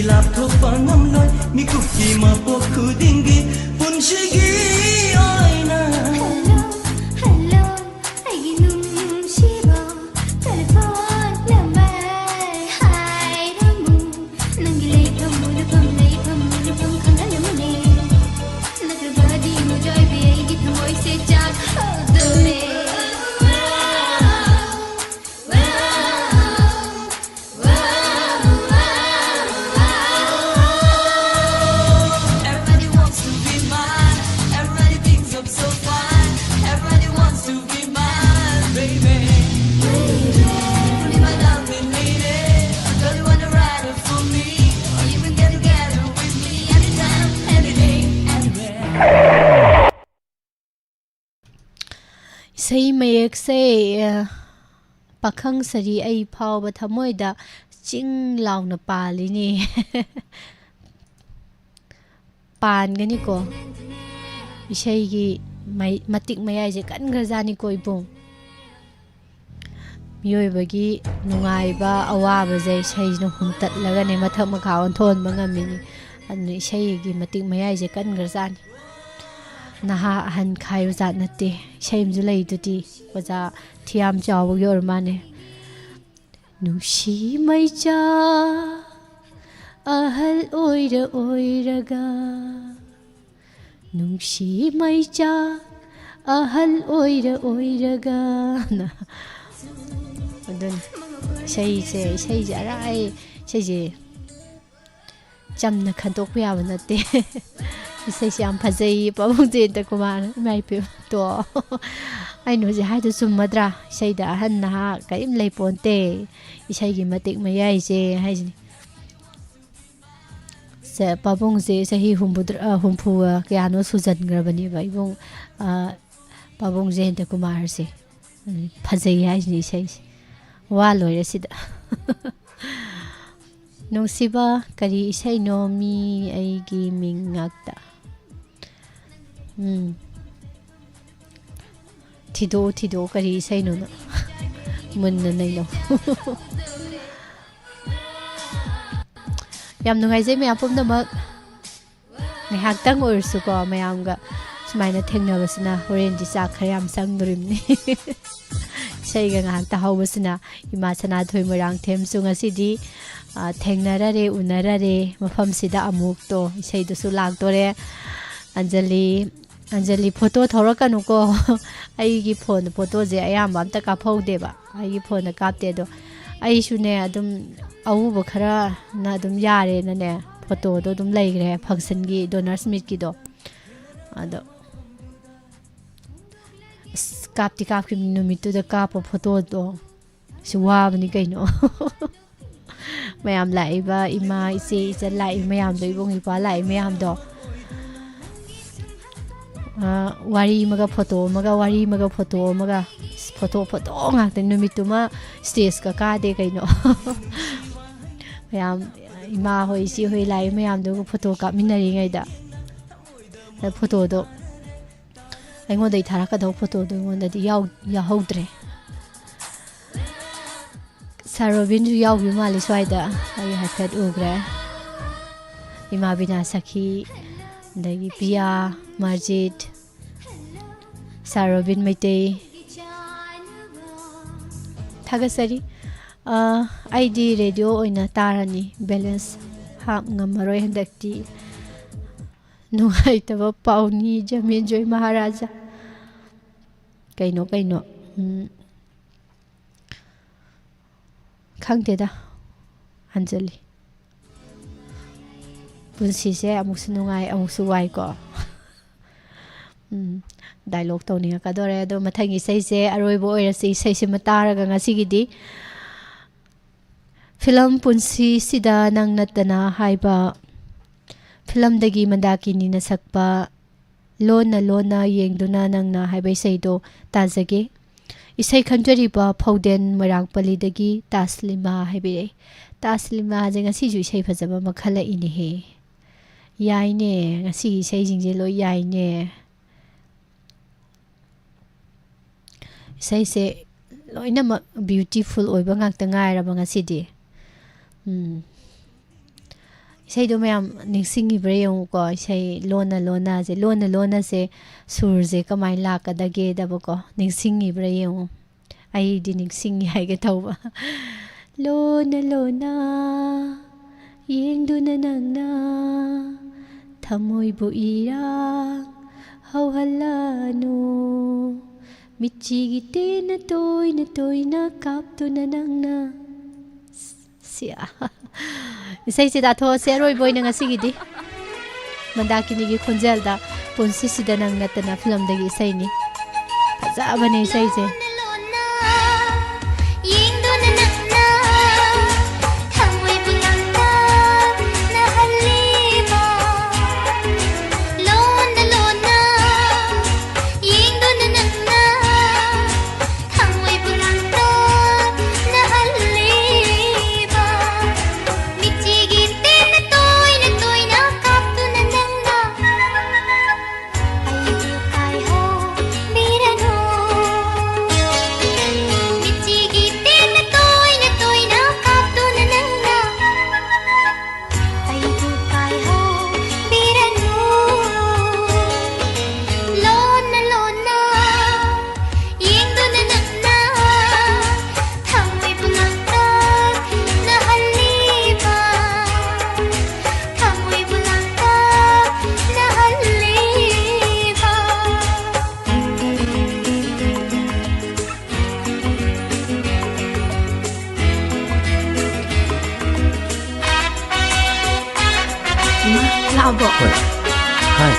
ꯂꯥꯞꯊꯣꯛꯄ ꯉꯝꯂꯣꯏ ꯃꯤꯀꯨꯞꯀꯤ ꯃꯄꯣꯛ ꯈꯨꯗꯤꯡꯒꯤ ꯄꯨꯟꯁꯤꯒꯤ ꯑꯣꯏꯅ꯫ Hello, hello, ꯑꯩꯒꯤ ꯅꯨꯡꯁꯤꯕ telephone number ꯍꯥꯏꯔꯝꯃꯨ꯫ ꯅꯪꯒꯤ ꯂꯩꯐꯝ ꯎꯅꯐꯝ ꯂꯩꯐꯝ ꯎꯅꯐꯝ ꯈꯪꯍꯜꯂꯝꯃꯨꯅꯦ꯫ ꯅꯠꯇ꯭ꯔꯕꯗꯤ ꯃꯤꯑꯣꯏꯕꯤ ꯑꯩꯒꯤ ꯊꯃꯣꯏꯁꯦ ꯆꯥꯛꯍꯧꯗꯣꯔꯦ꯫ Everybody wants to be mine. Everybody thinks I'm so fine. Everybody wants to be mine, baby. Be my loving lady. Don't you wanna ride it for me? Or you can get together with me anytime, any day, anywhere. ꯏꯁꯩ ꯃꯌꯦꯛꯁꯦ, ꯑ, ꯄꯥꯈꯪ ꯁꯥꯔꯤ ꯑꯩ ꯐꯥꯎꯕ ꯊꯃꯣꯏꯗ ꯆꯤꯡ ꯂꯥꯎꯅ ꯄꯥꯜꯂꯤꯅꯦ꯫ ꯄꯥꯟꯒꯅꯤꯀꯣ꯫ ꯏꯁꯩꯒꯤ ꯃꯩ-, ꯃꯇꯤꯛ ꯃꯌꯥꯏꯁꯦ ꯀꯟꯈ꯭ꯔꯖꯥꯠꯅꯤꯀꯣ, ꯏꯕꯨꯡ꯫ ꯃꯤꯑꯣꯏꯕꯒꯤ ꯅꯨꯡꯉꯥꯏꯕ ꯑꯋꯥꯕꯁꯦ ꯏꯁꯩꯁꯤꯅ ꯍꯨꯝꯇꯠꯂꯒꯅꯦ ꯃꯊꯛ ꯃꯈꯥ ꯑꯣꯟꯊꯣꯛꯍꯟꯕ ꯉꯝꯃꯤꯅꯤ꯫ ꯑꯗꯨꯅ ꯏꯁꯩꯒꯤ ꯃꯇꯤꯛ ꯃꯌꯥꯏꯁꯦ ꯀꯟꯈ꯭ꯔꯖꯥꯠꯅꯤ꯫ ꯅꯍꯥ ꯑꯍꯟ ꯈꯥꯏꯕ ꯖꯥꯠ ꯅꯠꯇꯦ꯫ ꯏꯁꯩ ꯑꯃꯁꯨ ꯂꯩꯗꯨꯗꯤ, ꯑꯣꯖꯥ ꯊꯤꯌꯥꯝ ꯆꯥꯎꯕꯒꯤ ꯑꯣꯏꯔ ꯃꯥꯅꯦ꯫ ꯅꯨꯡꯁꯤ ꯃꯩꯆꯥꯛ ꯑꯍꯜ ꯑꯣꯏꯔ ꯑꯣꯏꯔꯒ, ꯅꯨꯡꯁꯤ ꯃꯩꯆꯥꯛ ꯑꯍꯜ ꯑꯣꯏꯔ ꯑꯣꯏꯔꯒ꯫ ꯑꯗꯨꯅꯤ ꯏꯁꯩꯁꯦ, ꯏꯁꯩꯁꯦ ꯑꯔꯥꯏ, ꯏꯁꯩꯁꯦ ꯆꯝꯅ ꯈꯟꯗꯣꯛꯄ ꯌꯥꯕ ꯅꯠꯇꯦ꯫ ꯏꯁꯩꯁꯦ ꯌꯥꯝ ꯐꯖꯩ, ꯄꯥꯕꯨꯡ ꯖꯌꯟꯇ ꯀꯨꯃꯥꯔ, ꯏꯃꯥ ꯏꯄꯦꯝ꯫ ꯇꯣ, ꯑꯩꯅ ꯍꯧꯖꯤꯛ ꯍꯥꯏꯗꯣ ꯆꯨꯝꯃꯗ꯭ꯔꯥ? ꯏꯁꯩꯗ ꯑꯍꯟ ꯅꯍꯥ ꯀꯔꯤꯝ ꯂꯩꯄꯣꯟꯇꯦ꯫ ꯏꯁꯩꯒꯤ ꯃꯇꯤꯛ ꯃꯌꯥꯏꯁꯦ ꯍꯥꯏꯁꯤꯅꯤ꯫ ꯁꯦ, ꯄꯥꯕꯨꯡꯁꯦ ꯆꯍꯤ ꯍꯨꯝꯐꯨꯇꯔꯥ, ꯑ, ꯍꯨꯝꯐꯨꯒ ꯀꯌꯥꯅꯣ ꯁꯨꯖꯟꯈ꯭ꯔꯕꯅꯦꯕ, ꯏꯕꯨꯡ, ꯑ, ꯄꯥꯕꯨꯡ ꯖꯌꯟꯇ ꯀꯨꯃꯥꯔꯁꯦ꯫ ꯎꯝ, ꯐꯖꯩ ꯍꯥꯏꯁꯤꯅꯤ ꯏꯁꯩꯁꯦ꯫ ꯋꯥ ꯂꯣꯏꯔꯦ ꯁꯤꯗ꯫ ꯅꯨꯡꯁꯤꯕ, ꯀꯔꯤ ꯏꯁꯩꯅꯣ? ꯃꯤ ꯑꯩꯒꯤ ꯃꯤꯡ ꯉꯥꯛꯇ꯫ ꯎꯝ꯫ ꯊꯤꯗꯣꯛꯎ, ꯊꯤꯗꯣꯛꯎ, ꯀꯔꯤ ꯏꯁꯩꯅꯣꯅ꯫ ꯃꯨꯟꯅ ꯅꯩꯅꯧ꯫ ꯌꯥꯝ ꯅꯨꯡꯉꯥꯏꯖꯩ ꯃꯌꯥꯝ ꯄꯨꯝꯅꯃꯛ꯫ ꯉꯥꯏꯍꯥꯛꯇꯪ ꯑꯣꯏꯔꯁꯨꯀꯣ, ꯃꯌꯥꯝꯒ ꯁꯨꯃꯥꯏꯅ ꯊꯦꯡꯅꯕꯁꯤꯅ ꯍꯣꯔꯦꯟꯗꯤ ꯆꯥꯛ ꯈꯔ ꯌꯥꯝ ꯆꯪꯗꯣꯔꯤꯕꯅꯤ꯫ ꯏꯁꯩꯒ ꯉꯥꯏꯍꯥꯛ ꯇꯥꯍꯧꯕꯁꯤꯅ꯫ ꯏꯃꯥ ꯁꯅꯥꯊꯣꯏ ꯃꯣꯏꯔꯥꯡꯊꯦꯝꯁꯨ ꯉꯁꯤꯗꯤ, ꯑ, ꯊꯦꯡꯅꯔꯔꯦ, ꯎꯅꯔꯔꯦ꯫ ꯃꯐꯝꯁꯤꯗ ꯑꯃꯨꯛꯇꯣ ꯏꯁꯩꯗꯨꯁꯨ ꯂꯥꯛꯇꯣꯔꯦ꯫ ꯑꯟꯖꯂꯤ, ꯑꯟꯖꯂꯤ, ꯐꯣꯇꯣ ꯊꯧꯔꯛꯀꯅꯨꯀꯣ꯫ ꯑꯩꯒꯤ ꯐꯣꯟꯗ ꯐꯣꯇꯣꯁꯦ ꯑꯌꯥꯝꯕ ꯑꯝꯇ ꯀꯥꯞꯍꯧꯗꯦꯕ꯫ ꯑꯩꯒꯤ ꯐꯣꯟꯗ ꯀꯥꯞꯇꯦ꯫ ꯑꯗꯣ ꯑꯩꯁꯨꯅꯦ, ꯑꯗꯨꯝ ꯑꯎꯕ ꯈꯔꯅ ꯑꯗꯨꯝ ꯌꯥꯔꯦꯅꯅꯦ, ꯐꯣꯇꯣꯗꯣ ꯑꯗꯨꯝ ꯂꯩꯈ꯭ꯔꯦ, ꯐꯪꯁꯟꯒꯤ, ꯗꯣꯅꯔꯁ ꯃꯤꯠꯀꯤꯗꯣ꯫ ꯑꯗꯣ ꯑꯁ, ꯀꯥꯞꯇꯤ ꯀꯥꯞꯈꯤꯕꯅꯤ ꯅꯨꯃꯤꯠꯇꯨꯗ ꯀꯥꯞꯄ ꯐꯣꯇꯣꯗꯣ꯫ ꯁꯤ ꯋꯥꯕꯅꯤ ꯀꯩꯅꯣ꯫ ꯃꯌꯥꯝ ꯂꯥꯛꯏꯕ, ꯏꯃꯥ, ꯏꯆꯦ, ꯏꯆꯟ ꯂꯥꯛꯏ ꯃꯌꯥꯝꯗꯣ, ꯏꯕꯨꯡ ꯏꯄ꯭ꯋꯥ ꯂꯥꯛꯏ ꯃꯌꯥꯝꯗꯣ꯫ ꯑ, ꯋꯥꯔꯤ ꯑꯃꯒ ꯐꯣꯇꯣ ꯑꯃꯒ, ꯋꯥꯔꯤ ꯑꯃꯒ ꯐꯣꯇꯣ ꯑꯃꯒ꯫ ꯑꯁ, ꯐꯣꯇꯣ, ꯐꯣꯇꯣ ꯉꯥꯛꯇ꯫ ꯅꯨꯃꯤꯠꯇꯨꯃ ꯁ꯭ꯇꯦꯖꯀ ꯀꯥꯗꯦ ꯀꯩꯅꯣ꯫ ꯃꯌꯥꯝ, ꯏꯃꯥ ꯍꯣꯏ, ꯏꯆꯦ ꯍꯣꯏ ꯂꯥꯛꯏ ꯃꯌꯥꯝꯗꯨꯒ ꯐꯣꯇꯣ ꯀꯥꯞꯃꯤꯟꯅꯔꯤꯉꯩꯗ꯫ ꯑꯗ ꯐꯣꯇꯣꯗꯣ, ꯑꯩꯉꯣꯟꯗꯒꯤ ꯊꯥꯔꯛꯀꯗꯧꯕ ꯐꯣꯇꯣꯗꯣ ꯑꯩꯉꯣꯟꯗꯗꯤ ꯌꯥꯎ-, ꯌꯥꯎꯍꯧꯗ꯭ꯔꯦ꯫ ꯁꯥꯔ ꯔꯣꯕꯤꯟꯁꯨ ꯌꯥꯎꯈꯤꯕ ꯃꯥꯜꯂꯤ ꯁ꯭ꯋꯥꯏꯗ, ꯑꯩ ꯍꯥꯏꯐꯦꯠ ꯎꯈ꯭ꯔꯦ꯫ ꯏꯃꯥ ꯕꯤꯅꯥ ꯁꯈꯤ, ꯑꯗꯒꯤ ꯄꯤꯌꯥ, ꯃꯔꯖꯤꯠ, ꯁꯥꯔ ꯔꯣꯕꯤꯟ ꯃꯩꯇꯩ꯫ ꯊꯥꯒꯠꯆꯔꯤ꯫ ꯑ, ꯑꯩꯗꯤ ꯔꯦꯗꯤꯑꯣ ꯑꯣꯏꯅ ꯇꯥꯔꯅꯤ, ꯕꯦꯂꯦꯟꯁ ꯍꯥꯞ ꯉꯝꯃꯔꯣꯏ ꯍꯟꯗꯛꯇꯤ꯫ ꯅꯨꯡꯉꯥꯏꯇꯕ ꯄꯥꯎꯅꯤ, ꯖꯃꯦꯟꯖꯣꯏ ꯃꯍꯥꯔꯥꯖꯥ꯫ ꯀꯩꯅꯣ, ꯀꯩꯅꯣ? ꯎꯝ, ꯈꯪꯗꯦꯗ, ꯑꯟꯖꯂꯤ꯫ ꯄꯨꯟꯁꯤꯁꯦ ꯑꯃꯨꯛꯁꯨ ꯅꯨꯡꯉꯥꯏ, ꯑꯃꯨꯛꯁꯨ ꯋꯥꯏꯀꯣ꯫ ꯎꯝ, ꯗꯥꯏꯂꯣꯛ ꯇꯧꯅꯤꯡꯉꯛꯀꯗꯣꯔꯦ꯫ ꯑꯗꯣ ꯃꯊꯪꯒꯤ ꯏꯁꯩꯁꯦ ꯑꯔꯣꯏꯕ ꯑꯣꯏꯔꯁꯤ, ꯏꯁꯩꯁꯤꯃ ꯇꯥꯔꯒ ꯉꯁꯤꯒꯤꯗꯤ꯫ ꯐꯤꯂꯝ ꯄꯨꯟꯁꯤꯁꯤꯗ ꯅꯪ ꯅꯠꯇꯅ ꯍꯥꯏꯕ ꯐꯤꯂꯝꯗꯒꯤ ꯃꯟꯗꯥꯀꯤꯅꯤꯅ ꯁꯛꯄ ꯂꯣꯟꯅ ꯂꯣꯟꯅ ꯌꯦꯡꯗꯨꯅ ꯅꯪꯅ ꯍꯥꯏꯕ ꯏꯁꯩꯗꯣ ꯇꯥꯖꯒꯦ꯫ ꯏꯁꯩ ꯈꯟꯖꯔꯤꯕ ꯐꯧꯗꯦꯟ ꯃꯣꯏꯔꯥꯡꯄꯜꯂꯤꯗꯒꯤ ꯇꯥꯁꯂꯤꯃꯥ ꯍꯥꯏꯕꯤꯔꯛꯏ꯫ ꯇꯥꯁꯂꯤꯃꯥꯁꯦ ꯉꯁꯤꯁꯨ ꯏꯁꯩ ꯐꯖꯕ ꯑꯃ ꯈꯜꯂꯛꯏꯅꯦꯍꯦ꯫ ꯌꯥꯏꯅꯦ, ꯉꯁꯤꯒꯤ ꯏꯁꯩꯁꯤꯡꯁꯦ ꯂꯣꯏ ꯌꯥꯏꯅꯦ꯫ ꯏꯁꯩꯁꯦ ꯂꯣꯏꯅꯃꯛ beautiful ꯑꯣꯏꯕ ꯉꯥꯛꯇ ꯉꯥꯏꯔꯕ ꯉꯁꯤꯗꯤ꯫ ꯎꯝ꯫ ꯏꯁꯩꯗꯣ ꯃꯌꯥꯝ ꯅꯤꯡꯁꯤꯡꯉꯤꯕ꯭ꯔꯥ ꯌꯦꯡꯉꯨꯀꯣ꯫ ꯏꯁꯩ ꯂꯣꯟꯅ ꯂꯣꯟꯅꯁꯦ, ꯂꯣꯟꯅ ꯂꯣꯟꯅꯁꯦ ꯁꯨꯔꯁꯦ ꯀꯃꯥꯏꯅ ꯂꯥꯛꯀꯗꯒꯦꯗꯕꯀꯣ, ꯅꯤꯡꯁꯤꯡꯉꯤꯕ꯭ꯔꯥ ꯌꯦꯡꯉꯨ꯫ ꯑꯩꯗꯤ ꯅꯤꯡꯁꯤꯡꯉꯤ ꯍꯥꯏꯒꯦ ꯇꯧꯕ꯫ ꯂꯣꯟꯅ ꯂꯣꯟꯅ ꯌꯦꯡꯗꯨꯅ ꯅꯪꯅ ꯊꯃꯣꯏꯕꯨ ꯏꯔꯥꯡ ꯍꯧꯍꯜꯂꯅꯨ꯫ ꯃꯤꯠꯆꯤꯒꯤ ꯇꯦꯟꯅ ꯇꯣꯏꯅ ꯇꯣꯏꯅ ꯀꯥꯞꯇꯨꯅ ꯅꯪꯅ ꯁꯤꯌꯥ꯫ ꯏꯁꯩꯁꯦ ꯇꯥꯊꯣꯛꯑꯁꯦ ꯑꯔꯣꯏꯕ ꯑꯣꯏꯅ ꯉꯁꯤꯒꯤꯗꯤ꯫ ꯃꯟꯗꯥꯀꯤꯅꯤꯒꯤ ꯈꯣꯟꯖꯦꯜꯗ ꯄꯨꯟꯁꯤꯁꯤꯗ ꯅꯪ ꯅꯠꯇꯅ ꯐꯤꯂꯝꯗꯒꯤ ꯏꯁꯩꯅꯤ꯫ ꯐꯖꯕꯅꯦ ꯏꯁꯩꯁꯦ꯫ ꯌꯦꯡꯗꯨꯅ ꯅꯪꯅ ꯊꯃꯣꯏꯕꯨ ꯂꯥꯡꯇꯛꯅꯍꯜꯂꯤꯕ꯫ ꯂꯣꯟꯅ ꯂꯣꯟꯅ ꯌꯦꯡꯗꯨꯅ ꯅꯪꯅ ꯊꯃꯣꯏꯕꯨ ꯂꯥꯡꯇꯛꯅꯍꯜꯂꯤꯕ꯫ ꯃꯤꯠꯆꯤꯒꯤ ꯇꯦꯟꯅ ꯇꯣꯏꯅ ꯇꯣꯏꯅ ꯀꯥꯞꯇꯨꯅ ꯅꯪꯅ ꯑꯩꯕꯨ ꯀꯥꯏꯍꯧꯕꯤꯔꯅꯨ꯫ ꯃꯤꯠꯆꯤꯒꯤ ꯇꯦꯟꯅ ꯇꯣꯏꯅ ꯇꯣꯏꯅ ꯀꯥꯞꯇꯨꯅ ꯅꯪꯅ ꯑꯩꯕꯨ ꯀꯥꯏꯍꯧꯕꯤꯔꯅꯨ꯫ ꯂꯣꯟꯅ ꯂꯣꯟꯅ ꯌꯦꯡꯗꯨꯅ ꯅꯪꯅ ꯊꯃꯣꯏꯕꯨ ꯂꯥꯡꯇꯛꯅꯍꯜꯂꯤꯕ꯫ ꯊꯃꯣꯏꯕꯨ ꯂꯥꯡꯇꯛꯅꯍꯜꯂꯤꯕ꯫ ꯏꯃꯥ, ꯂꯥꯛꯑꯕꯣ? ꯍꯣꯏ꯫ ꯍꯥꯏ꯫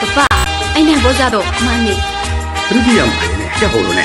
ꯄꯄꯥ, ꯑꯩꯅ ꯍꯥꯏꯕ ꯑꯣꯖꯥꯗꯣ ꯃꯥꯅꯦ꯫ ꯑꯗꯨꯗꯤ ꯌꯥꯝ ꯐꯩꯅꯦ, ꯆꯠꯍꯧꯔꯣꯅꯦ꯫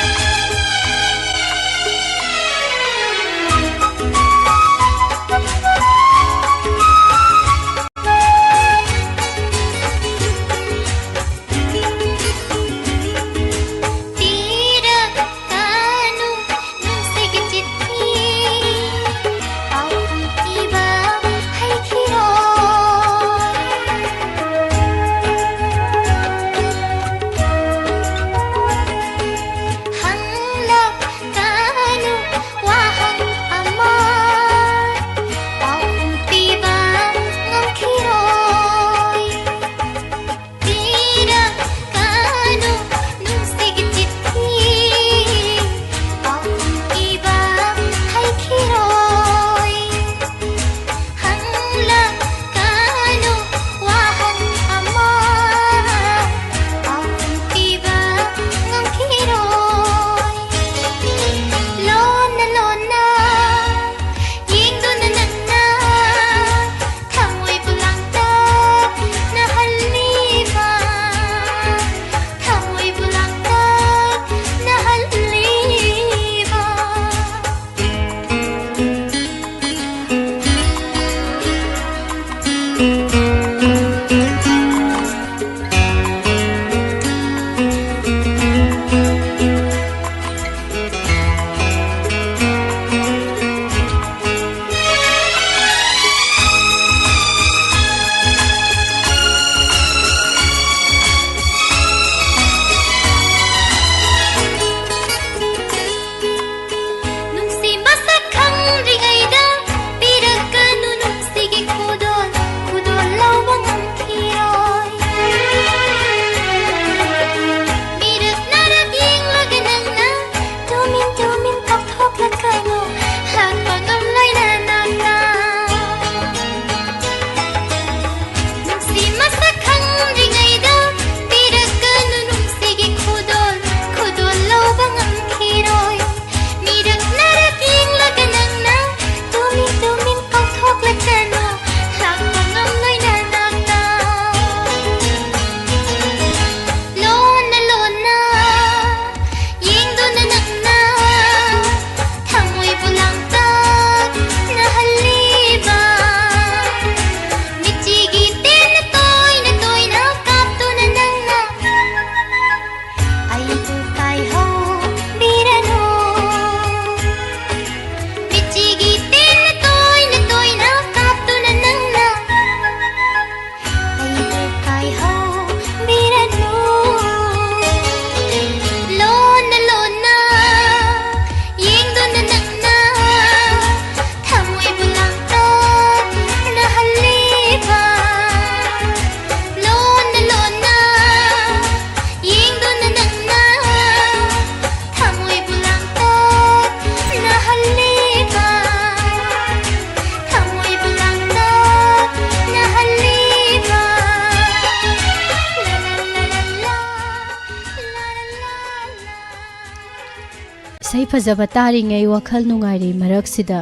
ꯑꯩ ꯐꯖꯕ ꯇꯥꯔꯤꯉꯩ ꯋꯥꯈꯜ ꯅꯨꯡꯉꯥꯏꯔꯤ ꯃꯔꯛꯁꯤꯗ,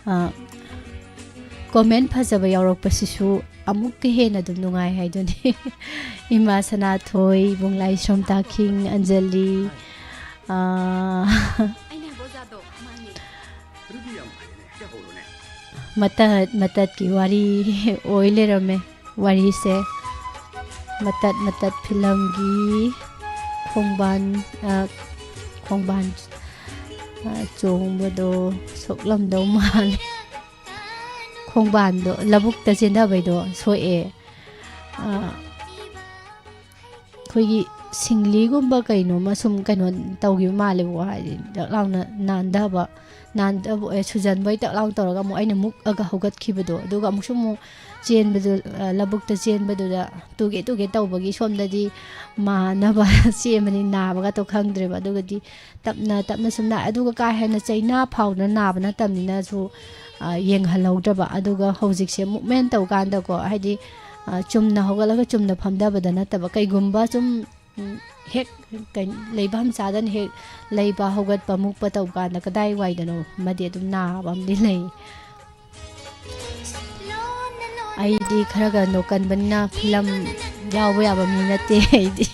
ꯑ, comment ꯐꯖꯕ ꯌꯥꯎꯔꯛꯄꯁꯤꯁꯨ ꯑꯃꯨꯛꯀ ꯍꯦꯟꯅ ꯑꯗꯨꯝ ꯅꯨꯡꯉꯥꯏ ꯍꯥꯏꯗꯨꯅꯤ꯫ ꯏꯃꯥ ꯁꯅꯥꯊꯣꯏ, ꯏꯕꯨꯡ ꯂꯥꯏꯁ꯭ꯔꯝ ꯇꯥꯈꯤꯡ, ꯑꯟꯖꯂꯤ, ꯑ, ꯑꯩꯅ ꯍꯥꯏꯕ ꯑꯣꯖꯥꯗꯣ ꯃꯥꯅꯦ꯫ ꯃꯇꯠ ꯃꯇꯠꯀꯤ ꯋꯥꯔꯤ ꯑꯣꯏ ꯂꯩꯔꯝꯃꯦ꯫ ꯋꯥꯔꯤꯁꯦ ꯃꯇꯠ ꯃꯇꯠ ꯐꯤꯂꯝꯒꯤ ꯈꯣꯡꯕꯥꯟ, ꯑ, ꯈꯣꯡꯕꯥꯟ, ꯑ, ꯆꯣꯡꯕꯗꯣ ꯁꯣꯛꯂꯝꯗꯧ ꯃꯥꯜꯂꯦ꯫ ꯈꯣꯡꯕꯥꯟꯗꯣ, ꯂꯧꯕꯨꯛꯇ ꯆꯦꯟꯊꯕꯩꯗꯣ ꯁꯣꯛꯑꯦ꯫ ꯑ, ꯑꯩꯈꯣꯏꯒꯤ ꯁꯤꯡꯂꯤꯒꯨꯝꯕ ꯀꯩꯅꯣꯝꯃ ꯁꯨꯝ ꯀꯩꯅꯣ ꯇꯧꯈꯤꯕ ꯃꯥꯜꯂꯦꯕꯀꯣ, ꯍꯥꯏꯗꯤ ꯗꯛ ꯂꯥꯎꯅ ꯅꯥꯟꯊꯕ, ꯅꯥꯟꯊꯕ, ꯑꯦ, ꯁꯨꯖꯟꯕꯩ ꯇꯛ ꯂꯥꯎꯅ ꯇꯧꯔꯒ ꯑꯃꯨꯛ ꯑꯩꯅ ꯃꯨꯛꯑꯒ ꯍꯧꯒꯠꯈꯤꯕꯗꯣ, ꯑꯗꯨꯒ ꯑꯃꯨꯛꯁꯨ ꯑꯃꯨꯛ ꯆꯦꯟꯕꯗꯨ, ꯑ, ꯂꯧꯕꯨꯛꯇ ꯆꯦꯟꯕꯗꯨꯗ ꯇꯨꯒꯦ ꯇꯨꯒꯦ ꯇꯧꯕꯒꯤ ꯁꯣꯝꯗꯗꯤ ꯃꯥꯟꯅꯕ ꯆꯦꯟꯕꯅꯤ, ꯅꯥꯕꯒꯇꯣ ꯈꯪꯗ꯭ꯔꯦꯕ꯫ ꯑꯗꯨꯒꯗꯤ ꯇꯞꯅ ꯇꯞꯅ ꯁꯨꯝ ꯅꯥ-, ꯑꯗꯨꯒ ꯀꯥ ꯍꯦꯟꯅ ꯆꯩꯅꯥ ꯐꯥꯎꯅ ꯅꯥꯕ ꯅꯠꯇꯕꯅꯤꯅꯁꯨ, ꯑ, ꯌꯦꯡꯍꯜꯍꯧꯗ꯭ꯔꯕ꯫ ꯑꯗꯨꯒ ꯍꯧꯖꯤꯛꯁꯦ movement ꯇꯧꯀꯥꯟꯗꯀꯣ, ꯍꯥꯏꯗꯤ, ꯑ, ꯆꯨꯝꯅ ꯍꯧꯒꯠꯂꯒ ꯆꯨꯝꯅ ꯐꯝꯊꯕꯗ ꯅꯠꯇꯕ, ꯀꯩꯒꯨꯝꯕ ꯁꯨꯝ, ꯎꯝ, ꯍꯦꯛ ꯀꯩ-, ꯂꯩꯐꯝ ꯆꯥꯗꯅ ꯍꯦꯛ ꯂꯩꯕ, ꯍꯧꯒꯠꯄ, ꯃꯨꯛꯄ ꯇꯧꯕ ꯀꯥꯟꯗ ꯀꯗꯥꯏ ꯋꯥꯏꯗꯅꯣ ꯑꯃꯗꯤ ꯑꯗꯨꯝ ꯅꯥꯕ ꯑꯃꯗꯤ ꯂꯩ꯫ ꯑꯩꯗꯤ ꯈꯔꯒ ꯅꯣꯛꯀꯟꯕꯅꯤꯅ ꯐꯤꯂꯝ ꯌꯥꯎꯕ ꯌꯥꯕ ꯃꯤ ꯅꯠꯇꯦ ꯑꯩꯗꯤ꯫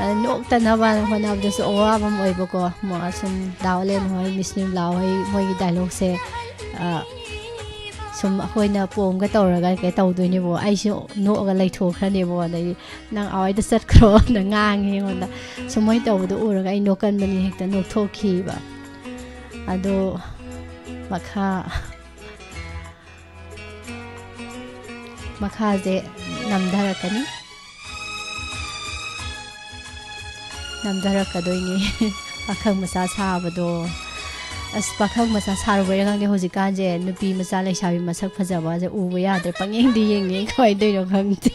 ꯑ, ꯅꯣꯛꯇꯅꯕ ꯍꯣꯠꯅꯕꯗꯁꯨ ꯑꯋꯥꯕ ꯑꯃ ꯑꯣꯏꯕꯀꯣ꯫ ꯃꯣ-, ꯁꯨꯝ ꯗꯥ ꯑꯣꯂꯦꯟ ꯍꯣꯏ, ꯃꯤꯁ ꯅꯤꯝꯂꯥ ꯍꯣꯏ, ꯃꯣꯏꯒꯤ dialogue ꯁꯦ, ꯑ, ꯁꯨꯝ ꯑꯩꯈꯣꯏꯅ ꯄꯣꯝꯒ ꯇꯧꯔꯒ ꯀꯩ ꯇꯧꯗꯣꯏꯅꯦꯕꯣ꯫ ꯑꯩꯁꯨ ꯅꯣꯛꯑꯒ ꯂꯩꯊꯣꯛꯈ꯭ꯔꯅꯦꯕꯣ꯫ ꯑꯗꯩꯗꯤ "ꯅꯪ ꯑꯥꯋꯥꯏꯗ ꯆꯠꯈ꯭ꯔꯣꯅ" ꯉꯥꯡꯉꯦ ꯑꯩꯉꯣꯟꯗ꯫ ꯁꯨꯝ ꯃꯣꯏ ꯇꯧꯕꯗꯣ ꯎꯔꯒ ꯑꯩ ꯅꯣꯛꯀꯟꯕꯅꯤ, ꯍꯦꯛꯇ ꯅꯣꯛꯊꯣꯛꯈꯤꯕ꯫ ꯑꯗꯣ ꯃꯈꯥ, ꯃꯈꯥꯁꯦ ꯅꯝꯊꯔꯛꯀꯅꯤ꯫ ꯅꯝꯊꯔꯛꯀꯗꯣꯏꯅꯤ꯫ ꯄꯥꯈꯪ ꯃꯆꯥ ꯁꯥꯕꯗꯣ꯫ ꯑꯁ, ꯄꯥꯈꯪ ꯃꯆꯥ ꯁꯥꯔꯨꯕꯩꯔꯥ ꯈꯪꯗꯦ, ꯍꯧꯖꯤꯛꯀꯥꯟꯁꯦ ꯅꯨꯄꯤ ꯃꯆꯥ ꯂꯩꯁꯥꯕꯤ ꯃꯁꯛ ꯐꯖꯕꯁꯦ ꯎꯕ ꯌꯥꯗ꯭ꯔꯦ꯫ ꯄꯪꯌꯦꯡꯗ ꯌꯦꯡꯉꯦ, ꯀꯃꯥꯏꯅ ꯇꯧꯔꯤꯅꯣ ꯈꯪꯗꯦ꯫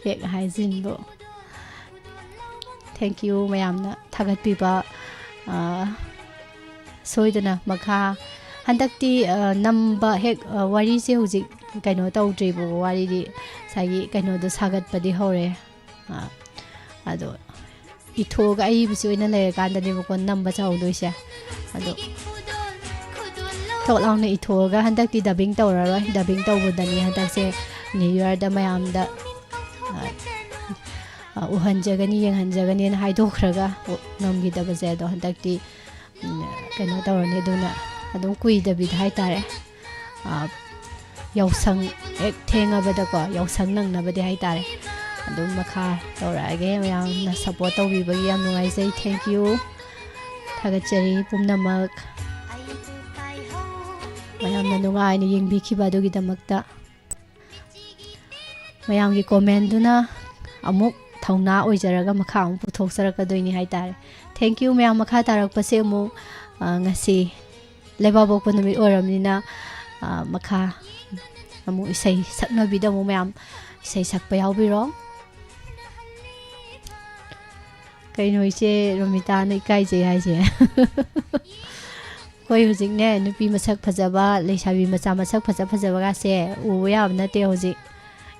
ꯍꯦꯛ ꯍꯥꯏꯖꯤꯟꯕꯨ꯫ Thank you ꯃꯌꯥꯝꯅ ꯊꯥꯒꯠꯄꯤꯕ꯫ ꯑ, ꯁꯣꯏꯗꯅ ꯃꯈꯥ ꯍꯟꯗꯛꯇꯤ, ꯑ, ꯅꯝꯕ ꯍꯦꯛ, ꯑ, ꯋꯥꯔꯤꯁꯦ ꯍꯧꯖꯤꯛ ꯀꯩꯅꯣ ꯇꯧꯗ꯭ꯔꯤꯕꯀꯣ, ꯋꯥꯔꯤꯗꯤ ꯉꯁꯥꯏꯒꯤ ꯀꯩꯅꯣꯗꯣ ꯁꯥꯒꯠꯄꯗꯤ ꯍꯧꯔꯦ꯫ ꯑ, ꯑꯗꯣ ꯏꯊꯣꯛꯑꯒ ꯑꯏꯕꯁꯤ ꯑꯣꯏꯅ ꯂꯩꯔꯀꯥꯟꯗꯅꯦꯕꯀꯣ ꯅꯝꯕ ꯆꯥꯎꯗꯣꯏꯁꯦ꯫ ꯑꯗꯣ ꯊꯣꯛ ꯂꯥꯎꯅ ꯏꯊꯣꯛꯑꯒ ꯍꯟꯗꯛꯇꯤ dubbing ꯇꯧꯔꯔꯣꯏ꯫ Dubbing ꯇꯧꯕꯗꯅꯤ ꯍꯟꯗꯛꯁꯦ New Yearꯗ ꯃꯌꯥꯝꯗ, ꯑ, ꯑ, ꯎꯍꯟꯖꯒꯅꯤ, ꯌꯦꯡꯍꯟꯖꯒꯅꯤꯅ ꯍꯥꯏꯗꯣꯛꯈ꯭ꯔꯒ ꯎ-, ꯉꯝꯈꯤꯗꯕꯁꯦ꯫ ꯑꯗꯣ ꯍꯟꯗꯛꯇꯤ, ꯎꯝ, ꯀꯩꯅꯣ ꯇꯧꯔꯅꯤ꯫ ꯑꯗꯨꯅ ꯑꯗꯨꯝ ꯀꯨꯏꯗꯕꯤꯗ ꯍꯥꯏꯇꯥꯔꯦ, ꯑ, ꯌꯥꯎꯁꯪ ꯍꯦꯛ ꯊꯦꯡꯉꯕꯗꯀꯣ, ꯌꯥꯎꯁꯪ ꯅꯪꯅꯕꯗꯤ ꯍꯥꯏꯇꯥꯔꯦ, ꯑꯗꯨꯝ ꯃꯈꯥ ꯇꯧꯔꯛꯑꯒꯦ꯫ ꯃꯌꯥꯝꯅ support ꯇꯧꯕꯤꯕꯒꯤ ꯌꯥꯝ ꯅꯨꯡꯉꯥꯏꯖꯩ꯫ Thank you꯫ ꯊꯥꯒꯠꯆꯔꯤ ꯄꯨꯝꯅꯃꯛ꯫ ꯃꯌꯥꯝꯅ ꯅꯨꯡꯉꯥꯏꯅ ꯌꯦꯡꯕꯤꯈꯤꯕ ꯑꯗꯨꯒꯤꯗꯃꯛꯇ꯫ ꯃꯌꯥꯝꯒꯤ commentꯗꯨꯅ ꯑꯃꯨꯛ ꯊꯧꯅꯥ ꯑꯣꯏꯖꯔꯒ ꯃꯈꯥ ꯑꯃꯨꯛ ꯄꯨꯊꯣꯛꯆꯔꯛꯀꯗꯣꯏꯅꯤ ꯍꯥꯏꯇꯥꯔꯦ꯫ Thank you ꯃꯌꯥꯝ꯫ ꯃꯈꯥ ꯇꯥꯔꯛꯄꯁꯦ ꯑꯃꯨꯛ, ꯑ, ꯉꯁꯤ ꯂꯩꯕꯥꯛꯄꯣꯛꯄ ꯅꯨꯃꯤꯠ ꯑꯣꯏꯔꯕꯅꯤꯅ, ꯑ, ꯃꯈꯥ ꯑꯃꯨꯛ ꯏꯁꯩ ꯁꯛꯅꯕꯤꯗ ꯑꯃꯨꯛ ꯃꯌꯥꯝ ꯏꯁꯩ ꯁꯛꯄ ꯌꯥꯎꯕꯤꯔꯣ꯫ ꯀꯩꯅꯣ ꯏꯆꯦ ꯔꯣꯃꯤꯇꯥꯅ ꯏꯀꯥꯏꯖꯩ ꯍꯥꯏꯁꯦ? ꯑꯩꯈꯣꯏ ꯍꯧꯖꯤꯛꯅꯦ, ꯅꯨꯄꯤ ꯃꯁꯛ ꯐꯖꯕ, ꯂꯩꯁꯥꯕꯤ ꯃꯆꯥ ꯃꯁꯛ ꯐꯖ ꯐꯖꯕꯒꯥꯁꯦ ꯎꯕ ꯌꯥꯕ ꯅꯠꯇꯦ ꯍꯧꯖꯤꯛ꯫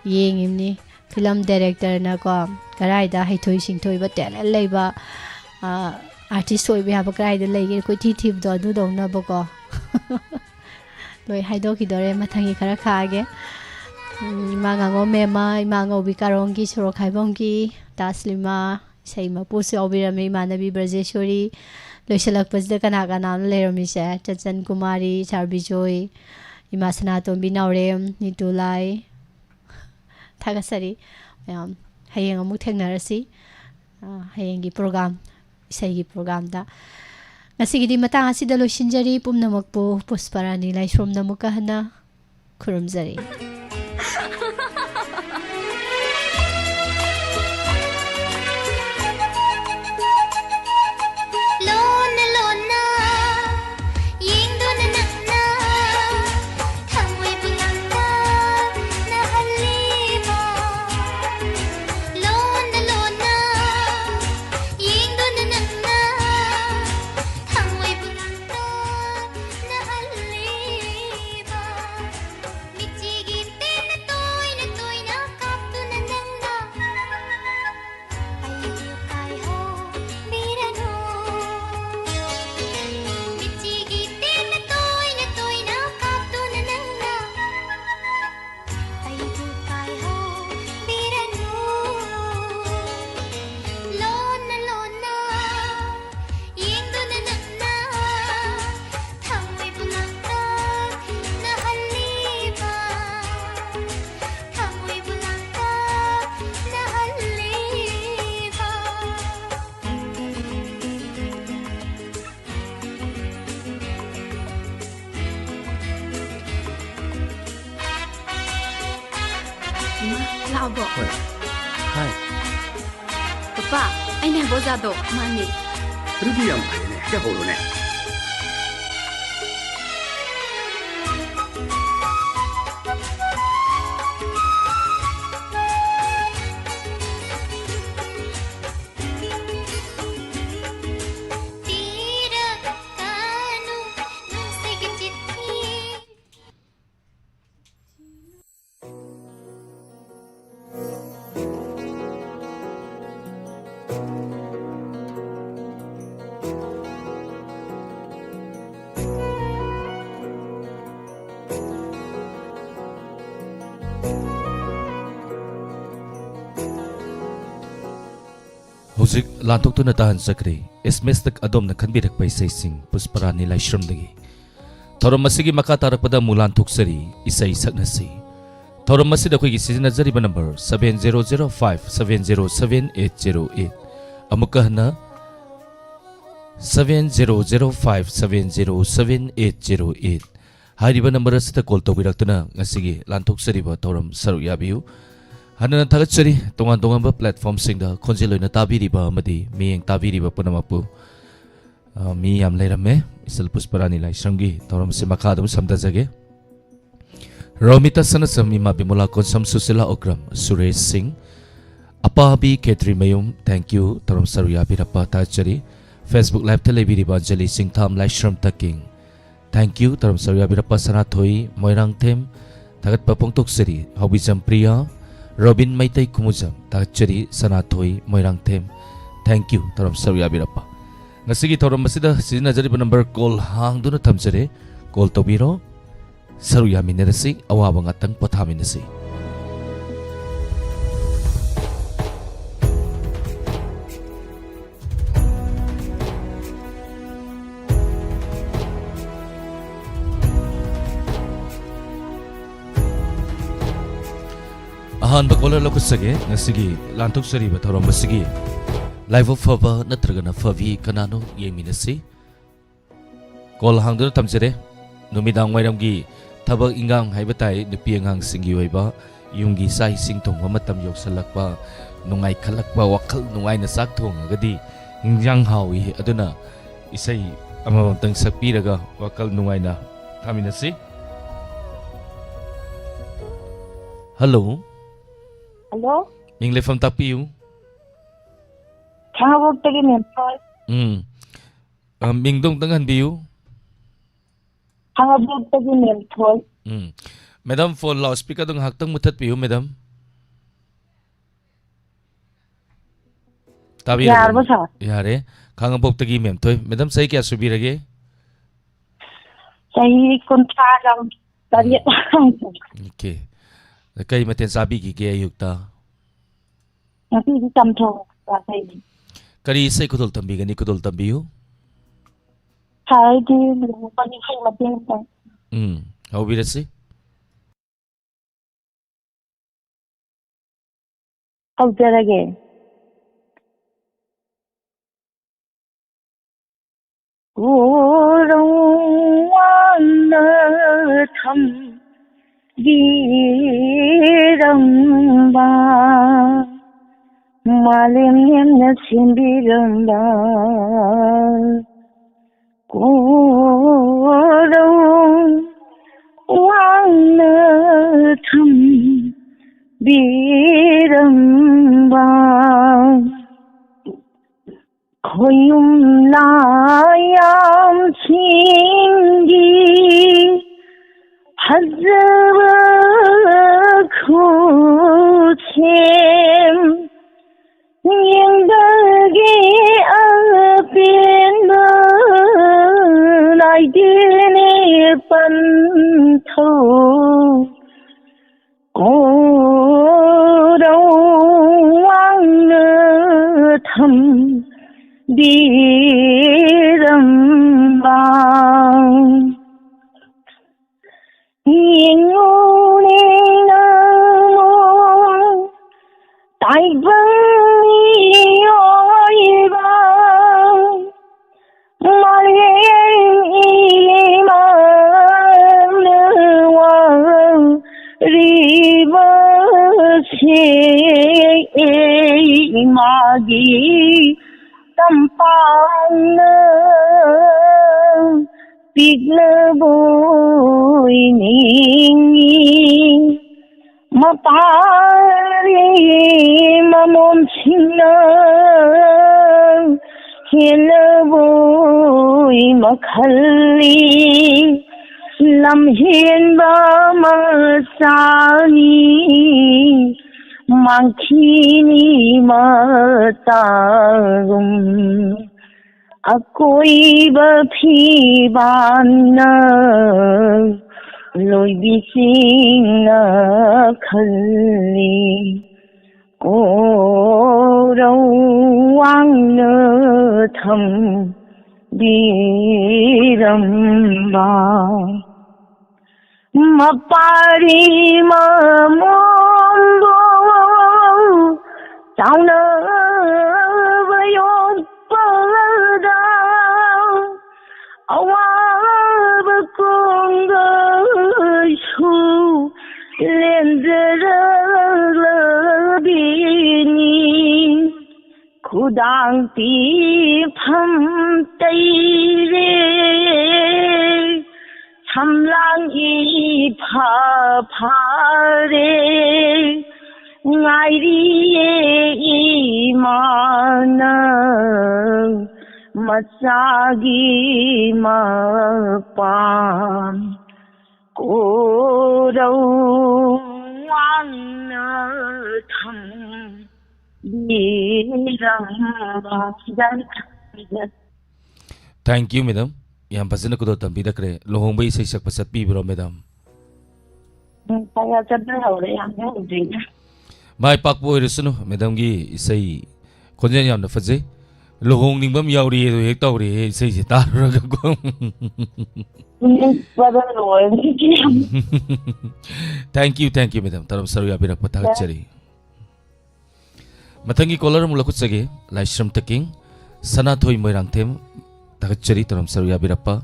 ꯌꯦꯡꯉꯤꯕꯅꯤ, film directorꯅꯀꯣ, ꯀꯔꯥꯏꯗ ꯍꯩꯊꯣꯏ ꯁꯤꯡꯊꯣꯏꯕ, talent ꯂꯩꯕ, ꯑ, artist ꯑꯣꯏꯕ ꯌꯥꯕ ꯀꯔꯥꯏꯗ ꯂꯩꯒꯦ ꯀꯣꯏꯊꯤ ꯊꯤꯕꯗꯣ, ꯑꯗꯨꯗꯧꯅꯕꯀꯣ꯫ ꯂꯣꯏ ꯍꯥꯏꯗꯣꯛꯈꯤꯗꯣꯔꯦ, ꯃꯊꯪꯒꯤ ꯈꯔ ꯈꯥꯛꯑꯒꯦ꯫ ꯎꯝ, ꯏꯃꯥ ꯉꯥꯉꯣꯝ ꯃꯦꯝꯃ, ꯏꯃꯥ ꯉꯧꯕꯤ ꯀꯥꯔꯣꯡꯒꯤ, ꯁꯣꯔꯣꯛ ꯈꯥꯏꯕꯣꯝꯒꯤ, ꯇꯥꯁꯂꯤꯃꯥ, ꯏꯁꯩ ꯃꯄꯨꯁꯨ ꯌꯥꯎꯕꯤꯔꯝꯃꯤ, ꯏꯃꯥꯟꯅꯕꯤ ꯕ꯭ꯔꯖꯦꯁꯣꯔꯤ꯫ ꯂꯣꯏꯁꯤꯜꯂꯛꯄꯁꯤꯗ ꯀꯅꯥ ꯀꯅꯥꯅꯣ ꯂꯩꯔꯝꯃꯤꯁꯦ? ꯆꯟꯆꯟ ꯀꯨꯃꯥꯔꯤ, ꯁꯥꯔ ꯕꯤꯖꯣꯏ, ꯏꯃꯥ ꯁꯅꯥꯇꯣꯝꯕꯤ ꯅꯥꯎꯔꯦꯝ, ꯅꯤꯇꯨꯂꯥꯏ꯫ ꯊꯥꯒꯠꯆꯔꯤ ꯃꯌꯥꯝ꯫ ꯍꯌꯦꯡ ꯑꯃꯨꯛ ꯊꯦꯡꯅꯔꯁꯤ, ꯑ, ꯍꯌꯦꯡꯒꯤ program, ꯏꯁꯩꯒꯤ programꯗ꯫ ꯉꯁꯤꯒꯤꯗꯤ ꯃꯇꯥꯡ ꯑꯁꯤꯗ ꯂꯣꯏꯁꯤꯟꯖꯔꯤ꯫ ꯄꯨꯝꯅꯃꯛꯄꯨ ꯄꯨꯁꯄꯔꯥꯅꯤ ꯂꯥꯏꯁ꯭ꯔꯣꯝꯅ ꯑꯃꯨꯛꯀ ꯍꯟꯅ ꯈꯨꯔꯨꯝꯖꯔꯤ꯫ ꯂꯣꯟꯅ ꯂꯣꯟꯅ ꯌꯦꯡꯗꯨꯅ ꯅꯪꯅ ꯊꯃꯣꯏꯕꯨ ꯂꯥꯡꯇꯛꯅꯍꯜꯂꯤꯕ꯫ ꯂꯣꯟꯅ ꯂꯣꯟꯅ ꯌꯦꯡꯗꯨꯅ ꯅꯪꯅ ꯊꯃꯣꯏꯕꯨ ꯂꯥꯡꯇꯛꯅꯍꯜꯂꯤꯕ꯫ ꯃꯤꯠꯆꯤꯒꯤ ꯑꯕꯣ꯫ ꯍꯣꯏ꯫ ꯍꯥꯏ꯫ ꯄꯄꯥ, ꯑꯩꯅ ꯍꯥꯏꯕ ꯑꯣꯖꯥꯗꯣ ꯃꯥꯅꯦ꯫ ꯑꯗꯨꯗꯤ ꯌꯥꯝ ꯐꯩꯅꯦ꯫ ꯍꯦꯛꯇ ꯍꯧꯔꯣꯅꯦ꯫ ꯍꯧꯖꯤꯛ ꯂꯥꯟꯊꯣꯛꯇꯨꯅ ꯇꯥꯍꯟꯖꯈ꯭ꯔꯦ ꯑꯦꯁ ꯑꯦꯝ ꯑꯦꯁꯇ ꯑꯗꯣꯝꯅ ꯈꯟꯕꯤꯔꯛꯄ ꯏꯁꯩꯁꯤꯡ ꯄꯨꯁꯄꯔꯥꯅꯤ ꯂꯥꯏꯁ꯭ꯔꯝꯗꯒꯤ꯫ ꯊꯧꯔꯝ ꯑꯁꯤꯒꯤ ꯃꯈꯥ ꯇꯥꯔꯛꯄꯗ ꯑꯃꯨꯛ ꯂꯥꯟꯊꯣꯛꯆꯔꯤ, ꯏꯁꯩ ꯁꯛꯅꯁꯤ꯫ ꯊꯧꯔꯝ ꯑꯁꯤꯗ ꯑꯩꯈꯣꯏꯒꯤ ꯁꯤꯖꯤꯟꯅꯖꯔꯤꯕ number seven zero zero five seven zero seven eight zero eight꯫ ꯑꯃꯨꯛꯀ ꯍꯟꯅ, seven zero zero five seven zero seven eight zero eight꯫ ꯍꯥꯏꯔꯤꯕ ꯅꯝꯕꯔ ꯑꯁꯤꯗ ꯀꯣꯜ ꯇꯧꯕꯤꯔꯛꯇꯨꯅ ꯉꯁꯤꯒꯤ ꯂꯥꯟꯊꯣꯛꯆꯔꯤꯕ ꯊꯧꯔꯝ ꯁꯔꯨꯛ ꯌꯥꯕꯤꯌꯨ꯫ ꯍꯟꯅ ꯊꯥꯒꯠꯆꯔꯤ, ꯇꯣꯉꯥꯟ ꯇꯣꯉꯥꯟꯕ ꯄ꯭ꯂꯦꯠꯐꯣꯝꯁꯤꯡꯗ ꯈꯣꯟꯖꯦꯜ ꯑꯣꯏꯅ ꯇꯥꯕꯤꯔꯤꯕ ꯑꯃꯗꯤ ꯃꯤꯠꯌꯦꯡ ꯇꯥꯕꯤꯔꯤꯕ ꯄꯨꯝꯅꯃꯛꯄꯨ꯫ ꯑ, ꯃꯤ ꯌꯥꯝ ꯂꯩꯔꯝꯃꯦ꯫ ꯏꯆꯜ ꯄꯨꯁꯄꯔꯥꯅꯤ ꯂꯥꯏꯁ꯭ꯔꯝꯒꯤ ꯊꯧꯔꯝꯁꯤ ꯃꯈꯥ ꯑꯗꯨꯝ ꯁꯝꯊꯖꯒꯦ꯫ ꯔꯣꯃꯤꯇꯥ ꯁꯅꯥꯆꯝ, ꯏꯃꯥ ꯕꯤꯃꯣꯂꯥ ꯀꯣꯟꯁꯝ, ꯁꯨꯁꯤꯂꯥ ꯑꯣꯀ꯭ꯔꯝ, ꯁꯨꯔꯦꯁ ꯁꯤꯡ, ꯑꯄꯥꯕꯤ ꯈꯦꯇ꯭ꯔꯤꯃꯌꯨꯝ, thank you, ꯊꯧꯔꯝ ꯁꯔꯨꯛ ꯌꯥꯕꯤꯔꯛꯄ ꯊꯥꯒꯠꯆꯔꯤ꯫ Facebook Live-ꯇ ꯂꯩꯕꯤꯔꯤꯕ ꯑꯟꯖꯂꯤ ꯁꯤꯡꯊꯥꯝ, ꯂꯥꯏꯁ꯭ꯔꯝ ꯇꯀꯤꯡ, thank you, ꯊꯧꯔꯝ ꯁꯔꯨꯛ ꯌꯥꯕꯤꯔꯛꯄ ꯁꯅꯥꯊꯣꯏ ꯃꯣꯏꯔꯥꯡꯊꯦꯝ, ꯊꯥꯒꯠꯄ ꯐꯣꯡꯗꯣꯛꯆꯔꯤ꯫ ꯍꯥꯎꯕꯤꯖꯝ ꯄ꯭ꯔꯤꯌꯥ, ꯔꯣꯕꯤꯟ ꯃꯩꯇꯩ ꯈꯨꯃꯨꯖꯝ, ꯊꯥꯒꯠꯆꯔꯤ꯫ ꯁꯅꯥꯊꯣꯏ ꯃꯣꯏꯔꯥꯡꯊꯦꯝ, thank you, ꯊꯧꯔꯝ ꯁꯔꯨꯛ ꯌꯥꯕꯤꯔꯛꯄ꯫ ꯉꯁꯤꯒꯤ ꯊꯧꯔꯝ ꯑꯁꯤꯗ ꯁꯤꯖꯤꯟꯅꯖꯔꯤꯕ ꯅꯝꯕꯔ ꯀꯣꯜ ꯍꯥꯡꯗꯨꯅ ꯊꯝꯖꯔꯦ, ꯀꯣꯜ ꯇꯧꯕꯤꯔꯣ꯫ ꯁꯔꯨꯛ ꯌꯥꯃꯤꯟꯅꯔꯁꯤ, ꯑꯋꯥꯕ ꯉꯥꯛꯇꯪ ꯄꯣꯊꯥꯃꯤꯟꯅꯁꯤ꯫ ꯑꯍꯥꯟꯕ ꯀꯣꯂꯔ ꯂꯧꯈꯠꯆꯒꯦ꯫ ꯉꯁꯤꯒꯤ ꯂꯥꯟꯊꯣꯛꯆꯔꯤꯕ ꯊꯧꯔꯝ ꯑꯁꯤꯒꯤ ꯂꯥꯏꯕꯛ ꯐꯕ ꯅꯠꯇ꯭ꯔꯒꯅ ꯐꯕꯤ ꯀꯅꯥꯅꯣ ꯌꯦꯡꯃꯤꯟꯅꯁꯤ꯫ ꯀꯣꯜ ꯍꯥꯡꯗꯨꯅ ꯊꯝꯖꯔꯦ꯫ ꯅꯨꯃꯤꯗꯥꯡ ꯋꯥꯏꯔꯝꯒꯤ ꯊꯕꯛ ꯏꯟꯈꯥꯡ ꯍꯥꯏꯕ ꯇꯥꯏ, ꯅꯨꯄꯤ ꯑꯉꯥꯡꯁꯤꯡꯒꯤ ꯑꯣꯏꯕ ꯌꯨꯝꯒꯤ ꯆꯥꯛ ꯏꯁꯤꯡ ꯊꯣꯡꯕ ꯃꯇꯝ ꯌꯧꯁꯜꯂꯛꯄ, ꯅꯨꯡꯉꯥꯏꯈꯠꯂꯛꯄ, ꯋꯥꯈꯜ ꯅꯨꯡꯉꯥꯏꯅ ꯆꯥꯛ ꯊꯣꯡꯉꯒꯗꯤ ꯍꯤꯟꯖꯥꯡ ꯍꯥꯎꯏ꯫ ꯑꯗꯨꯅ ꯏꯁꯩ ꯑꯃꯃꯝꯇꯪ ꯁꯛꯄꯤꯔꯒ ꯋꯥꯈꯜ ꯅꯨꯡꯉꯥꯏꯅ ꯊꯝꯃꯤꯟꯅꯁꯤ꯫ ꯍꯜꯂꯣ꯫ ꯍꯜꯂꯣ꯫ ꯃꯤꯡ ꯂꯩꯐꯝ ꯇꯥꯛꯄꯤꯌꯨ꯫ ꯈꯥꯉꯕꯣꯛꯇꯒꯤ ꯃꯦꯝꯊꯣꯏ꯫ ꯎꯝ꯫ ꯑ, ꯃꯤꯡꯗꯣ ꯑꯃꯨꯛꯇꯪ ꯍꯟꯕꯤꯌꯨ꯫ ꯈꯥꯉꯕꯣꯛꯇꯒꯤ ꯃꯦꯝꯊꯣꯏ꯫ ꯎꯝ꯫ ꯃꯦꯗꯥꯝ, ꯐꯣꯟ ꯂꯥꯎꯠ ꯁ꯭ꯄꯤꯀꯔꯗꯣ ꯉꯥꯏꯍꯥꯛꯇꯪ ꯃꯨꯊꯠꯄꯤꯌꯨ, ꯃꯦꯗꯥꯝ꯫ ꯇꯥꯕꯤꯔꯕꯣ? ꯌꯥꯔꯕꯣ, ꯁꯥꯔ? ꯌꯥꯔꯦ꯫ ꯈꯥꯉꯕꯣꯛꯇꯒꯤ ꯃꯦꯝꯊꯣꯏ꯫ ꯃꯦꯗꯥꯝ, ꯆꯍꯤ ꯀꯌꯥ ꯁꯨꯕꯤꯔꯒꯦ? ꯆꯍꯤ ꯀꯨꯟꯊ꯭ꯔꯥꯒ ꯇꯔꯦꯠ꯫ ꯎꯝ꯫ ꯑꯣꯀꯦ꯫ ꯀꯩ ꯃꯊꯦꯜ ꯆꯥꯕꯤꯈꯤꯒꯦ ꯑꯌꯨꯛꯇ? ꯉꯁꯤꯗꯤ ꯆꯝꯊꯣꯡ ꯆꯥꯖꯩ꯫ ꯀꯔꯤ ꯏꯁꯩ ꯈꯨꯗꯣꯜ ꯇꯝꯕꯤꯒꯅꯤ? ꯈꯨꯗꯣꯜ ꯇꯝꯕꯤꯌꯨ꯫ ꯁꯥꯔ, ꯑꯩꯗꯤ ꯂꯨꯍꯣꯡꯕꯒꯤ ꯏꯁꯩ ꯃꯇꯦꯛ ꯑꯃꯇꯪ꯫ ꯎꯝ, ꯍꯧꯕꯤꯔꯁꯤ꯫ ꯍꯧꯖꯔꯒꯦ꯫ ꯀꯣꯔꯧ ꯋꯥꯡꯅ ꯊꯝꯕꯤꯔꯝꯕ, ꯃꯥꯂꯦꯝ ꯅꯦꯝꯅ ꯁꯦꯝꯕꯤꯔꯝꯕ, ꯀꯣꯔꯧ ꯋꯥꯡꯅ ꯊꯝꯕꯤꯔꯝꯕ, ꯈꯣꯌꯨꯝ ꯂꯥꯌꯥꯝꯁꯤꯡꯒꯤ ꯐꯖꯕ ꯈꯨꯠꯁꯦꯝ, ꯌꯦꯡꯕꯒꯤ ꯑꯄꯦꯟꯕ ꯅꯥꯏꯗꯦꯅꯦ ꯄꯟꯊꯧ꯫ ꯀꯣꯔꯧ ꯋꯥꯡꯅ ꯊꯝꯕꯤꯔꯝꯕ꯫ ꯌꯦꯡꯉꯨꯅꯦ ꯅꯪꯕꯨ ꯇꯥꯏꯕꯪ ꯃꯤꯑꯣꯏꯕ, ꯃꯥꯂꯦꯝ ꯏꯃꯥꯅ ꯋꯥꯔꯤꯕ ꯁꯦ ꯏꯃꯥꯒꯤ ꯇꯝꯄꯥꯛꯅ ꯄꯤꯛꯂꯕꯣꯏ ꯅꯤꯡꯏ꯫ ꯃꯄꯥꯔꯤ ꯃꯃꯣꯝꯁꯤꯡꯅ ꯍꯦꯜꯂꯕꯣꯏ ꯃꯈꯜꯂꯤ꯫ ꯂꯝꯍꯦꯟꯕ ꯃꯆꯥꯅꯤ ꯃꯥꯡꯈꯤꯅꯤ ꯃꯇꯥꯒꯨꯝ꯫ ꯑꯀꯣꯏꯕ ꯐꯤꯕꯥꯟꯅ ꯂꯣꯏꯕꯤꯁꯤꯡꯅ ꯈꯜꯂꯤ꯫ ꯀꯣꯔꯧ ꯋꯥꯡꯅ ꯊꯝꯕꯤꯔꯝꯕ ꯃꯄꯥꯔꯤ ꯃꯃꯣꯝꯕꯨ ꯆꯥꯎꯅꯕ ꯌꯣꯛꯄꯗ ꯑꯋꯥꯕ ꯀꯣꯡꯒꯩꯁꯨ ꯂꯦꯟꯖꯔꯛꯂꯕꯤꯅꯤ꯫ ꯈꯨꯗꯥꯡ ꯄꯤꯐꯝ ꯇꯩꯔꯦ, ꯁꯝꯂꯥꯡ ꯏꯐ ꯐꯥꯔꯦ, ꯉꯥꯏꯔꯤꯌꯦ ꯏꯃꯥꯅ ꯃꯆꯥꯒꯤ ꯃꯄꯥꯟ꯫ ꯀꯣꯔꯧ ꯋꯥꯡꯅ ꯊꯝꯕꯤꯔꯝꯕ꯫ Thank you, madam. ꯌꯥꯝ ꯐꯖꯅ ꯈꯨꯗꯣꯜ ꯇꯝꯕꯤꯔꯛꯈ꯭ꯔꯦ꯫ ꯂꯨꯍꯣꯡꯕ ꯏꯁꯩ ꯁꯛꯄ ꯆꯠꯄꯤꯕ꯭ꯔꯣ, madam? ꯎꯝ, ꯈꯔ ꯆꯠꯄ ꯍꯧꯔꯦ, ꯌꯥꯝ ꯍꯧꯗ꯭ꯔꯤꯗ꯫ ꯃꯥꯏ ꯄꯥꯛꯄ ꯑꯣꯏꯔꯁꯅꯨ, madamꯒꯤ ꯏꯁꯩ ꯈꯣꯟꯖꯦꯜ ꯌꯥꯝꯅ ꯐꯖꯩ꯫ ꯂꯨꯍꯣꯡꯅꯤꯡꯕ ꯑꯃ ꯌꯥꯎꯔꯤꯌꯦ, ꯑꯗꯨ ꯍꯦꯛ ꯇꯧꯔꯤꯌꯦ ꯏꯁꯩꯁꯦ ꯇꯥꯔꯨꯔꯒꯀꯣ꯫ ꯅꯤꯛꯄꯗ ꯂꯣꯏꯔꯦ꯫ Thank you, thank you, madam. Term ꯁꯔꯨ ꯌꯥꯕꯤꯔꯛꯄ ꯊꯥꯒꯠꯆꯔꯤ꯫ ꯃꯊꯪꯒꯤ caller ꯑꯃꯨꯛ ꯂꯧꯈꯠꯆꯒꯦ꯫ ꯂꯥꯏꯁ꯭ꯔꯝ ꯇꯀꯤꯡ, ꯁꯅꯥꯊꯣꯏ ꯃꯣꯏꯔꯥꯡꯊꯦꯝ, ꯊꯥꯒꯠꯆꯔꯤ ꯇꯔꯝ ꯁꯔꯨ ꯌꯥꯕꯤꯔꯛꯄ꯫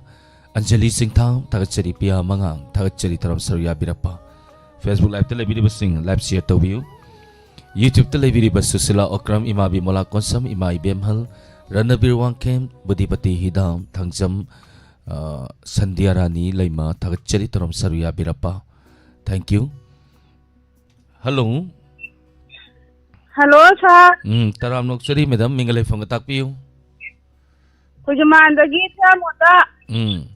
ꯑꯟꯖꯂꯤ ꯆꯤꯡꯊꯥꯝ, ꯊꯥꯒꯠꯆꯔꯤ꯫ ꯄꯤꯌꯥ ꯃꯉꯥꯡ, ꯊꯥꯒꯠꯆꯔꯤ ꯇꯔꯝ ꯁꯔꯨ ꯌꯥꯕꯤꯔꯛꯄ꯫ Facebook Live-ꯇ ꯂꯩꯕꯤꯔꯤꯕꯁꯤꯡ live share ꯇꯧꯕꯤꯌꯨ꯫ YouTube-ꯇ ꯂꯩꯕꯤꯔꯤꯕ ꯁꯨꯁꯤꯂꯥ ꯑꯣꯀ꯭ꯔꯝ, ꯏꯃꯥ ꯕꯤꯃꯣꯂꯥ ꯀꯣꯟꯁꯝ, ꯏꯃꯥ ꯏꯕꯦꯝꯍꯜ, ꯔꯅꯕꯤꯔ ꯋꯥꯡꯈꯦꯝ, ꯕꯨꯙꯤꯄꯇꯤ ꯍꯤꯗꯥꯝ, ꯊꯥꯡꯖꯝ, ꯑ, ꯁꯟꯙ꯭ꯌꯥ ꯔꯥꯅꯤ ꯂꯩꯃ, ꯊꯥꯒꯠꯆꯔꯤ꯫ ꯇꯔꯥꯝ ꯁꯔꯨ ꯌꯥꯕꯤꯔꯛꯄ꯫ Thank you꯫ Hello꯫ Hello, sir꯫ ꯎꯝ, ꯇꯔꯥꯝꯅ ꯑꯣꯛꯆꯔꯤ, madam꯫ ꯃꯤꯡꯒ ꯂꯩꯐꯝꯒ ꯇꯥꯛꯄꯤꯌꯨ꯫ ꯈꯨꯖꯃꯥꯟꯗꯒꯤ ꯏꯆꯥꯃꯣꯗ꯫ ꯎꯝ꯫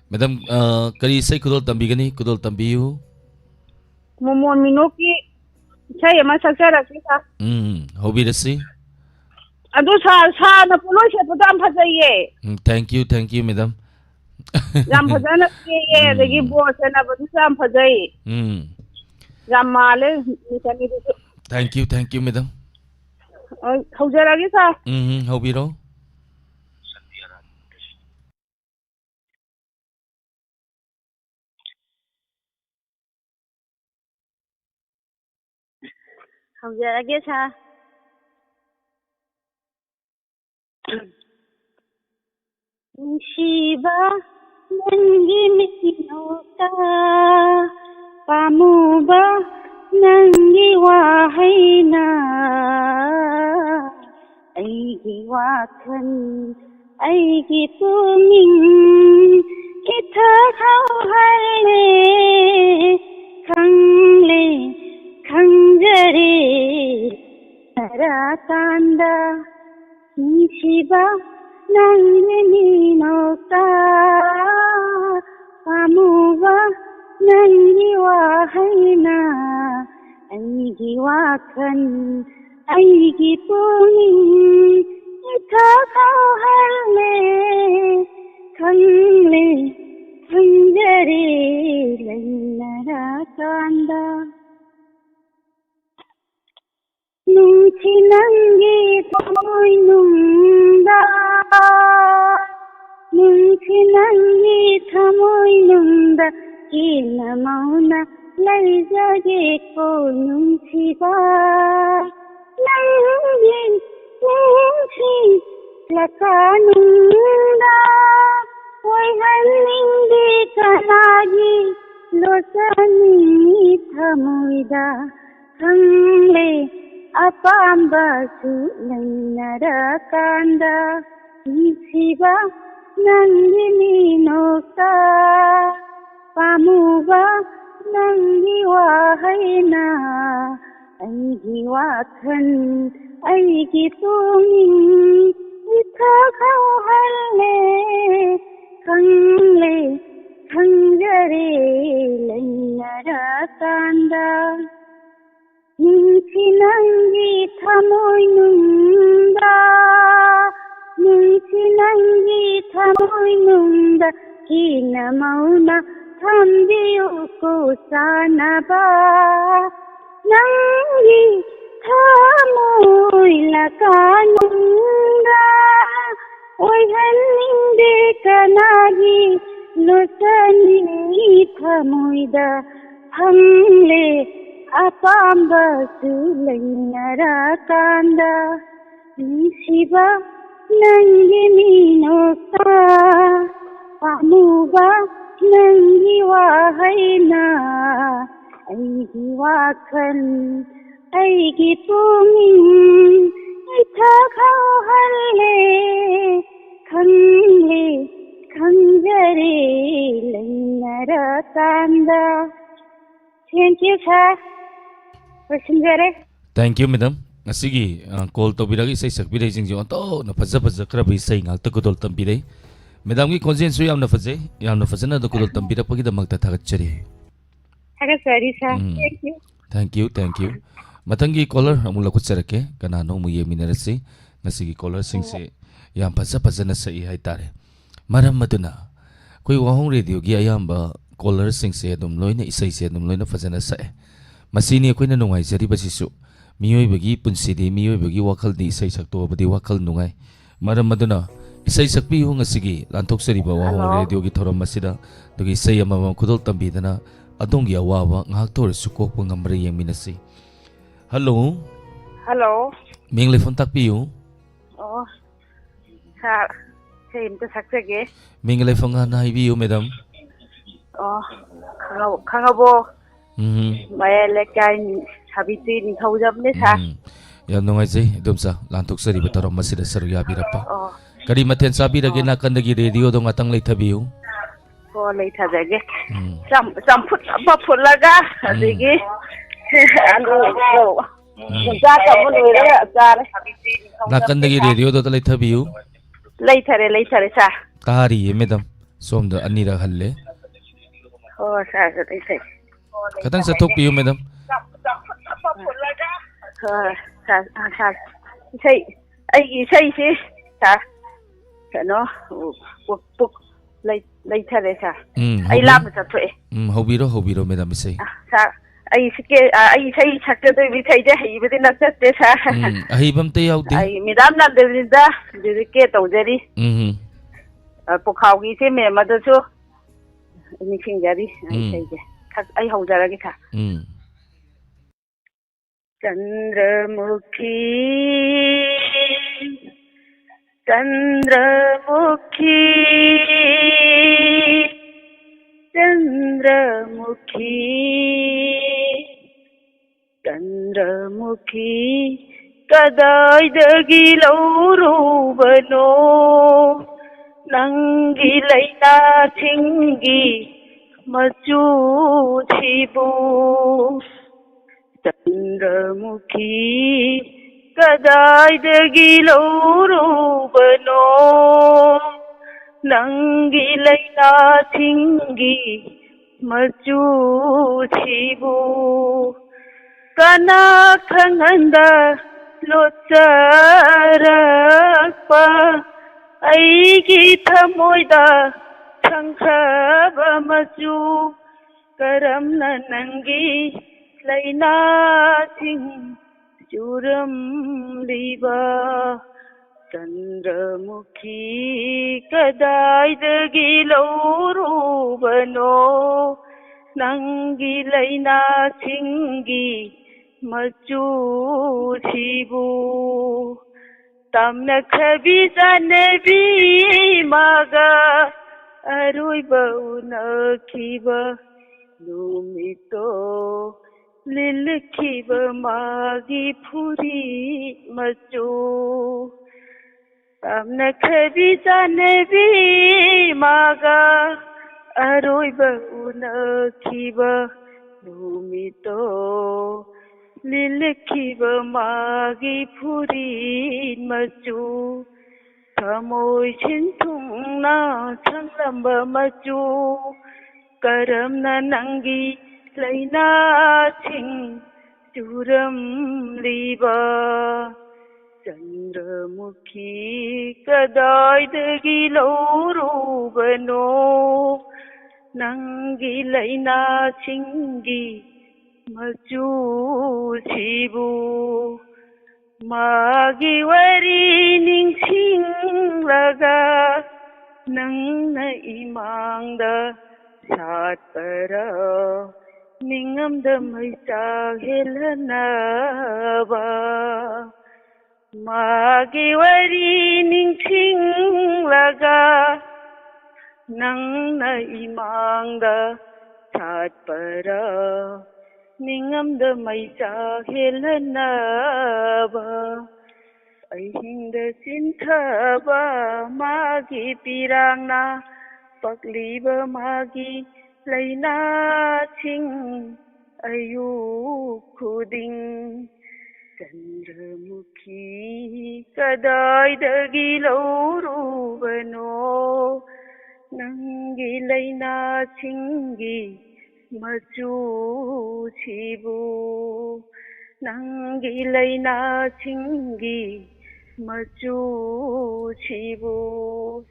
Madam, ꯑ, ꯀꯔꯤ ꯏꯁꯩ ꯈꯨꯗꯣꯜ ꯇꯝꯕꯤꯒꯅꯤ? ꯈꯨꯗꯣꯜ ꯇꯝꯕꯤꯌꯨ꯫ ꯃꯣꯃꯣꯟ ꯃꯤꯅꯣꯛꯀꯤ ꯏꯁꯩ ꯑꯃ ꯁꯛꯆꯔꯛꯀꯦ, sir꯫ ꯎꯝ, ꯍꯧꯕꯤꯔꯁꯤ꯫ ꯑꯗꯨ sir, sir-ꯅ ꯄꯣꯠꯂꯣꯏ ꯁꯦꯠꯄꯗꯣ ꯌꯥꯝ ꯐꯖꯩꯌꯦ꯫ ꯎꯝ, thank you, thank you, madam꯫ ꯌꯥꯝ ꯐꯖꯅ ꯀꯦꯌꯦ, ꯎꯝ꯫ ꯑꯗꯒꯤ ꯕꯣꯔ ꯁꯦꯟꯅꯕꯗꯨꯁꯨ ꯌꯥꯝ ꯐꯖꯩ꯫ ꯎꯝ꯫ ꯌꯥꯝ ꯃꯥꯜꯂꯦ, ꯃꯤꯁꯅꯤꯗꯨꯁꯨ꯫ Thank you, thank you, madam꯫ ꯑ, ꯍꯧꯖꯔꯒꯦ, sir꯫ ꯎꯝ, ꯎꯝ, ꯍꯧꯕꯤꯔꯣ꯫ ꯍꯧꯖꯔꯒꯦ, sir꯫ ꯅꯨꯡꯁꯤꯕ ꯅꯪꯒꯤ ꯃꯤꯅꯣꯛꯇ, ꯄꯥꯝꯃꯨꯕ ꯅꯪꯒꯤ ꯋꯥꯍꯩꯅ, ꯑꯩꯒꯤ ꯋꯥꯈꯜ, ꯑꯩꯒꯤ ꯄꯨꯛꯅꯤꯡ ꯏꯊꯛ ꯍꯧꯍꯜꯂꯦ꯫ ꯈꯪꯂꯦ, ꯈꯪꯖꯔꯦ, ꯅꯔꯥꯀꯥꯟꯗ ꯅꯨꯡꯁꯤꯕ ꯅꯪꯒꯤ ꯃꯤꯅꯣꯛꯇ, ꯄꯥꯝꯃꯨꯕ ꯅꯪꯒꯤ ꯋꯥꯍꯩꯅ ꯑꯩꯒꯤ ꯋꯥꯈꯜ, ꯑꯩꯒꯤ ꯄꯨꯛꯅꯤꯡ ꯏꯊꯛ ꯍꯧꯍꯜꯂꯦ꯫ ꯈꯪꯂꯦ, ꯈꯪꯖꯔꯦ, ꯂꯩꯅꯔꯀꯥꯟꯗ꯫ ꯅꯨꯡꯁꯤ ꯅꯪꯒꯤ ꯊꯃꯣꯏꯅꯨꯡꯗ, ꯅꯨꯡꯁꯤ ꯅꯪꯒꯤ ꯊꯃꯣꯏꯅꯨꯡꯗ, ꯍꯦꯟꯅ ꯃꯧꯅ ꯂꯩꯖꯒꯦꯀꯣ ꯅꯨꯡꯁꯤꯕ꯫ ꯅꯪꯒꯤ ꯅꯨꯡꯁꯤ ꯂꯀꯥꯅꯨꯡꯗ ꯑꯣꯏꯍꯟꯅꯤꯡꯗꯦ ꯀꯅꯥꯒꯤ ꯂꯣꯠꯆꯅꯤꯡꯉꯤ ꯊꯃꯣꯏꯗ, ꯈꯪꯂꯦ ꯑꯄꯥꯝꯕꯁꯨ ꯂꯩꯅꯔꯀꯥꯟꯗ꯫ ꯅꯨꯡꯁꯤꯕ ꯅꯪꯒꯤ ꯃꯤꯅꯣꯛꯇ, ꯄꯥꯝꯃꯨꯕ ꯅꯪꯒꯤ ꯋꯥꯍꯩꯅ ꯑꯩꯒꯤ ꯋꯥꯈꯜ, ꯑꯩꯒꯤ ꯄꯨꯛꯅꯤꯡ ꯏꯊꯛ ꯍꯧꯍꯜꯂꯦ꯫ ꯈꯪꯂꯦ, ꯈꯪꯖꯔꯦ ꯂꯩꯅꯔꯀꯥꯟꯗ꯫ ꯅꯨꯡꯁꯤ ꯅꯪꯒꯤ ꯊꯃꯣꯏꯅꯨꯡꯗ, ꯅꯨꯡꯁꯤ ꯅꯪꯒꯤ ꯊꯃꯣꯏꯅꯨꯡꯗ ꯀꯤꯅ ꯃꯧꯅ ꯊꯝꯕꯤꯌꯨꯀꯣ ꯆꯥꯅꯕ꯫ ꯅꯪꯒꯤ ꯊꯃꯣꯏ ꯂꯀꯥꯅꯨꯡꯗ ꯑꯣꯏꯍꯟꯅꯤꯡꯗꯦ ꯀꯅꯥꯒꯤ, ꯂꯣꯠꯆꯅꯤꯡꯉꯤ ꯊꯃꯣꯏꯗ꯫ ꯐꯪꯂꯦ ꯑꯄꯥꯝꯕꯁꯨ ꯂꯩꯅꯔꯀꯥꯟꯗ꯫ ꯅꯨꯡꯁꯤꯕ ꯅꯪꯒꯤ ꯃꯤꯅꯣꯛꯇ, ꯄꯥꯝꯃꯨꯕ ꯅꯪꯒꯤ ꯋꯥꯍꯩꯅ ꯑꯩꯒꯤ ꯋꯥꯈꯜ, ꯑꯩꯒꯤ ꯄꯨꯛꯅꯤꯡ ꯏꯊꯛ ꯍꯧꯍꯜꯂꯦ꯫ ꯈꯪꯂꯦ, ꯈꯪꯖꯔꯦ ꯂꯩꯅꯔꯀꯥꯟꯗ꯫ Thank you, sir. ꯂꯣꯏꯁꯤꯟꯖꯔꯦ꯫ Thank you, madam. ꯉꯁꯤꯒꯤ, ꯑ, call ꯇꯧꯕꯤꯔꯒ ꯏꯁꯩ ꯁꯛꯄꯤꯔꯛꯏꯁꯤꯡꯁꯦ ꯑꯣꯟꯊꯣꯛꯅ ꯐꯖ ꯐꯖꯈ꯭ꯔꯕ ꯏꯁꯩ ꯉꯥꯛꯇ ꯈꯨꯗꯣꯜ ꯇꯝꯕꯤꯔꯛꯏ꯫ Madamꯒꯤ ꯈꯣꯟꯖꯦꯜꯁꯨ ꯌꯥꯝꯅ ꯐꯖꯩ꯫ ꯌꯥꯝꯅ ꯐꯖꯅ ꯑꯗꯨ ꯈꯨꯗꯣꯜ ꯇꯝꯕꯤꯔꯛꯄꯒꯤꯗꯃꯛꯇ ꯊꯥꯒꯠꯆꯔꯤ꯫ ꯊꯥꯒꯠꯆꯔꯤ, sir. Um. Thank you. Thank you, thank you. ꯃꯊꯪꯒꯤ caller ꯑꯃꯨꯛ ꯂꯧꯈꯠꯆꯔꯛꯀꯦ꯫ ꯀꯅꯥꯅꯣ ꯑꯃꯨꯛ ꯌꯦꯡꯃꯤꯟꯅꯔꯁꯤ꯫ ꯉꯁꯤꯒꯤ callerꯁꯤꯡꯁꯦ ꯌꯥꯝ ꯐꯖ ꯐꯖꯅ ꯁꯛꯏ ꯍꯥꯏꯇꯥꯔꯦ꯫ ꯃꯔꯝ ꯑꯗꯨꯅ ꯑꯩꯈꯣꯏ ꯋꯥꯍꯣꯡ ꯔꯦꯗꯤꯑꯣꯒꯤ ꯑꯌꯥꯝꯕ callerꯁꯤꯡꯁꯦ ꯑꯗꯨꯝ ꯂꯣꯏꯅ ꯏꯁꯩꯁꯦ ꯑꯗꯨꯝ ꯂꯣꯏꯅ ꯐꯖꯅ ꯁꯛꯑꯦ꯫ ꯃꯁꯤꯅꯤ ꯑꯩꯈꯣꯏꯅ ꯅꯨꯡꯉꯥꯏꯖꯔꯤꯕꯁꯤꯁꯨ꯫ ꯃꯤꯑꯣꯏꯕꯒꯤ ꯄꯨꯟꯁꯤꯗꯤ, ꯃꯤꯑꯣꯏꯕꯒꯤ ꯋꯥꯈꯜꯗꯤ ꯏꯁꯩ ꯁꯛꯇꯣꯛꯑꯕꯗꯤ ꯋꯥꯈꯜ ꯅꯨꯡꯉꯥꯏ꯫ ꯃꯔꯝ ꯑꯗꯨꯅ ꯏꯁꯩ ꯁꯛꯄꯤꯌꯨ ꯉꯁꯤꯒꯤ ꯂꯥꯟꯊꯣꯛꯆꯔꯤꯕ ꯋꯥꯍꯣꯡ ꯍꯜꯂꯣ꯫ ꯔꯦꯗꯤꯑꯣꯒꯤ ꯊꯧꯔꯝ ꯑꯁꯤꯗ꯫ ꯑꯗꯨꯒꯤ ꯏꯁꯩ ꯑꯃꯃꯝ ꯈꯨꯗꯣꯜ ꯇꯝꯕꯤꯗꯅ ꯑꯗꯣꯝꯒꯤ ꯑꯋꯥꯕ ꯉꯥꯏꯍꯥꯛꯇ ꯑꯣꯏꯔꯁꯨ ꯀꯣꯛꯄ ꯉꯝꯕ꯭ꯔꯥ ꯌꯦꯡꯃꯤꯟꯅꯁꯤ꯫ ꯍꯜꯂꯣ꯫ ꯍꯜꯂꯣ꯫ ꯃꯤꯡ ꯂꯩꯐꯝ ꯇꯥꯛꯄꯤꯌꯨ꯫ ꯑꯣ, ꯁꯥꯔ, ꯏꯁꯩ ꯑꯝꯇ ꯁꯛꯆꯒꯦ꯫ ꯃꯤꯡ ꯂꯩꯐꯝ ꯍꯥꯟꯅ ꯍꯥꯏꯕꯤꯌꯨ, ꯃꯦꯗꯥꯝ꯫ ꯑꯣ, ꯈꯪꯉꯕꯣ? ꯎꯝ꯫ ꯃꯌꯥꯏ ꯂꯩꯀꯥꯏ ꯁꯥꯕꯤꯇ꯭ꯔꯤ ꯅꯤꯡꯊꯧꯖꯝꯅꯦ, ꯁꯥꯔ꯫ ꯎꯝ꯫ ꯌꯥꯝ ꯅꯨꯡꯉꯥꯏꯖꯩ, ꯏꯗꯣꯝꯆꯥ, ꯂꯥꯟꯊꯣꯛꯆꯔꯤꯕ ꯊꯧꯔꯝ ꯑꯁꯤꯗ ꯁꯔꯨꯛ ꯌꯥꯕꯤꯔꯛꯄ꯫ ꯑꯣ꯫ ꯀꯔꯤ ꯃꯊꯦꯜ ꯆꯥꯕꯤꯔꯒꯦ? ꯑꯣ꯫ ꯅꯥꯀꯟꯗꯒꯤ ꯔꯦꯗꯤꯑꯣꯗꯣ ꯉꯥꯛꯇꯪ ꯂꯩꯊꯕꯤꯌꯨ꯫ ꯑꯣ, ꯂꯩꯊꯖꯒꯦ꯫ ꯎꯝ꯫ ꯆꯝ-, ꯆꯝꯐꯨꯠ ꯑꯃ ꯐꯨꯠꯂꯒ, ꯎꯝ꯫ ꯑꯗꯒꯤ ꯑꯂꯨ, ꯎꯝ꯫ ꯌꯣꯡꯆꯥꯛ ꯑꯃ ꯂꯣꯏꯔꯒ ꯆꯥꯔꯦ꯫ ꯅꯥꯀꯟꯗꯒꯤ ꯔꯦꯗꯤꯑꯣꯗꯣ ꯑꯝꯇ ꯂꯩꯊꯕꯤꯌꯨ꯫ ꯂꯩꯊꯔꯦ, ꯂꯩꯊꯔꯦ, ꯁꯥꯔ꯫ ꯇꯥꯔꯤꯌꯦ, ꯃꯦꯗꯥꯝ꯫ ꯁꯣꯝꯗ ꯑꯅꯤꯔꯛ ꯍꯜꯂꯦ꯫ ꯑꯣ, ꯁꯥꯔ, ꯂꯩꯊꯔꯦ꯫ ꯈꯤꯇꯪ ꯆꯠꯊꯣꯛꯄꯤꯌꯨ, ꯃꯦꯗꯥꯝ꯫ ꯍꯣꯏ, ꯁꯥꯔ, ꯑ, ꯁꯥꯔ, ꯏꯁꯩ, ꯑꯩꯒꯤ ꯏꯁꯩꯁꯤ, ꯁꯥꯔ, ꯀꯩꯅꯣ, ꯄꯨꯛ, ꯄꯨꯛ ꯂꯩ-, ꯂꯩꯊꯔꯦ, ꯁꯥꯔ꯫ ꯎꯝ, ꯑꯩ ꯍꯧꯕꯤꯌꯨ꯫ ꯂꯥꯞꯅ ꯆꯠꯊꯣꯛꯑꯦ꯫ ꯎꯝ, ꯍꯧꯕꯤꯔꯣ, ꯍꯧꯕꯤꯔꯣ, ꯃꯦꯗꯥꯝ, ꯏꯁꯩ꯫ ꯑ, ꯁꯥꯔ, ꯑꯩ ꯁꯤꯀꯦ-, ꯑ, ꯑꯩ ꯏꯁꯩ ꯁꯛꯆꯗꯣꯏꯕ ꯏꯁꯩꯁꯦ ꯍꯩꯕꯗꯤ ꯅꯠꯆꯗꯦ, ꯁꯥꯔ꯫ ꯎꯝ, ꯑꯍꯩꯕ ꯑꯝꯇ ꯌꯥꯎꯗꯦ꯫ ꯑꯩ ꯃꯦꯗꯥꯝ ꯅꯟꯗꯅꯤꯗ dedicate ꯇꯧꯖꯔꯤ꯫ ꯎꯝ, ꯎꯝ꯫ ꯑ, ꯄꯨꯈꯥꯎꯒꯤ ꯏꯆꯦ ꯃꯦꯝ ꯑꯗꯨꯁꯨ ꯅꯤꯡꯁꯤꯡꯖꯔꯤ꯫ ꯎꯝ꯫ ꯏꯁꯩꯁꯦ ꯁꯛ-, ꯑꯩ ꯍꯧꯖꯔꯒꯦ, ꯁꯥꯔ꯫ ꯎꯝ꯫ ꯆꯟꯗ꯭ꯔꯃꯨꯈꯤ, ꯆꯟꯗ꯭ꯔꯃꯨꯈꯤ, ꯆꯟꯗ꯭ꯔꯃꯨꯈꯤ, ꯆꯟꯗ꯭ꯔꯃꯨꯈꯤ, ꯀꯗꯥꯏꯗꯒꯤ ꯂꯧꯔꯨꯕꯅꯣ ꯅꯪꯒꯤ ꯂꯩꯅꯥꯁꯤꯡꯒꯤ ꯃꯆꯨꯁꯤꯕꯨ? ꯆꯟꯗ꯭ꯔꯃꯨꯈꯤ, ꯀꯗꯥꯏꯗꯒꯤ ꯂꯧꯔꯨꯕꯅꯣ ꯅꯪꯒꯤ ꯂꯩꯅꯥꯁꯤꯡꯒꯤ ꯃꯆꯨꯁꯤꯕꯨ? ꯀꯅꯥ ꯈꯪꯍꯟꯗ ꯂꯣꯠꯆꯔꯛꯄ ꯑꯩꯒꯤ ꯊꯃꯣꯏꯗ ꯁꯪꯈ꯭ꯔꯕ ꯃꯆꯨ? ꯀꯔꯝꯅ ꯅꯪꯒꯤ ꯂꯩꯅꯥꯁꯤꯡ ꯆꯨꯔꯝꯂꯤꯕ? ꯆꯟꯗ꯭ꯔꯃꯨꯈꯤ, ꯀꯗꯥꯏꯗꯒꯤ ꯂꯧꯔꯨꯕꯅꯣ ꯅꯪꯒꯤ ꯂꯩꯅꯥꯁꯤꯡꯒꯤ ꯃꯆꯨꯁꯤꯕꯨ? ꯇꯝꯅꯈ꯭ꯔꯕꯤ ꯆꯥꯅꯕꯤ ꯏꯃꯥꯒ ꯑꯔꯣꯏꯕ ꯎꯅꯈꯤꯕ ꯅꯨꯃꯤꯠꯇꯣ, ꯂꯤꯠꯈꯤꯕ ꯃꯥꯒꯤ ꯐꯨꯔꯤꯠ ꯃꯆꯨ, ꯄꯥꯝꯅꯈ꯭ꯔꯕꯤ ꯆꯥꯅꯕꯤ ꯃꯥꯒ ꯑꯔꯣꯏꯕ ꯎꯅꯈꯤꯕ ꯅꯨꯃꯤꯠꯇꯣ, ꯂꯤꯠꯈꯤꯕ ꯃꯥꯒꯤ ꯐꯨꯔꯤꯠ ꯃꯆꯨ, ꯊꯃꯣꯏ ꯁꯤꯟ ꯊꯨꯡꯅ ꯁꯪꯂꯝꯕ ꯃꯆꯨ, ꯀꯔꯝꯅ ꯅꯪꯒꯤ ꯂꯩꯅꯥꯁꯤꯡ ꯆꯨꯔꯝꯂꯤꯕ? ꯆꯟꯗ꯭ꯔꯃꯨꯈꯤ, ꯀꯗꯥꯏꯗꯒꯤ ꯂꯧꯔꯨꯕꯅꯣ ꯅꯪꯒꯤ ꯂꯩꯅꯥꯁꯤꯡꯒꯤ ꯃꯆꯨꯁꯤꯕꯨ? ꯃꯥꯒꯤ ꯋꯥꯔꯤ ꯅꯤꯡꯁꯤꯡꯂꯒ ꯅꯪꯅ ꯏꯃꯥꯡꯗ ꯁꯥꯠꯄꯔ, ꯅꯤꯡꯉꯝꯗ ꯃꯩꯆꯥꯛ ꯍꯦꯜꯍꯟꯅꯕ? ꯃꯥꯒꯤ ꯋꯥꯔꯤ ꯅꯤꯡꯁꯤꯡꯂꯒ ꯅꯪꯅ ꯏꯃꯥꯡꯗ ꯁꯥꯠꯄꯔ, ꯅꯤꯡꯉꯝꯗ ꯃꯩꯆꯥꯛ ꯍꯦꯜꯍꯟꯅꯕ? ꯑꯍꯤꯡꯗ ꯆꯤꯟꯊꯕ ꯃꯥꯒꯤ ꯄꯤꯔꯥꯡꯅ ꯄꯛꯂꯤꯕ ꯃꯥꯒꯤ ꯂꯩꯅꯥꯁꯤꯡ, ꯑꯌꯨꯛ ꯈꯨꯗꯤꯡ ꯆꯟꯗ꯭ꯔꯃꯨꯈꯤ, ꯀꯗꯥꯏꯗꯒꯤ ꯂꯧꯔꯨꯕꯅꯣ ꯅꯪꯒꯤ ꯂꯩꯅꯥꯁꯤꯡꯒꯤ ꯃꯆꯨꯁꯤꯕꯨ? ꯅꯪꯒꯤ ꯂꯩꯅꯥꯁꯤꯡꯒꯤ ꯃꯆꯨꯁꯤꯕꯨ?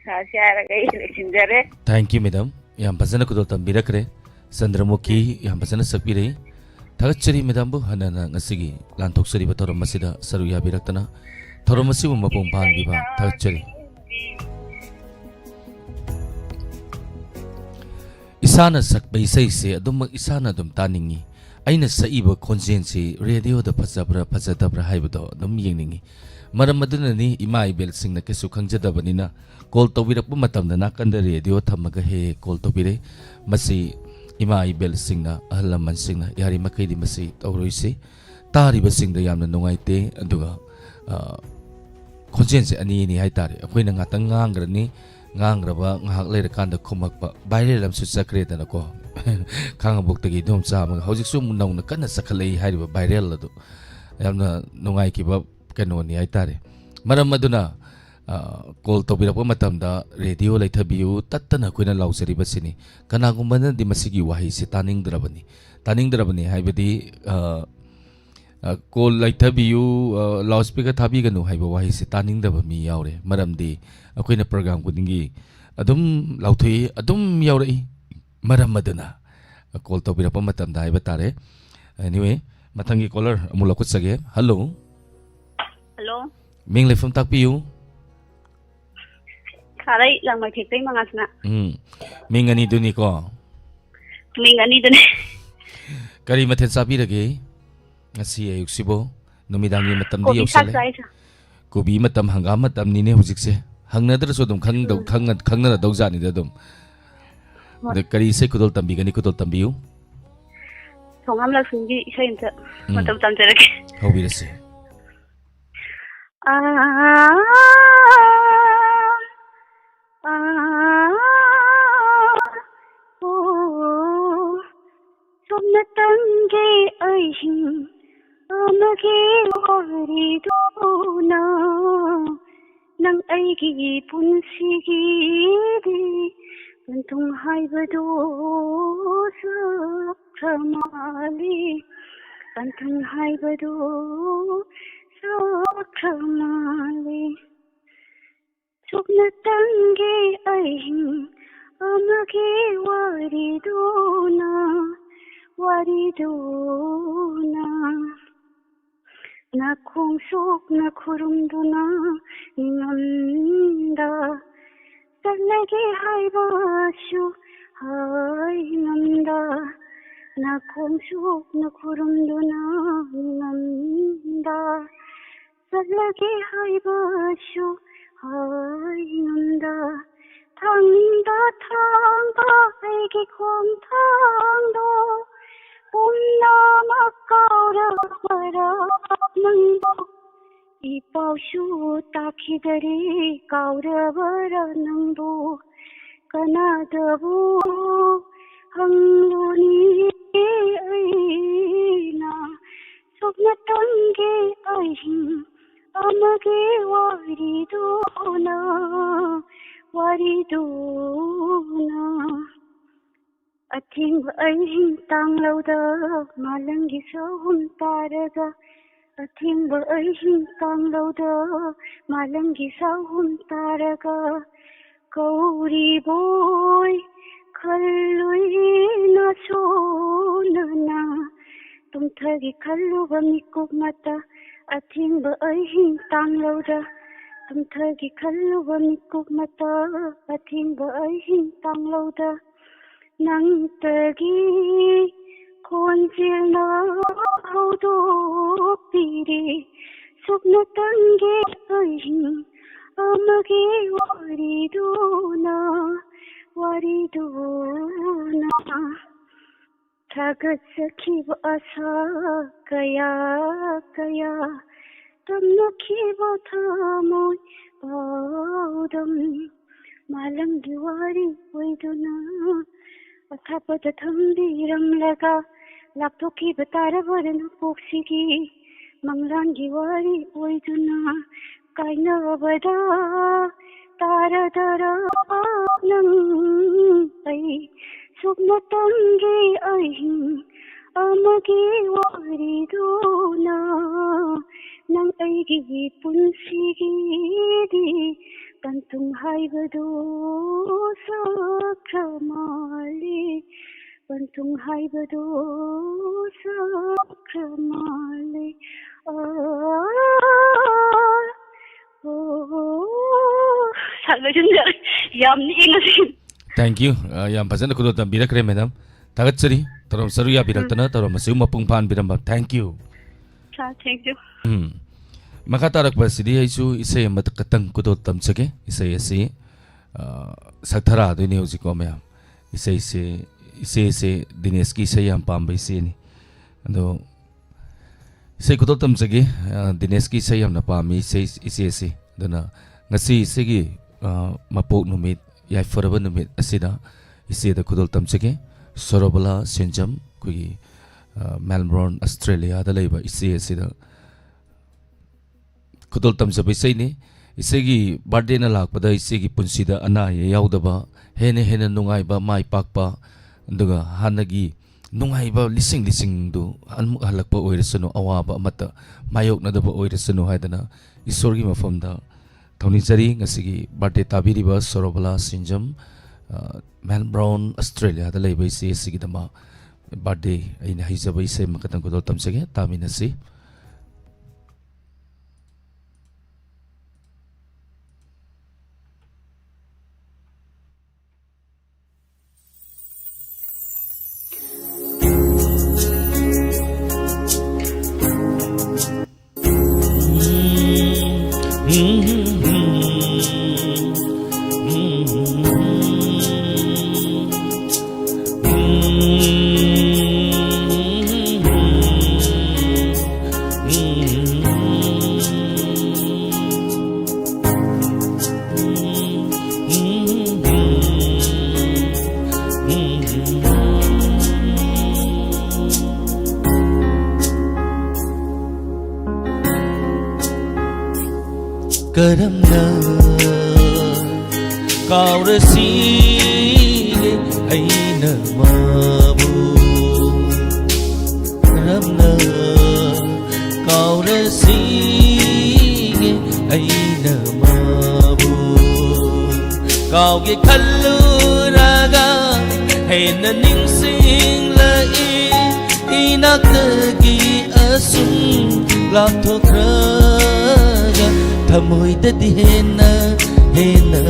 ꯁꯥꯁꯤ ꯍꯥꯏꯔꯒ ꯑꯩ ꯂꯣꯏꯁꯤꯟꯖꯔꯦ꯫ Thank you, madam. ꯌꯥꯝ ꯐꯖꯅ ꯈꯨꯗꯣꯜ ꯇꯝꯕꯤꯔꯛꯈ꯭ꯔꯦ꯫ ꯆꯟꯗ꯭ꯔꯃꯨꯈꯤ ꯌꯥꯝ ꯐꯖꯅ ꯁꯛꯄꯤꯔꯛꯏ꯫ ꯊꯥꯒꯠꯆꯔꯤ madamꯕꯨ ꯍꯟꯅ ꯍꯟꯅ ꯉꯁꯤꯒꯤ ꯂꯥꯟꯊꯣꯛꯆꯔꯤꯕ ꯊꯧꯔꯝ ꯑꯁꯤꯗ ꯁꯔꯨꯛ ꯌꯥꯕꯤꯔꯛꯇꯅ꯫ ꯊꯧꯔꯝ ꯑꯁꯤꯕꯨ ꯃꯄꯨꯡ ꯐꯥꯍꯟꯕꯤꯕ ꯊꯥꯒꯠꯆꯔꯤ꯫ ꯏꯁꯥꯅ ꯁꯛꯄ ꯏꯁꯩꯁꯦ ꯑꯗꯨꯝꯃꯛ ꯏꯁꯥꯅ ꯑꯗꯨꯝ ꯇꯥꯅꯤꯡꯉꯤ꯫ ꯑꯩꯅ ꯁꯛꯏꯕ ꯈꯣꯟꯖꯦꯜꯁꯤ radioꯗ ꯐꯖꯕ꯭ꯔꯥ ꯐꯖꯗꯕ꯭ꯔꯥ ꯍꯥꯏꯕꯗꯣ ꯑꯗꯨꯝ ꯌꯦꯡꯅꯤꯡꯉꯤ꯫ ꯃꯔꯝ ꯑꯗꯨꯅꯅꯤ ꯏꯃꯥ ꯏꯕꯦꯜꯁꯤꯡꯅ ꯀꯩꯁꯨ ꯈꯪꯖꯗꯕꯅꯤꯅ ꯀꯣꯜ ꯇꯧꯕꯤꯔꯛꯄ ꯃꯇꯝꯗꯅ ꯅꯥꯀꯟꯗ ꯔꯦꯗꯤꯑꯣ ꯊꯝꯃꯒ ꯍꯦꯛ ꯍꯦꯛ ꯀꯣꯜ ꯇꯧꯕꯤꯔꯛꯏ꯫ ꯃꯁꯤ ꯏꯃꯥ ꯏꯕꯦꯜꯁꯤꯡꯅ, ꯑꯍꯜ ꯂꯃꯟꯁꯤꯡꯅ ꯌꯥꯔꯤꯃꯈꯩꯗꯤ ꯃꯁꯤ ꯇꯧꯔꯣꯏꯁꯤ꯫ ꯇꯥꯔꯤꯕꯁꯤꯡꯗ ꯌꯥꯝꯅ ꯅꯨꯡꯉꯥꯏꯇꯦ꯫ ꯑꯗꯨꯒ, ꯑ, ꯈꯣꯟꯖꯦꯜꯁꯦ ꯑꯅꯤꯅꯤ ꯍꯥꯏꯇꯥꯔꯦ꯫ ꯑꯩꯈꯣꯏꯅ ꯉꯥꯛꯇꯪ ꯉꯥꯡꯈ꯭ꯔꯅꯤ, ꯉꯥꯡꯈ꯭ꯔꯕ ꯉꯥꯏꯍꯥꯛ ꯂꯩꯔꯀꯥꯟꯗ ꯈꯨꯝꯃꯛꯄ, ꯚꯥꯏꯔꯦꯜ ꯑꯃꯁꯨ ꯆꯠꯈ꯭ꯔꯦꯗꯅꯀꯣ꯫ ꯈꯥꯡꯉꯕꯣꯛꯇꯒꯤ ꯏꯗꯣꯝꯆꯥ ꯑꯃꯒ ꯍꯧꯖꯤꯛꯁꯨ ꯑꯃꯨꯛ ꯅꯧꯅ ꯀꯟꯅ ꯆꯠꯈꯠꯂꯛꯏ ꯍꯥꯏꯔꯤꯕ ꯚꯥꯏꯔꯦꯜ ꯑꯗꯨ꯫ ꯌꯥꯝꯅ ꯅꯨꯡꯉꯥꯏꯈꯤꯕ ꯀꯩꯅꯣꯅꯤ ꯍꯥꯏꯇꯥꯔꯦ꯫ ꯃꯔꯝ ꯑꯗꯨꯅ, ꯑ, ꯀꯣꯜ ꯇꯧꯕꯤꯔꯛꯄ ꯃꯇꯝꯗ ꯔꯦꯗꯤꯑꯣ ꯂꯩꯊꯕꯤꯌꯨ, ꯇꯠꯇꯅ ꯑꯩꯈꯣꯏꯅ ꯂꯥꯎꯖꯔꯤꯕꯁꯤꯅꯤ꯫ ꯀꯅꯥꯒꯨꯝꯕꯅꯗꯤ ꯃꯁꯤꯒꯤ ꯋꯥꯍꯩꯁꯤ ꯇꯥꯅꯤꯡꯗ꯭ꯔꯕꯅꯤ꯫ ꯇꯥꯅꯤꯡꯗ꯭ꯔꯕꯅꯤ ꯍꯥꯏꯕꯗꯤ, ꯑ, ꯑ, ꯀꯣꯜ ꯂꯩꯊꯕꯤꯌꯨ, ꯑ, ꯂꯥꯎꯠ ꯁ꯭ꯄꯤꯀꯔ ꯊꯥꯕꯤꯒꯅꯨ ꯍꯥꯏꯕ ꯋꯥꯍꯩꯁꯤ ꯇꯥꯅꯤꯡꯗꯕ ꯃꯤ ꯌꯥꯎꯔꯦ꯫ ꯃꯔꯝꯗꯤ ꯑꯩꯈꯣꯏꯅ ꯄ꯭ꯔꯣꯒ꯭ꯔꯥꯝ ꯈꯨꯗꯤꯡꯒꯤ ꯑꯗꯨꯝ ꯂꯥꯎꯊꯣꯛꯏ, ꯑꯗꯨꯝ ꯌꯥꯎꯔꯛꯏ꯫ ꯃꯔꯝ ꯑꯗꯨꯅ ꯀꯣꯜ ꯇꯧꯕꯤꯔꯛꯄ ꯃꯇꯝꯗ ꯍꯥꯏꯕ ꯇꯥꯔꯦ꯫ Anyway, ꯃꯊꯪꯒꯤ ꯀꯣꯂꯔ ꯑꯃꯨꯛ ꯂꯧꯈꯠꯆꯒꯦ꯫ ꯍꯜꯂꯣ꯫ ꯍꯜꯂꯣ꯫ ꯃꯤꯡ ꯂꯩꯐꯝ ꯇꯥꯛꯄꯤꯌꯨ꯫ ꯈꯥꯔꯩ ꯂꯥꯡꯃꯩ ꯊꯦꯛꯇꯩ ꯃꯉꯥꯁꯅꯥ꯫ ꯎꯝ꯫ ꯃꯤꯡ ꯑꯅꯤꯗꯨꯅꯤꯀꯣ꯫ ꯃꯤꯡ ꯑꯅꯤꯗꯨꯅꯤ꯫ ꯀꯔꯤ ꯃꯊꯦꯜ ꯆꯥꯕꯤꯔꯒꯦ ꯉꯁꯤ ꯑꯌꯨꯛꯁꯤꯕꯣ? ꯅꯨꯃꯤꯗꯥꯡꯒꯤ ꯃꯇꯝꯗꯤ ꯀꯣꯕꯤ ꯁꯥꯛ ꯌꯧꯁꯜꯂꯦ꯫ ꯆꯥꯏ, ꯁꯥ꯫ ꯀꯣꯕꯤ ꯃꯇꯝ, ꯍꯪꯒꯥꯝ ꯃꯇꯝꯅꯤꯅꯦ ꯍꯧꯖꯤꯛꯁꯦ꯫ ꯍꯪꯅꯗ꯭ꯔꯁꯨ ꯑꯗꯨꯝ ꯈꯪꯗꯧ-, ꯎꯝ꯫ ꯈꯪꯅ-, ꯈꯪꯅꯔꯗꯧ ꯖꯥꯠꯅꯤꯗ ꯑꯗꯨꯝ꯫ ꯍꯣꯏ꯫ ꯑꯗ ꯀꯔꯤ ꯏꯁꯩ ꯈꯨꯗꯣꯜ ꯇꯝꯕꯤꯒꯅꯤ? ꯈꯨꯗꯣꯜ ꯇꯝꯕꯤꯌꯨ꯫ ꯊꯣꯡꯉꯥꯝ ꯂꯛꯁꯃꯤꯒꯤ ꯏꯁꯩ ꯑꯝꯇ ꯎꯝ꯫ ꯃꯇꯧ ꯇꯝꯖꯔꯛꯀꯦ꯫ ꯍꯧꯕꯤꯔꯁꯤ꯫ ꯑꯥ, ꯑꯥ, ꯑꯣ, ꯁꯨꯞꯅꯇꯪꯒꯤ ꯑꯍꯤꯡ ꯑꯃꯒꯤ ꯋꯥꯔꯤꯗꯨꯅ ꯅꯪ ꯑꯩꯒꯤ ꯄꯨꯟꯁꯤꯒꯤꯗꯤ ꯄꯟꯊꯨꯡ ꯍꯥꯏꯕꯗꯨ ꯁꯨꯈ꯭ꯔ ꯃꯥꯜꯂꯤ, ꯄꯟꯊꯨꯡ ꯍꯥꯏꯕꯗꯨ ꯁꯨꯈ꯭ꯔ ꯃꯥꯜꯂꯤ꯫ ꯁꯨꯞꯅꯇꯪꯒꯤ ꯑꯍꯤꯡ ꯑꯃꯒꯤ ꯋꯥꯔꯤꯗꯨꯅ, ꯋꯥꯔꯤꯗꯨꯅ ꯅꯈꯣꯡ ꯁꯣꯛꯅ ꯈꯨꯔꯨꯝꯗꯨꯅ ꯅꯤꯡꯉꯝꯗ ꯆꯠꯂꯒꯦ ꯍꯥꯏꯕꯁꯨ ꯍꯥꯏ ꯉꯝꯗ, ꯅꯈꯣꯡ ꯁꯣꯛꯅ ꯈꯨꯔꯨꯝꯗꯨꯅ ꯅꯤꯡꯉꯝꯗ ꯆꯠꯂꯒꯦ ꯍꯥꯏꯕꯁꯨ ꯍꯥꯏ ꯉꯝꯗ, ꯊꯥꯡꯗ ꯊꯥꯡꯕ ꯑꯩꯒꯤ ꯈꯣꯡꯊꯥꯡꯗꯣ ꯄꯨꯝꯅꯃꯛ ꯀꯥꯎꯔꯕꯔꯥ ꯅꯪꯕꯨ? ꯏ ꯄꯥꯎꯁꯨ ꯇꯥꯈꯤꯗꯔꯦ, ꯀꯥꯎꯔꯕꯔꯥ ꯅꯪꯕꯨ? ꯀꯅꯥꯗꯕꯨ ꯍꯪꯂꯨꯅꯤ ꯑꯩꯅ? ꯁꯨꯞꯅꯇꯪꯒꯤ ꯑꯍꯤꯡ ꯑꯃꯒꯤ ꯋꯥꯔꯤꯗꯨꯅ, ꯋꯥꯔꯤꯗꯨꯅ꯫ ꯑꯊꯦꯡꯕ ꯑꯍꯤꯡ ꯇꯥꯡꯂꯧꯗ ꯃꯥꯂꯪꯒꯤ ꯁꯍꯨꯝ ꯇꯥꯔꯒ, ꯑꯊꯦꯡꯕ ꯑꯍꯤꯡ ꯇꯥꯡꯂꯧꯗ ꯃꯥꯂꯪꯒꯤ ꯁꯍꯨꯝ ꯇꯥꯔꯒ, ꯀꯧꯔꯤꯕꯣꯏ ꯈꯜꯂꯨꯏ ꯅꯁꯣꯟꯅꯅ꯫ ꯇꯨꯝꯊꯒꯦ ꯈꯜꯂꯨꯕ ꯃꯤꯀꯨꯞ ꯃꯇ ꯑꯊꯦꯡꯕ ꯑꯍꯤꯡ ꯇꯥꯡꯂꯧꯗ, ꯇꯨꯝꯊꯒꯦ ꯈꯜꯂꯨꯕ ꯃꯤꯀꯨꯞ ꯃꯇ ꯑꯊꯦꯡꯕ ꯑꯍꯤꯡ ꯇꯥꯡꯂꯧꯗ, ꯅꯪꯇꯒꯤ ꯈꯣꯟꯖꯦꯜꯅ ꯍꯧꯗꯣꯛꯄꯤꯔꯦ ꯁꯨꯞꯅꯇꯪꯒꯤ ꯑꯍꯤꯡ ꯑꯃꯒꯤ ꯋꯥꯔꯤꯗꯨꯅ, ꯋꯥꯔꯤꯗꯨꯅ꯫ ꯊꯥꯒꯠꯆꯈꯤꯕ ꯑꯁꯥ ꯀꯌꯥ ꯀꯌꯥ, ꯇꯝꯅꯈꯤꯕ ꯊꯃꯣꯏ ꯄꯥꯎꯗꯝ, ꯃꯥꯂꯪꯒꯤ ꯋꯥꯔꯤ ꯑꯣꯏꯗꯨꯅ ꯑꯊꯥꯞꯄꯗ ꯊꯝꯕꯤꯔꯝꯂꯒ, ꯂꯥꯞꯊꯣꯛꯈꯤꯕ ꯇꯥꯔꯕ ꯅꯣꯡꯄꯣꯛꯁꯤꯒꯤ ꯃꯪꯂꯥꯟꯒꯤ ꯋꯥꯔꯤ ꯑꯣꯏꯗꯨꯅ, ꯀꯥꯏꯅꯕꯗ ꯇꯥꯔꯗꯔ ꯅꯪ ꯑꯩ ꯁꯨꯞꯅꯇꯪꯒꯤ ꯑꯍꯤꯡ ꯑꯃꯒꯤ ꯋꯥꯔꯤꯗꯨꯅ, ꯅꯪ ꯑꯩꯒꯤ ꯄꯨꯟꯁꯤꯒꯤꯗꯤ ꯄꯟꯊꯨꯡ ꯍꯥꯏꯕꯗꯨ ꯁꯥꯈ꯭ꯔ ꯃꯥꯜꯂꯤ, ꯄꯟꯊꯨꯡ ꯍꯥꯏꯕꯗꯨ ꯁꯥꯈ꯭ꯔ ꯃꯥꯜꯂꯤ꯫ ꯑꯥ, ꯑꯣ, ꯁꯛ ꯂꯣꯏꯁꯤꯟꯖꯔꯦ꯫ ꯌꯥꯝ ꯅꯤꯛꯑꯦ ꯉꯁꯤ꯫ Thank you. ꯑ, ꯌꯥꯝ ꯐꯖꯅ ꯈꯨꯗꯣꯜ ꯇꯝꯕꯤꯔꯛꯈ꯭ꯔꯦ, madam꯫ ꯊꯥꯒꯠꯆꯔꯤ꯫ ꯊꯧꯔꯝ ꯁꯔꯨꯛ ꯌꯥꯕꯤꯔꯛꯇꯅ, ꯊꯧꯔꯝ ꯑꯁꯤꯕꯨ ꯃꯄꯨꯡ ꯐꯥꯍꯟꯕꯤꯔꯝꯕ꯫ Thank you꯫ Sir, thank you꯫ ꯎꯝ꯫ ꯃꯈꯥ ꯇꯥꯔꯛꯄ ꯑꯁꯤꯗꯤ ꯑꯩꯁꯨ ꯏꯁꯩ ꯑꯃꯈꯛꯇꯪ ꯈꯨꯗꯣꯜ ꯇꯝꯖꯒꯦ꯫ ꯏꯁꯩ ꯑꯁꯤ, ꯑ, ꯁꯛꯊꯔꯛꯑꯗꯣꯏꯅꯤ ꯍꯧꯖꯤꯛꯀꯣ ꯃꯌꯥꯝ꯫ ꯏꯁꯩꯁꯦ, ꯏꯆꯦꯁꯦ ꯗꯤꯅꯦꯁꯀꯤ ꯏꯁꯩ ꯌꯥꯝ ꯄꯥꯝꯕ ꯏꯆꯦꯅꯤ꯫ ꯑꯗꯣ ꯏꯁꯩ ꯈꯨꯗꯣꯜ ꯇꯝꯖꯒꯦ꯫ ꯑ, ꯗꯤꯅꯦꯁꯀꯤ ꯏꯁꯩ ꯌꯥꯝꯅ ꯄꯥꯝꯃꯤ ꯏꯆꯦ, ꯏꯆꯦꯁꯤ꯫ ꯑꯗꯨꯅ ꯉꯁꯤ ꯏꯆꯦꯒꯤ, ꯑ, ꯃꯄꯣꯛ ꯅꯨꯃꯤꯠ, ꯌꯥꯏꯐꯔꯕ ꯅꯨꯃꯤꯠ ꯑꯁꯤꯗ ꯏꯆꯦꯗ ꯈꯨꯗꯣꯜ ꯇꯝꯖꯒꯦ꯫ ꯁꯣꯔꯣꯕꯂꯥ ꯁꯦꯟꯖꯝ, ꯑꯩꯈꯣꯏꯒꯤ, ꯑ, ꯃꯦꯜꯕꯣꯔꯟ, ꯑꯁꯇ꯭ꯔꯦꯂꯤꯌꯥꯗ ꯂꯩꯕ ꯏꯆꯦ ꯑꯁꯤꯗ ꯈꯨꯗꯣꯜ ꯇꯝꯖꯕ ꯏꯁꯩꯅꯤ꯫ ꯏꯆꯦꯒꯤ ꯕꯥꯔꯗꯦꯅ ꯂꯥꯛꯄꯗ ꯏꯆꯦꯒꯤ ꯄꯨꯟꯁꯤꯗ ꯑꯅꯥ ꯑꯌꯦꯛ ꯌꯥꯎꯗꯕ, ꯍꯦꯟꯅ ꯍꯦꯟꯅ ꯅꯨꯡꯉꯥꯏꯕ, ꯃꯥꯏ ꯄꯥꯛꯄ, ꯑꯗꯨꯒ ꯍꯥꯟꯅꯒꯤ ꯅꯨꯡꯉꯥꯏꯕ ꯂꯤꯁꯤꯡ ꯂꯤꯁꯤꯡꯗꯨ ꯑꯃꯨꯛ ꯍꯜꯂꯛꯄ ꯑꯣꯏꯔꯁꯅꯨ, ꯑꯋꯥꯕ ꯑꯃꯠꯇ ꯃꯥꯌꯣꯛꯅꯗꯕ ꯑꯣꯏꯔꯁꯅꯨ ꯍꯥꯏꯗꯅ ꯏꯁꯣꯔꯒꯤ ꯃꯐꯝꯗ ꯊꯧꯅꯤꯖꯔꯤ꯫ ꯉꯁꯤꯒꯤ ꯕꯥꯔꯗꯦ ꯇꯥꯕꯤꯔꯤꯕ ꯁꯣꯔꯣꯕꯂꯥ ꯁꯤꯟꯖꯝ, ꯑ, ꯃꯦꯜꯕ꯭ꯔꯥꯎꯟ, ꯑꯁꯇ꯭ꯔꯦꯂꯤꯌꯥꯗ ꯂꯩꯕ ꯏꯆꯦ ꯑꯁꯤꯒꯤꯗꯃꯛ ꯕꯥꯔꯗꯦ ꯑꯩꯅ ꯍꯩꯖꯕ ꯏꯁꯩ ꯑꯃꯈꯛꯇꯪ ꯈꯨꯗꯣꯜ ꯇꯝꯖꯒꯦ, ꯇꯥꯃꯤꯟꯅꯁꯤ꯫ ꯀꯔꯝꯅ ꯀꯥꯎꯔꯁꯤꯒꯦ ꯑꯩꯅ ꯃꯥꯕꯨ? ꯀꯔꯝꯅ ꯀꯥꯎꯔꯁꯤꯒꯦ ꯑꯩꯅ ꯃꯥꯕꯨ? ꯀꯥꯎꯒꯦ ꯈꯜꯂꯨꯔꯒ ꯍꯦꯟꯅ ꯅꯤꯡꯁꯤꯡꯂꯛꯏ꯫ ꯏꯅꯥꯛꯇꯒꯤ ꯑꯁꯨꯝ ꯂꯥꯞꯊꯣꯛꯈ꯭ꯔꯒ ꯊꯃꯣꯏꯗꯗꯤ ꯍꯦꯟꯅ, ꯍꯦꯟꯅ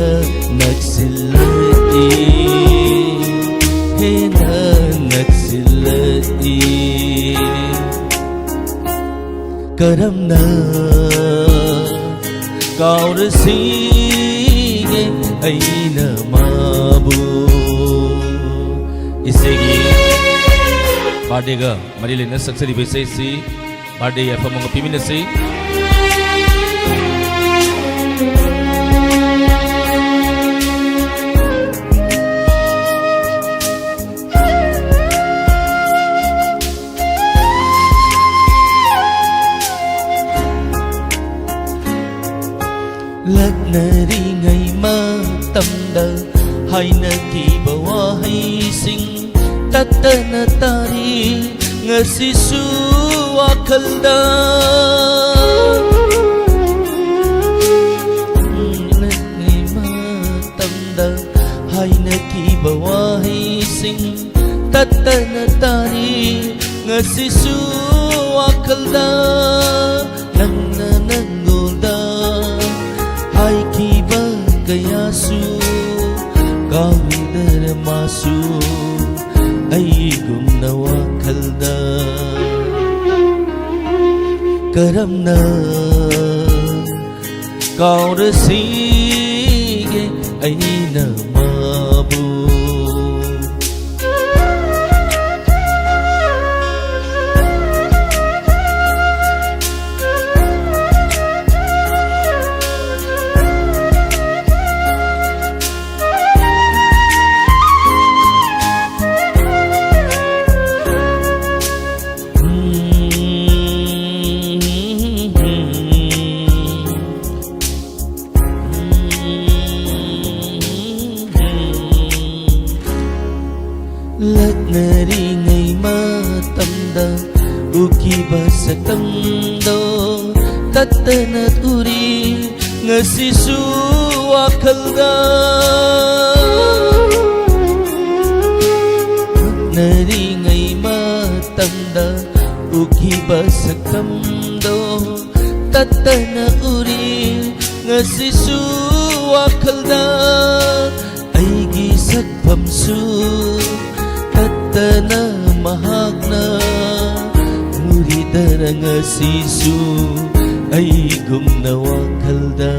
ꯅꯛꯁꯤꯜꯂꯛꯏ, ꯍꯦꯟꯅ ꯅꯛꯁꯤꯜꯂꯛꯏ꯫ ꯀꯔꯝꯅ ꯀꯥꯎꯔꯁꯤꯒꯦ ꯑꯩꯅ ꯃꯥꯕꯨ? ꯏꯆꯦꯒꯤ ꯕꯥꯔꯗꯦꯒ ꯃꯔꯤ ꯂꯩꯅ ꯁꯛꯆꯔꯤꯕ ꯏꯁꯩꯁꯤ ꯕꯥꯔꯗꯦ ꯌꯥꯏꯐ ꯃꯪꯒꯣꯜ ꯄꯤꯃꯤꯟꯅꯁꯤ꯫ ꯂꯛꯅꯔꯤꯉꯩ ꯃꯇꯝꯗ ꯍꯥꯏꯅꯈꯤꯕ ꯋꯥꯍꯩꯁꯤꯡ ꯇꯠꯇꯅ ꯇꯥꯔꯤ ꯉꯁꯤꯁꯨ ꯋꯥꯈꯜꯗ꯫ ꯂꯛꯅꯔꯤꯉꯩ ꯃꯇꯝꯗ ꯍꯥꯏꯅꯈꯤꯕ ꯋꯥꯍꯩꯁꯤꯡ ꯇꯠꯇꯅ ꯇꯥꯔꯤ ꯉꯁꯤꯁꯨ ꯋꯥꯈꯜꯗ꯫ ꯅꯪꯅ ꯅꯪꯉꯣꯟꯗ ꯍꯥꯏꯈꯤꯕ ꯀꯌꯥꯁꯨ ꯀꯥꯎꯗ꯭ꯔꯦ ꯃꯥꯁꯨ ꯑꯩꯒꯨꯝꯅ ꯋꯥꯈꯜꯗ꯫ ꯀꯔꯝꯅ ꯀꯥꯎꯔꯁꯤꯒꯦ ꯑꯩꯅ ꯃꯥꯕꯨ? ꯂꯛꯅꯔꯤꯉꯩ ꯃꯇꯝꯗ ꯎꯈꯤꯕ ꯁꯛꯇꯝꯗꯣ ꯇꯠꯇꯅ ꯎꯔꯤ ꯉꯁꯤꯁꯨ ꯋꯥꯈꯜꯗ꯫ ꯂꯛꯅꯔꯤꯉꯩ ꯃꯇꯝꯗ ꯎꯈꯤꯕ ꯁꯛꯇꯝꯗꯣ ꯇꯠꯇꯅ ꯎꯔꯤ ꯉꯁꯤꯁꯨ ꯋꯥꯈꯜꯗ꯫ ꯑꯩꯒꯤ ꯁꯛꯐꯝꯁꯨ ꯇꯠꯇꯅ ꯃꯍꯥꯛꯅ ꯎꯔꯤꯗ ꯉꯁꯤꯁꯨ ꯑꯩꯒꯨꯝꯅ ꯋꯥꯈꯜꯗ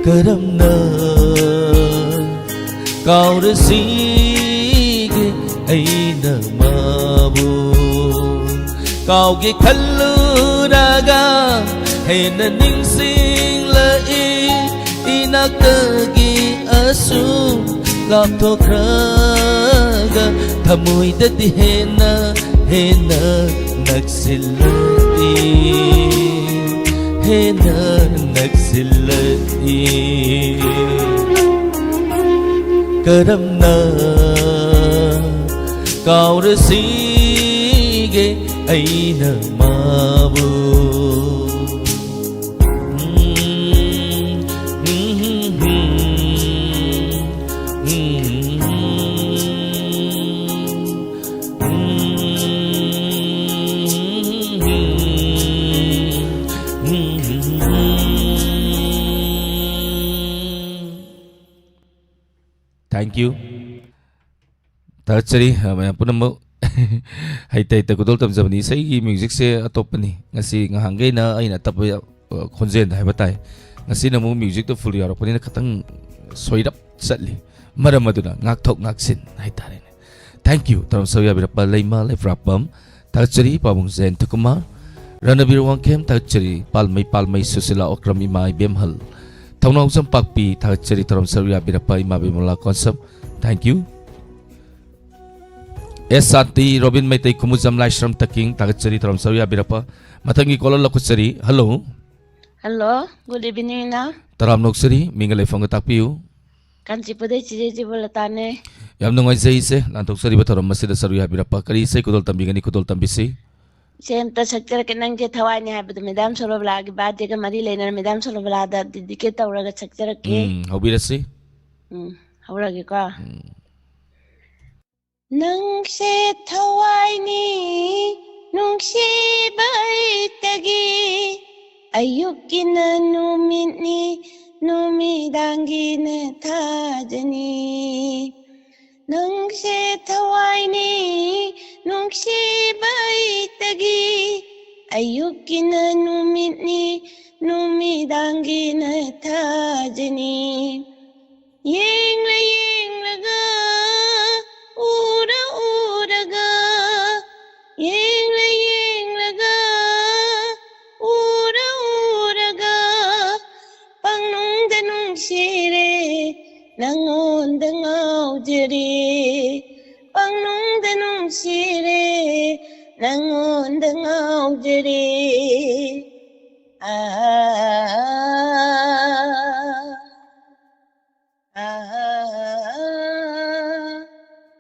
ꯀꯔꯝꯅ ꯀꯥꯎꯔꯁꯤꯒꯦ ꯑꯩꯅ ꯃꯥꯕꯨ? ꯀꯥꯎꯒꯦ ꯈꯜꯂꯨꯔꯒ ꯍꯦꯟꯅ ꯅꯤꯡꯁꯤꯡꯂꯛꯏ, ꯏꯅꯥꯛꯇꯒꯤ ꯑꯁꯨꯝ ꯂꯥꯞꯊꯣꯛꯈ꯭ꯔꯒ ꯊꯃꯣꯏꯗꯗꯤ ꯍꯦꯟꯅ ꯍꯦꯟꯅ ꯅꯛꯁꯤꯜꯂꯛꯏ, ꯍꯦꯟꯅ ꯅꯛꯁꯤꯜꯂꯛꯏ꯫ ꯀꯔꯝꯅ ꯀꯥꯎꯔꯁꯤꯒꯦ ꯑꯩꯅ ꯃꯥꯕꯨ? Thank you. ꯊꯥꯒꯠꯆꯔꯤ, ꯑ, ꯃꯌꯥꯝ ꯄꯨꯝꯅꯃꯛ꯫ ꯍꯩꯇ ꯍꯩꯇ ꯈꯨꯗꯣꯜ ꯇꯝꯖꯕꯅꯤ꯫ ꯏꯁꯩꯒꯤ musicꯁꯦ ꯑꯇꯣꯞꯄꯅꯤ꯫ ꯉꯁꯤ ꯉꯍꯥꯟꯈꯩꯅ ꯑꯩꯅ ꯑꯇꯞꯄ, ꯑ, ꯈꯣꯟꯖꯦꯜꯗ ꯍꯥꯏꯕ ꯇꯥꯏ꯫ ꯉꯁꯤꯅ ꯑꯃꯨꯛ musicꯇꯣ full ꯌꯥꯎꯔꯛꯄꯅꯤꯅ ꯈꯤꯇꯪ ꯁꯣꯏꯔꯞ ꯆꯠꯂꯤ꯫ ꯃꯔꯝ ꯑꯗꯨꯅ ꯉꯥꯛꯊꯣꯛ ꯉꯥꯛꯁꯤꯟ ꯍꯥꯏꯇꯥꯔꯦꯅꯦ꯫ Thank you꯫ ꯊꯧꯔꯝ ꯁꯔꯨꯛ ꯌꯥꯕꯤꯔꯛꯄ ꯂꯩꯃ ꯂꯩꯐ꯭ꯔꯥꯛꯄꯝ, ꯊꯥꯒꯠꯆꯔꯤ꯫ ꯄꯥꯕꯨꯡ ꯖꯌꯟꯇ ꯀꯨꯃꯥꯔ, ꯔꯅꯕꯤꯔ ꯋꯥꯡꯈꯦꯝ, ꯊꯥꯒꯠꯆꯔꯤ꯫ ꯄꯥꯜꯃꯩ ꯄꯥꯜꯃꯩ ꯁꯨꯁꯤꯂꯥ ꯑꯣꯀ꯭ꯔꯝ, ꯏꯃꯥ ꯏꯕꯦꯝꯍꯜ, ꯊꯧꯅꯥꯎꯖꯝ ꯄꯥꯛꯄꯤ, ꯊꯥꯒꯠꯆꯔꯤ꯫ ꯊꯧꯔꯝ ꯁꯔꯨꯛ ꯌꯥꯕꯤꯔꯛꯄ ꯏꯃꯥ Bimala Konsam, thank you꯫ S Shanti, Robin Meitei, Khumujam Laishram ꯇꯀꯤꯡ, ꯊꯥꯒꯠꯆꯔꯤ꯫ ꯊꯧꯔꯝ ꯁꯔꯨꯛ ꯌꯥꯕꯤꯔꯛꯄ꯫ ꯃꯊꯪꯒꯤ caller ꯂꯧꯈꯠꯆꯔꯤ꯫ Hello꯫ Hello, good evening, ꯏꯅꯥꯎ꯫ ꯇꯔꯥꯝꯅ ꯑꯣꯛꯆꯔꯤ, ꯃꯤꯡꯒ ꯂꯩꯐꯝꯒ ꯇꯥꯛꯄꯤꯌꯨ꯫ ꯀꯥꯟꯆꯤꯄꯨꯔꯗꯩ ꯆꯤꯆꯦ ꯖꯤꯕꯣꯂꯇꯥꯅꯦ꯫ ꯌꯥꯝ ꯅꯨꯡꯉꯥꯏꯖꯩ ꯏꯆꯦ, ꯂꯥꯟꯊꯣꯛꯆꯔꯤꯕ ꯊꯧꯔꯝ ꯑꯁꯤꯗ ꯁꯔꯨꯛ ꯌꯥꯕꯤꯔꯛꯄ꯫ ꯀꯔꯤ ꯏꯁꯩ ꯈꯨꯗꯣꯜ ꯇꯝꯕꯤꯒꯅꯤ? ꯈꯨꯗꯣꯜ ꯇꯝꯕꯤꯁꯤ꯫ ꯏꯆꯦ, ꯑꯝꯇ ꯁꯛꯆꯔꯛꯀꯦ, ꯅꯪꯁꯦ ꯊꯋꯥꯏꯅꯦ ꯍꯥꯏꯕꯗꯣ, ꯃꯦꯗꯥꯝ ꯁꯣꯂꯣꯕꯂꯥꯒꯤ birthdayꯒ ꯃꯔꯤ ꯂꯩꯅꯅ ꯃꯦꯗꯥꯝ ꯁꯣꯂꯣꯕꯂꯥꯗ dedicate ꯇꯧꯔꯒ ꯁꯛꯆꯔꯛꯀꯦ꯫ ꯎꯝ, ꯍꯧꯕꯤꯔꯁꯤ꯫ ꯎꯝ, ꯍꯧꯔꯒꯦꯀꯣ꯫ ꯎꯝ꯫ ꯅꯪꯁꯦ ꯊꯋꯥꯏꯅꯤ ꯅꯨꯡꯁꯤꯕ ꯑꯩꯇꯒꯤ, ꯑꯌꯨꯛꯀꯤꯅ ꯅꯨꯃꯤꯠꯅꯤ, ꯅꯨꯃꯤꯗꯥꯡꯒꯤꯅ ꯊꯥꯖꯅꯤ꯫ ꯅꯪꯁꯦ ꯊꯋꯥꯏꯅꯤ ꯅꯨꯡꯁꯤꯕ ꯑꯩꯇꯒꯤ, ꯑꯌꯨꯛꯀꯤꯅ ꯅꯨꯃꯤꯠꯅꯤ ꯅꯨꯃꯤꯗꯥꯡꯒꯤꯅ ꯊꯥꯖꯅꯤ꯫ ꯌꯦꯡꯂ ꯌꯦꯡꯂꯒ, ꯎꯔ ꯎꯔꯒ, ꯌꯦꯡꯂ ꯌꯦꯡꯂꯒ, ꯎꯔ ꯎꯔꯒ, ꯄꯪꯅꯨꯡꯗ ꯅꯨꯡꯁꯤꯔꯦ, ꯅꯪꯉꯣꯟꯗ ꯉꯥꯎꯖꯔꯦ꯫ ꯄꯪꯅꯨꯡꯗ ꯅꯨꯡꯁꯤꯔꯦ, ꯅꯪꯉꯣꯟꯗ ꯉꯥꯎꯖꯔꯦ꯫ ꯑꯥ, ꯑꯥ,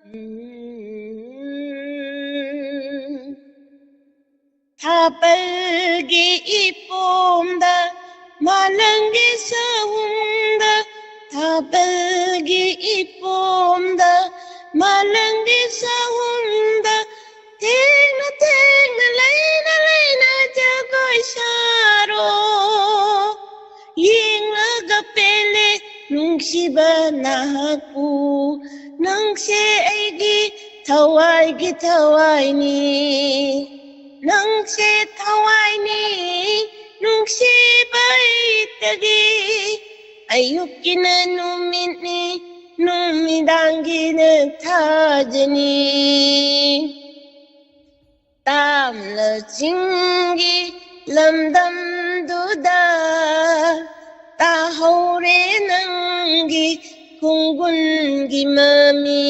ꯎꯝ꯫ ꯊꯥꯕꯜꯒꯤ ꯏꯄꯣꯝꯗ, ꯃꯥꯂꯪꯒꯤ ꯁꯍꯨꯝꯗ, ꯊꯥꯕꯜꯒꯤ ꯏꯄꯣꯝꯗ, ꯃꯥꯂꯪꯒꯤ ꯁꯍꯨꯝꯗ, ꯊꯦꯡꯅ ꯊꯦꯡꯅ, ꯂꯩꯅ ꯂꯩꯅ ꯖꯒꯣꯏ ꯁꯥꯔꯣ꯫ ꯌꯦꯡꯂꯒ ꯄꯦꯜꯂꯦ ꯅꯨꯡꯁꯤꯕ ꯅꯍꯥꯛꯄꯨ, ꯅꯪꯁꯦ ꯑꯩꯒꯤ ꯊꯋꯥꯏꯒꯤ ꯊꯋꯥꯏꯅꯤ꯫ ꯅꯪꯁꯦ ꯊꯋꯥꯏꯅꯤ ꯅꯨꯡꯁꯤꯕ ꯑꯩꯇꯒꯤ, ꯑꯌꯨꯛꯀꯤꯅ ꯅꯨꯃꯤꯠꯅꯤ ꯅꯨꯃꯤꯗꯥꯡꯒꯤꯅ ꯊꯥꯖꯅꯤ꯫ ꯇꯥꯝꯂ ꯆꯤꯡꯒꯤ ꯂꯝꯗꯝꯗꯨꯗ ꯇꯥꯍꯧꯔꯦ ꯅꯪꯒꯤ ꯈꯣꯡꯒꯨꯟꯒꯤ ꯃꯃꯤ꯫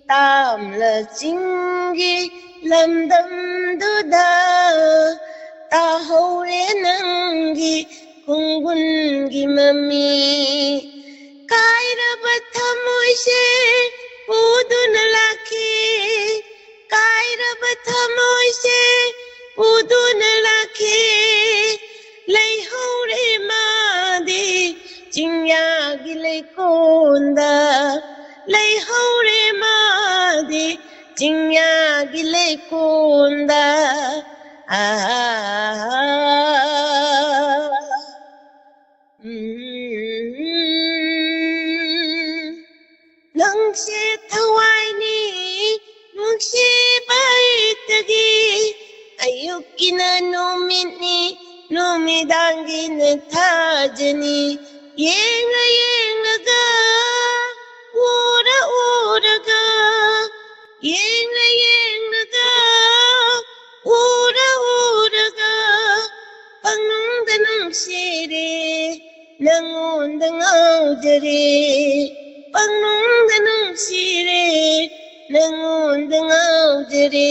ꯇꯥꯝꯂ ꯆꯤꯡꯒꯤ ꯂꯝꯗꯝꯗꯨꯗ ꯇꯥꯍꯧꯔꯦ ꯅꯪꯒꯤ ꯈꯣꯡꯒꯨꯟꯒꯤ ꯃꯃꯤ꯫ ꯀꯥꯏꯔꯕ ꯊꯃꯣꯏꯁꯦ ꯄꯨꯗꯨꯅ ꯂꯥꯛꯈꯤ, ꯀꯥꯏꯔꯕ ꯊꯃꯣꯏꯁꯦ ꯄꯨꯗꯨꯅ ꯂꯥꯛꯈꯤ꯫ ꯂꯩꯍꯧꯔꯦ ꯃꯥꯗꯤ ꯆꯤꯡꯌꯥꯒꯤ ꯂꯩꯀꯣꯟꯗ, ꯂꯩꯍꯧꯔꯦ ꯃꯥꯗꯤ ꯆꯤꯡꯌꯥꯒꯤ ꯂꯩꯀꯣꯟꯗ꯫ ꯑꯥ, ꯎꯝ, ꯅꯪ ꯀꯤꯅ ꯅꯨꯃꯤꯠꯅꯤ, ꯅꯨꯃꯤꯗꯥꯡꯒꯤꯅ ꯊꯥꯖꯅꯤ꯫ ꯌꯦꯡꯉ ꯌꯦꯡꯉꯒ, ꯎꯔ ꯎꯔꯒ, ꯌꯦꯡꯉ ꯌꯦꯡꯉꯒ, ꯎꯔ ꯎꯔꯒ, ꯄꯪꯅꯨꯡꯗ ꯅꯨꯡꯁꯤꯔꯦ, ꯅꯪꯉꯣꯟꯗ ꯉꯥꯎꯖꯔꯦ꯫ ꯄꯪꯅꯨꯡꯗ ꯅꯨꯡꯁꯤꯔꯦ, ꯅꯪꯉꯣꯟꯗ ꯉꯥꯎꯖꯔꯦ꯫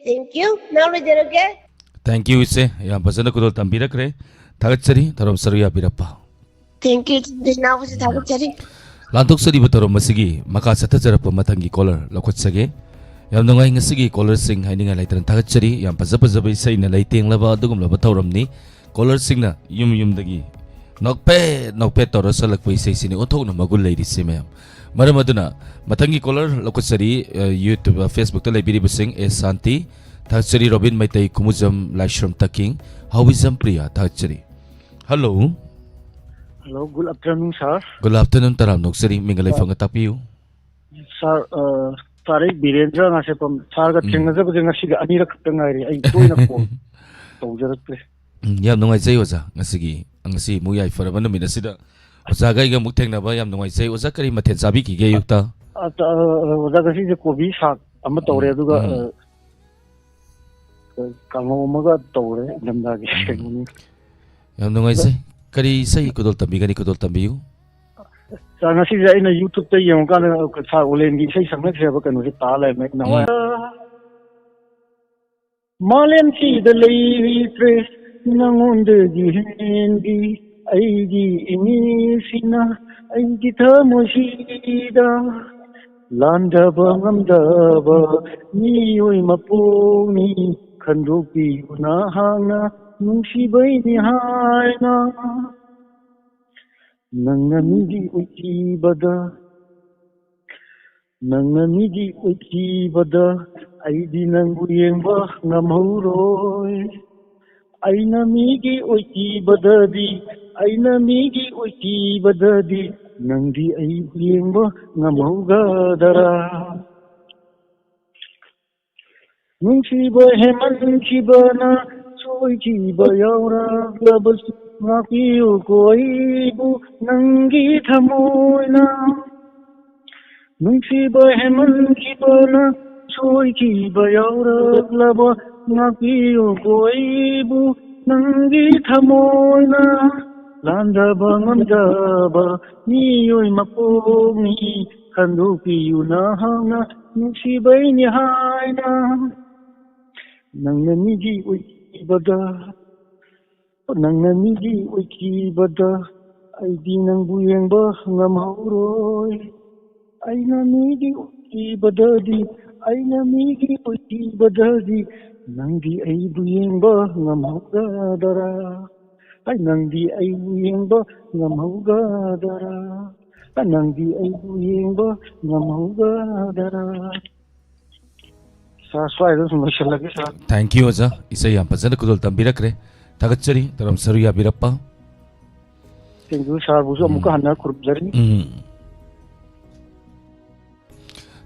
Thank you. Now ꯂꯣꯏꯖꯔꯒꯦ꯫ Thank you, ꯏꯆꯦ꯫ ꯌꯥꯝ ꯐꯖꯅ ꯈꯨꯗꯣꯜ ꯇꯝꯕꯤꯔꯛꯈ꯭ꯔꯦ꯫ ꯊꯥꯒꯠꯆꯔꯤ, ꯊꯧꯔꯝ ꯁꯔꯨꯛ ꯌꯥꯕꯤꯔꯛꯄ꯫ Thank you, ꯏꯅꯥꯎꯕꯁꯨ ꯊꯥꯒꯠꯆꯔꯤ꯫ ꯂꯥꯟꯊꯣꯛꯆꯔꯤꯕ ꯊꯧꯔꯝ ꯑꯁꯤꯒꯤ ꯃꯈꯥ ꯆꯠꯊꯖꯔꯛꯄ ꯃꯊꯪꯒꯤ caller ꯂꯧꯈꯠꯆꯒꯦ꯫ ꯌꯥꯝ ꯅꯨꯡꯉꯥꯏ ꯉꯁꯤꯒꯤ callerꯁꯤꯡ, ꯍꯥꯏꯅꯤꯡꯉꯥꯏ ꯂꯩꯇꯅ ꯊꯥꯒꯠꯆꯔꯤ꯫ ꯌꯥꯝ ꯐꯖ ꯐꯖꯕ ꯏꯁꯩꯅ ꯂꯩꯇꯦꯡꯂꯕ ꯑꯗꯨꯒꯨꯝꯂꯕ ꯊꯧꯔꯝꯅꯤ꯫ Callerꯁꯤꯡꯅ ꯌꯨꯝ ꯌꯨꯝꯗꯒꯤ ꯅꯣꯛꯐꯦꯠ ꯅꯣꯛꯐꯦꯠ ꯇꯧꯔ ꯁꯛꯂꯛꯄ ꯏꯁꯩꯁꯤꯅꯤ ꯑꯣꯟꯊꯣꯛꯅ ꯃꯒꯨꯟ ꯂꯩꯔꯤꯁꯤ, ꯃꯌꯥꯝ꯫ ꯃꯔꯝ ꯑꯗꯨꯅ ꯃꯊꯪꯒꯤ caller ꯂꯧꯈꯠꯆꯔꯤ, ꯑ, YouTube, ꯑ, Facebookꯇ ꯂꯩꯕꯤꯔꯤꯕꯁꯤꯡ, ꯑꯦꯁ ꯁꯥꯟꯇꯤ, ꯊꯥꯒꯠꯆꯔꯤ, ꯔꯣꯕꯤꯟ ꯃꯩꯇꯩ, ꯈꯨꯃꯨꯖꯝ ꯂꯥꯏꯁ꯭ꯔꯝ ꯇꯛꯀꯤꯡ, ꯍꯥꯎꯕꯤꯖꯝ ꯄ꯭ꯔꯤꯌꯥ, ꯊꯥꯒꯠꯆꯔꯤ꯫ Hello꯫ Hello, good afternoon, sir꯫ Good afternoon, ꯇꯔꯥꯝꯅ ꯑꯣꯛꯆꯔꯤ꯫ ꯃꯤꯡꯒ ꯂꯩꯐꯝꯒ ꯇꯥꯛꯄꯤꯌꯨ꯫ Sir, ꯑ, ꯁꯥꯔ, ꯑꯩ ꯕꯤꯔꯦꯟꯗ꯭ꯔ ꯉꯥꯁꯦꯄꯝ꯫ Sirꯒ ꯎꯝ꯫ ꯊꯦꯡꯅꯖꯕꯁꯦ ꯉꯁꯤꯒ ꯑꯅꯤꯔꯛ ꯈꯛꯇ ꯉꯥꯏꯔꯤ꯫ ꯑꯩ ꯇꯣꯏꯅ call ꯇꯧꯖꯔꯛꯇ꯭ꯔꯦ꯫ ꯎꯝ, ꯌꯥꯝ ꯅꯨꯡꯉꯥꯏꯖꯩ ꯑꯣꯖꯥ꯫ ꯉꯁꯤꯒꯤ, ꯉꯁꯤ ꯑꯃꯨꯛ ꯌꯥꯏꯐꯔꯕ ꯅꯨꯃꯤꯠ ꯑꯁꯤꯗ ꯑꯣꯖꯥꯒ ꯑꯩꯒ ꯑꯃꯨꯛ ꯊꯦꯡꯅꯕ ꯌꯥꯝ ꯅꯨꯡꯉꯥꯏꯖꯩ꯫ ꯑꯣꯖꯥ, ꯀꯔꯤ ꯃꯊꯦꯜ ꯆꯥꯕꯤꯈꯤꯒꯦ ꯑꯌꯨꯛꯇ? ꯑ, ꯑ, ꯑ, ꯑꯣꯖꯥ, ꯉꯁꯤꯁꯦ ꯀꯣꯕꯤ ꯁꯥꯛ ꯑꯃ ꯇꯧꯔꯦ, ꯎꯝ, ꯑꯗꯨꯒ, ꯎꯝ꯫ ꯑ, ꯀꯥꯡꯍꯧ ꯑꯃꯒ ꯇꯧꯔꯦ, ꯏꯪꯊꯝꯊꯥꯒꯤ ꯎꯝ꯫ ꯀꯩꯅꯣꯅꯤ꯫ ꯌꯥꯝ ꯅꯨꯡꯉꯥꯏꯖꯩ꯫ ꯀꯔꯤ ꯏꯁꯩ ꯈꯨꯗꯣꯜ ꯇꯝꯕꯤꯒꯅꯤ? ꯈꯨꯗꯣꯜ ꯇꯝꯕꯤꯌꯨ꯫ ꯁꯥꯔ, ꯉꯁꯤꯁꯦ ꯑꯩꯅ YouTubeꯇ ꯌꯦꯡꯉꯀꯥꯟꯗ, ꯁꯥꯔ ꯑꯣꯂꯦꯟꯒꯤ ꯏꯁꯩ ꯁꯛꯅꯈ꯭ꯔꯦꯕ ꯀꯩꯅꯣꯁꯦ ꯇꯥ ꯂꯩꯔꯝꯃꯦ, ꯅꯋꯥꯏ꯫ ꯎꯝ꯫ ꯃꯥꯂꯦꯝꯁꯤꯗ ꯂꯩꯔꯤꯁꯦ ꯅꯉꯣꯟꯗꯒꯤ ꯍꯦꯟꯕꯤ, ꯑꯩꯒꯤ ꯏꯃꯤꯠꯁꯤꯅ ꯑꯩꯒꯤ ꯊꯃꯣꯏꯁꯤꯗ ꯂꯥꯟꯗꯕ ꯉꯝꯗꯕ ꯃꯤꯑꯣꯏ ꯃꯄꯣꯛꯅꯤ, ꯈꯟꯗꯣꯛꯄꯤꯌꯨ ꯅꯍꯥꯛꯅ ꯅꯨꯡꯁꯤꯕꯩꯅꯤ ꯍꯥꯏꯅ꯫ ꯅꯪꯅ ꯃꯤꯒꯤ ꯑꯣꯏꯈꯤꯕꯗ, ꯅꯪꯅ ꯃꯤꯒꯤ ꯑꯣꯏꯈꯤꯕꯗ ꯑꯩꯗꯤ ꯅꯪꯕꯨ ꯌꯦꯡꯕ ꯉꯝꯍꯧꯔꯣꯏ꯫ ꯑꯩꯅ ꯃꯤꯒꯤ ꯑꯣꯏꯈꯤꯕꯗꯗꯤ, ꯑꯩꯅ ꯃꯤꯒꯤ ꯑꯣꯏꯈꯤꯕꯗꯗꯤ ꯅꯪꯗꯤ ꯑꯩꯕꯨ ꯌꯦꯡꯕ ꯉꯝꯍꯧꯒꯗꯔꯥ? ꯅꯨꯡꯁꯤꯕ ꯍꯦꯟꯃꯟꯈꯤꯕꯅ ꯁꯣꯏꯈꯤꯕ ꯌꯥꯎꯔꯛꯂꯕꯁꯨ ꯉꯥꯛꯄꯤꯌꯨꯀꯣ ꯑꯩꯕꯨ ꯅꯪꯒꯤ ꯊꯃꯣꯏꯅ꯫ ꯅꯨꯡꯁꯤꯕ ꯍꯦꯟꯃꯟꯈꯤꯕꯅ ꯁꯣꯏꯈꯤꯕ ꯌꯥꯎꯔꯛꯂꯕ ꯉꯥꯛꯄꯤꯌꯨꯀꯣ ꯑꯩꯕꯨ ꯅꯪꯒꯤ ꯊꯃꯣꯏꯅ꯫ ꯂꯥꯟꯗꯕ ꯉꯝꯗꯕ ꯃꯤꯑꯣꯏ ꯃꯄꯣꯛꯅꯤ ꯈꯟꯗꯣꯛꯄꯤꯌꯨ ꯅꯍꯥꯛꯅ ꯅꯨꯡꯁꯤꯕꯩꯅꯤ ꯍꯥꯏꯅ꯫ ꯅꯪꯅ ꯃꯤꯒꯤ ꯑꯣꯏꯈꯤꯕꯗ ꯅꯪꯅ ꯃꯤꯒꯤ ꯑꯣꯏꯈꯤꯕꯗ ꯑꯩꯗꯤ ꯅꯪꯕꯨ ꯌꯦꯡꯕ ꯉꯝꯍꯧꯔꯣꯏ꯫ ꯑꯩꯅ ꯃꯤꯒꯤ ꯑꯣꯏꯈꯤꯕꯗꯗꯤ ꯑꯩꯅ ꯃꯤꯒꯤ ꯑꯣꯏꯈꯤꯕꯗꯗꯤ ꯅꯪꯗꯤ ꯑꯩꯕꯨ ꯌꯦꯡꯕ ꯉꯝꯍꯧꯒꯗꯔꯥ? ꯑꯩ ꯅꯪꯗꯤ ꯑꯩꯕꯨ ꯌꯦꯡꯕ ꯉꯝꯍꯧꯒꯗꯔꯥ? ꯑ, ꯅꯪꯗꯤ ꯑꯩꯕꯨ ꯌꯦꯡꯕ ꯉꯝꯍꯧꯒꯗꯔꯥ? ꯁꯥꯔ, ꯁ꯭ꯋꯥꯏꯗ ꯁꯨꯝ ꯂꯣꯏꯁꯤꯜꯂꯒꯦ, ꯁꯥꯔ꯫ Thank you, ꯑꯣꯖꯥ꯫ ꯏꯁꯩ ꯌꯥꯝ ꯐꯖꯅ ꯈꯨꯗꯣꯜ ꯇꯝꯕꯤꯔꯛꯈ꯭ꯔꯦ꯫ ꯊꯥꯒꯠꯆꯔꯤ, ꯇꯔꯥꯝ ꯁꯔꯨ ꯌꯥꯕꯤꯔꯛꯄ꯫ Thank you, ꯁꯥꯔꯕꯨꯁꯨ ꯑꯃꯨꯛꯀ ꯎꯝ꯫ ꯍꯟꯅ ꯈꯨꯔꯨꯝꯖꯔꯤ꯫ ꯎꯝ꯫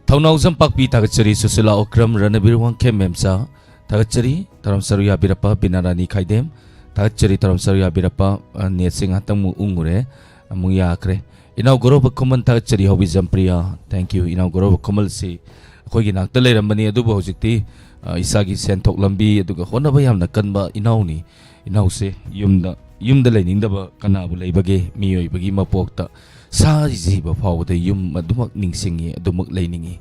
ꯊꯧꯅꯥꯎꯖꯝ ꯄꯥꯛꯄꯤ ꯊꯥꯒꯠꯆꯔꯤ, ꯁꯨꯁꯤꯂꯥ ꯑꯣꯀ꯭ꯔꯝ, ꯔꯅꯕꯤꯔ ꯋꯥꯡꯈꯦꯝ ꯃꯦꯝꯆꯥ ꯊꯥꯒꯠꯆꯔꯤ, ꯇꯔꯥꯝ ꯁꯔꯨ ꯌꯥꯕꯤꯔꯛꯄ ꯕꯤꯅꯥ ꯔꯥꯅꯤ ꯈꯥꯏꯗꯦꯝ ꯊꯥꯒꯠꯆꯔꯤ, ꯇꯔꯥꯝ ꯁꯔꯨ ꯌꯥꯕꯤꯔꯛꯄ꯫ ꯑ, ꯅꯦꯠꯁꯦ ꯉꯥꯏꯍꯥꯛꯇꯪ ꯑꯃꯨꯛ ꯎꯪꯉꯨꯔꯦ, ꯑꯃꯨꯛ ꯌꯥꯈ꯭ꯔꯦ꯫ ꯏꯅꯥꯎ ꯒꯧꯔꯕ ꯈꯨꯃꯟ ꯊꯥꯒꯠꯆꯔꯤ, ꯍꯧꯕꯤ ꯖꯝꯄ꯭ꯔꯤꯌꯥ꯫ Thank you, ꯏꯅꯥꯎ ꯒꯧꯔꯕ ꯈꯨꯃꯟꯁꯤ ꯑꯩꯈꯣꯏꯒꯤ ꯅꯥꯛꯇ ꯂꯩꯔꯝꯕꯅꯤ, ꯑꯗꯨꯕꯨ ꯍꯧꯖꯤꯛꯇꯤ, ꯑ, ꯏꯁꯥꯒꯤ ꯁꯦꯟꯊꯣꯛ ꯂꯝꯕꯤ ꯑꯗꯨꯒ ꯍꯣꯠꯅꯕ ꯌꯥꯝꯅ ꯀꯟꯕ ꯏꯅꯥꯎꯅꯤ꯫ ꯏꯅꯥꯎꯁꯦ ꯌꯨꯝꯗ, ꯌꯨꯝꯗ ꯂꯩꯅꯤꯡꯗꯕ ꯀꯅꯥꯕꯨ ꯂꯩꯕꯒꯦ? ꯃꯤꯑꯣꯏꯕꯒꯤ ꯃꯄꯣꯛꯇ ꯁꯥ ꯖꯤꯕ ꯐꯥꯎꯕꯗ ꯌꯨꯝ ꯑꯗꯨꯃꯛ ꯅꯤꯡꯁꯤꯡꯉꯤ, ꯑꯗꯨꯃꯛ ꯂꯩꯅꯤꯡꯉꯤ꯫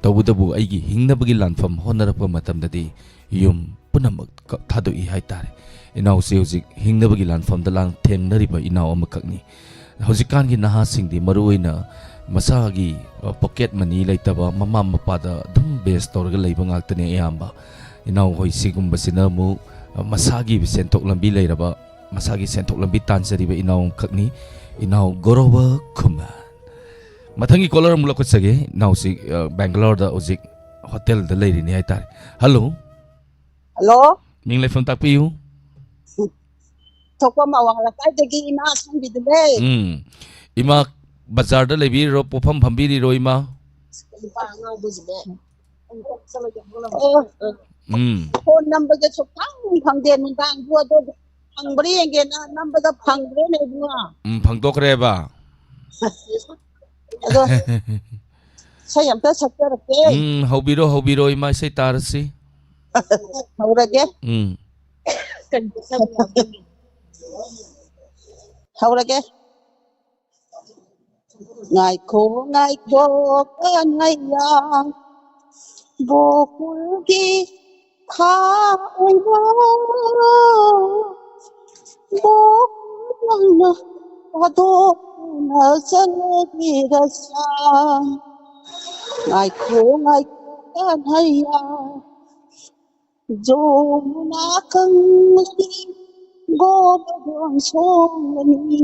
ꯇꯧꯕꯇꯕꯨ ꯑꯩꯒꯤ ꯍꯤꯡꯅꯕꯒꯤ ꯂꯥꯟꯐꯝ ꯍꯣꯠꯅꯔꯛꯄ ꯃꯇꯝꯗꯗꯤ ꯌꯨꯝ ꯄꯨꯝꯅꯃꯛ ꯊꯥꯗꯣꯛꯏ ꯍꯥꯏꯇꯥꯔꯦ꯫ ꯏꯅꯥꯎꯁꯦ ꯍꯧꯖꯤꯛ ꯍꯤꯡꯅꯕꯒꯤ ꯂꯥꯟꯐꯝꯗ ꯂꯥꯟꯊꯦꯡꯅꯔꯤꯕ ꯏꯅꯥꯎ ꯑꯃꯈꯛꯅꯤ꯫ ꯍꯧꯖꯤꯛꯀꯥꯟꯒꯤ ꯅꯍꯥꯁꯤꯡꯗꯤ ꯃꯔꯨꯑꯣꯏꯅ ꯃꯁꯥꯒꯤ, ꯑ, pocket money ꯂꯩꯇꯕ, ꯃꯃꯥ ꯃꯄꯥꯗ ꯑꯗꯨꯝ base ꯇꯧꯔꯒ ꯂꯩꯕ ꯉꯥꯛꯇꯅꯦ ꯑꯌꯥꯝꯕ꯫ ꯏꯅꯥꯎ ꯍꯣꯏ ꯁꯤꯒꯨꯝꯕꯁꯤꯅ ꯑꯃꯨꯛ, ꯑ, ꯃꯁꯥꯒꯤ ꯁꯦꯟꯊꯣꯛ ꯂꯝꯕꯤ ꯂꯩꯔꯕ, ꯃꯁꯥꯒꯤ ꯁꯦꯟꯊꯣꯛ ꯂꯝꯕꯤ ꯇꯥꯟꯖꯔꯤꯕ ꯏꯅꯥꯎ ꯑꯃꯈꯛꯅꯤ, ꯏꯅꯥꯎ ꯒꯧꯔꯕ ꯈꯨꯃꯟ꯫ ꯃꯊꯪꯒꯤ caller ꯑꯃꯨꯛ ꯂꯧꯈꯠꯆꯒꯦ꯫ ꯏꯅꯥꯎꯁꯤ, ꯑ, ꯕꯦꯡꯒꯂꯣꯔꯗ ꯍꯧꯖꯤꯛ ꯍꯣꯇꯦꯜꯗ ꯂꯩꯔꯤꯅꯤ ꯍꯥꯏꯇꯥꯔꯦ꯫ ꯍꯜꯂꯣ꯫ ꯍꯜꯂꯣ꯫ ꯃꯤꯡ ꯂꯩꯐꯝ ꯇꯥꯛꯄꯤꯌꯨ꯫ ꯊꯣꯛꯄꯝ ꯑꯋꯥꯡ ꯂꯩꯀꯥꯏꯗꯒꯤ ꯏꯃꯥ ꯑꯁꯥꯡꯕꯤꯗꯨꯅꯦ꯫ ꯎꯝ꯫ ꯏꯃꯥ ꯕꯖꯥꯔꯗ ꯂꯩꯕꯤꯔꯤꯔꯣ, ꯄꯣꯠꯐꯝ ꯐꯝꯕꯤꯔꯤꯔꯣ, ꯏꯃꯥ? ꯅꯨꯄꯥ ꯑꯉꯥꯎꯕꯁꯤꯅꯦ꯫ ꯑꯣ, ꯎꯝ꯫ ꯐꯣꯟ ꯅꯝꯕꯔꯁꯦ ꯁꯨꯛꯐꯪ ꯐꯪꯗꯦ꯫ ꯅꯨꯡꯗꯥꯡꯁꯨ ꯑꯗꯣ ꯐꯪꯕ꯭ꯔꯥ ꯌꯦꯡꯒꯦꯅ ꯅꯝꯕꯗ ꯐꯪꯗ꯭ꯔꯦꯅꯦ ꯏꯕꯨꯡꯉꯣ꯫ ꯎꯝ, ꯐꯪꯗꯣꯛꯈ꯭ꯔꯦꯕ꯫ ꯑꯗꯣ ꯏꯁꯩ ꯑꯝꯇ ꯁꯛꯆꯔꯛꯀꯦ꯫ ꯎꯝ, ꯍꯧꯕꯤꯔꯣ, ꯍꯧꯕꯤꯔꯣ, ꯏꯃꯥ, ꯏꯁꯩ ꯇꯥꯔꯁꯤ꯫ ꯍꯧꯔꯒꯦ꯫ ꯎꯝ꯫ ꯍꯧꯔꯒꯦ꯫ ꯉꯥꯏꯈꯣ, ꯉꯥꯏꯈꯣ, ꯀꯅꯩꯌꯥ, ꯒꯣꯀꯨꯜꯒꯤ ꯊꯥ ꯑꯣꯏꯅ, ꯒꯣꯀꯨꯜ ꯅꯪꯅ ꯊꯥꯗꯣꯛꯇꯨꯅ ꯆꯠꯂꯒꯦꯔꯁꯥ꯫ ꯉꯥꯏꯈꯣ, ꯉꯥꯏꯈꯣ, ꯀꯅꯩꯌꯥ, ꯖꯣꯃꯨꯅꯥ ꯀꯪꯂꯗꯤ ꯒꯣꯕꯗꯣꯟ ꯁꯣꯡꯂꯅꯤ꯫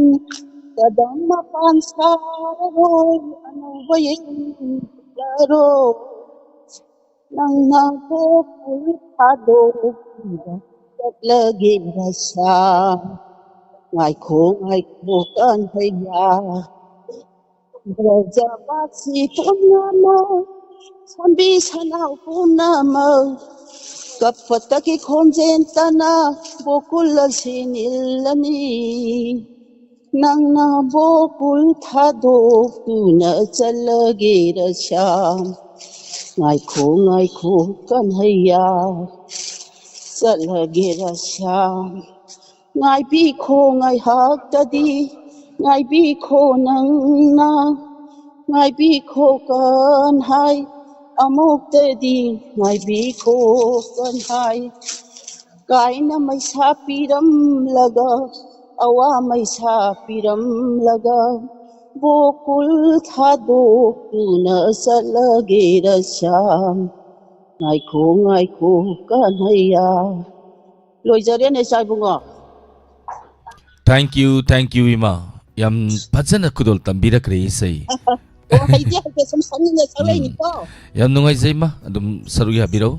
ꯀꯗꯝ ꯃꯄꯥꯟ ꯁꯥꯔꯔꯣꯏ ꯑꯅꯧꯕ ꯌꯦꯡꯂꯔꯣꯏ꯫ ꯅꯪꯅ ꯒꯣꯀꯨꯜ ꯊꯥꯗꯣꯛꯄꯤꯕ ꯆꯠꯂꯒꯦꯔꯁꯥ꯫ ꯉꯥꯏꯈꯣ ꯉꯥꯏꯈꯣ ꯀꯟꯍꯩꯌꯥ꯫ ꯕ꯭ꯔꯖꯕꯥꯁꯤ ꯄꯨꯝꯅꯃꯛ, ꯁꯥꯝꯕꯤ ꯁꯅꯥꯎ ꯄꯨꯝꯅꯃꯛ, ꯀꯞꯄꯇꯒꯤ ꯈꯣꯟꯖꯦꯜ ꯇꯥꯅ ꯒꯣꯀꯨꯜ ꯑꯁꯤ ꯅꯤꯜꯂꯅꯤ꯫ ꯅꯪꯅ ꯒꯣꯀꯨꯜ ꯊꯥꯗꯣꯛꯇꯨꯅ ꯆꯠꯂꯒꯦꯔꯁꯥ꯫ ꯉꯥꯏꯈꯣ ꯉꯥꯏꯈꯣ ꯀꯟꯍꯩꯌꯥ, ꯆꯠꯂꯒꯦꯔꯁꯥ꯫ ꯉꯥꯏꯕꯤꯈꯣ ꯉꯥꯏꯍꯥꯛꯇꯗꯤ, ꯉꯥꯏꯕꯤꯈꯣ ꯅꯪꯅ, ꯉꯥꯏꯕꯤꯈꯣ ꯀꯟꯍꯥꯏ, ꯑꯃꯨꯛꯇꯗꯤ ꯉꯥꯏꯕꯤꯈꯣ ꯀꯟꯍꯥꯏ꯫ ꯀꯥꯏꯅ ꯃꯩꯁꯥ ꯄꯤꯔꯝꯂꯒ, ꯑꯋꯥ ꯃꯩꯁꯥ ꯄꯤꯔꯝꯂꯒ, ꯒꯣꯀꯨꯜ ꯊꯥꯗꯣꯛꯇꯨꯅ ꯆꯠꯂꯒꯦꯔꯁꯥ꯫ ꯉꯥꯏꯈꯣ ꯉꯥꯏꯈꯣ ꯀꯟꯍꯩꯌꯥ꯫ ꯂꯣꯏꯖꯔꯦꯅꯦ ꯏꯆꯥ ꯏꯕꯨꯡꯉꯣ꯫ Thank you, thank you, ꯏꯃꯥ꯫ ꯌꯥꯝ ꯐꯖꯅ ꯈꯨꯗꯣꯜ ꯇꯝꯕꯤꯔꯛꯈ꯭ꯔꯦ ꯏꯁꯩ꯫ ꯑꯣ, ꯍꯩꯗꯤ ꯍꯩꯇꯦ, ꯁꯨꯝ ꯁꯛꯅꯤꯡꯉꯦ, ꯁꯛꯂꯛꯏꯅꯤꯀꯣ꯫ ꯎꯝ꯫ ꯌꯥꯝ ꯅꯨꯡꯉꯥꯏꯖꯩ, ꯏꯃꯥ꯫ ꯑꯗꯨꯝ ꯁꯔꯨꯛ ꯌꯥꯕꯤꯔꯛꯎ꯫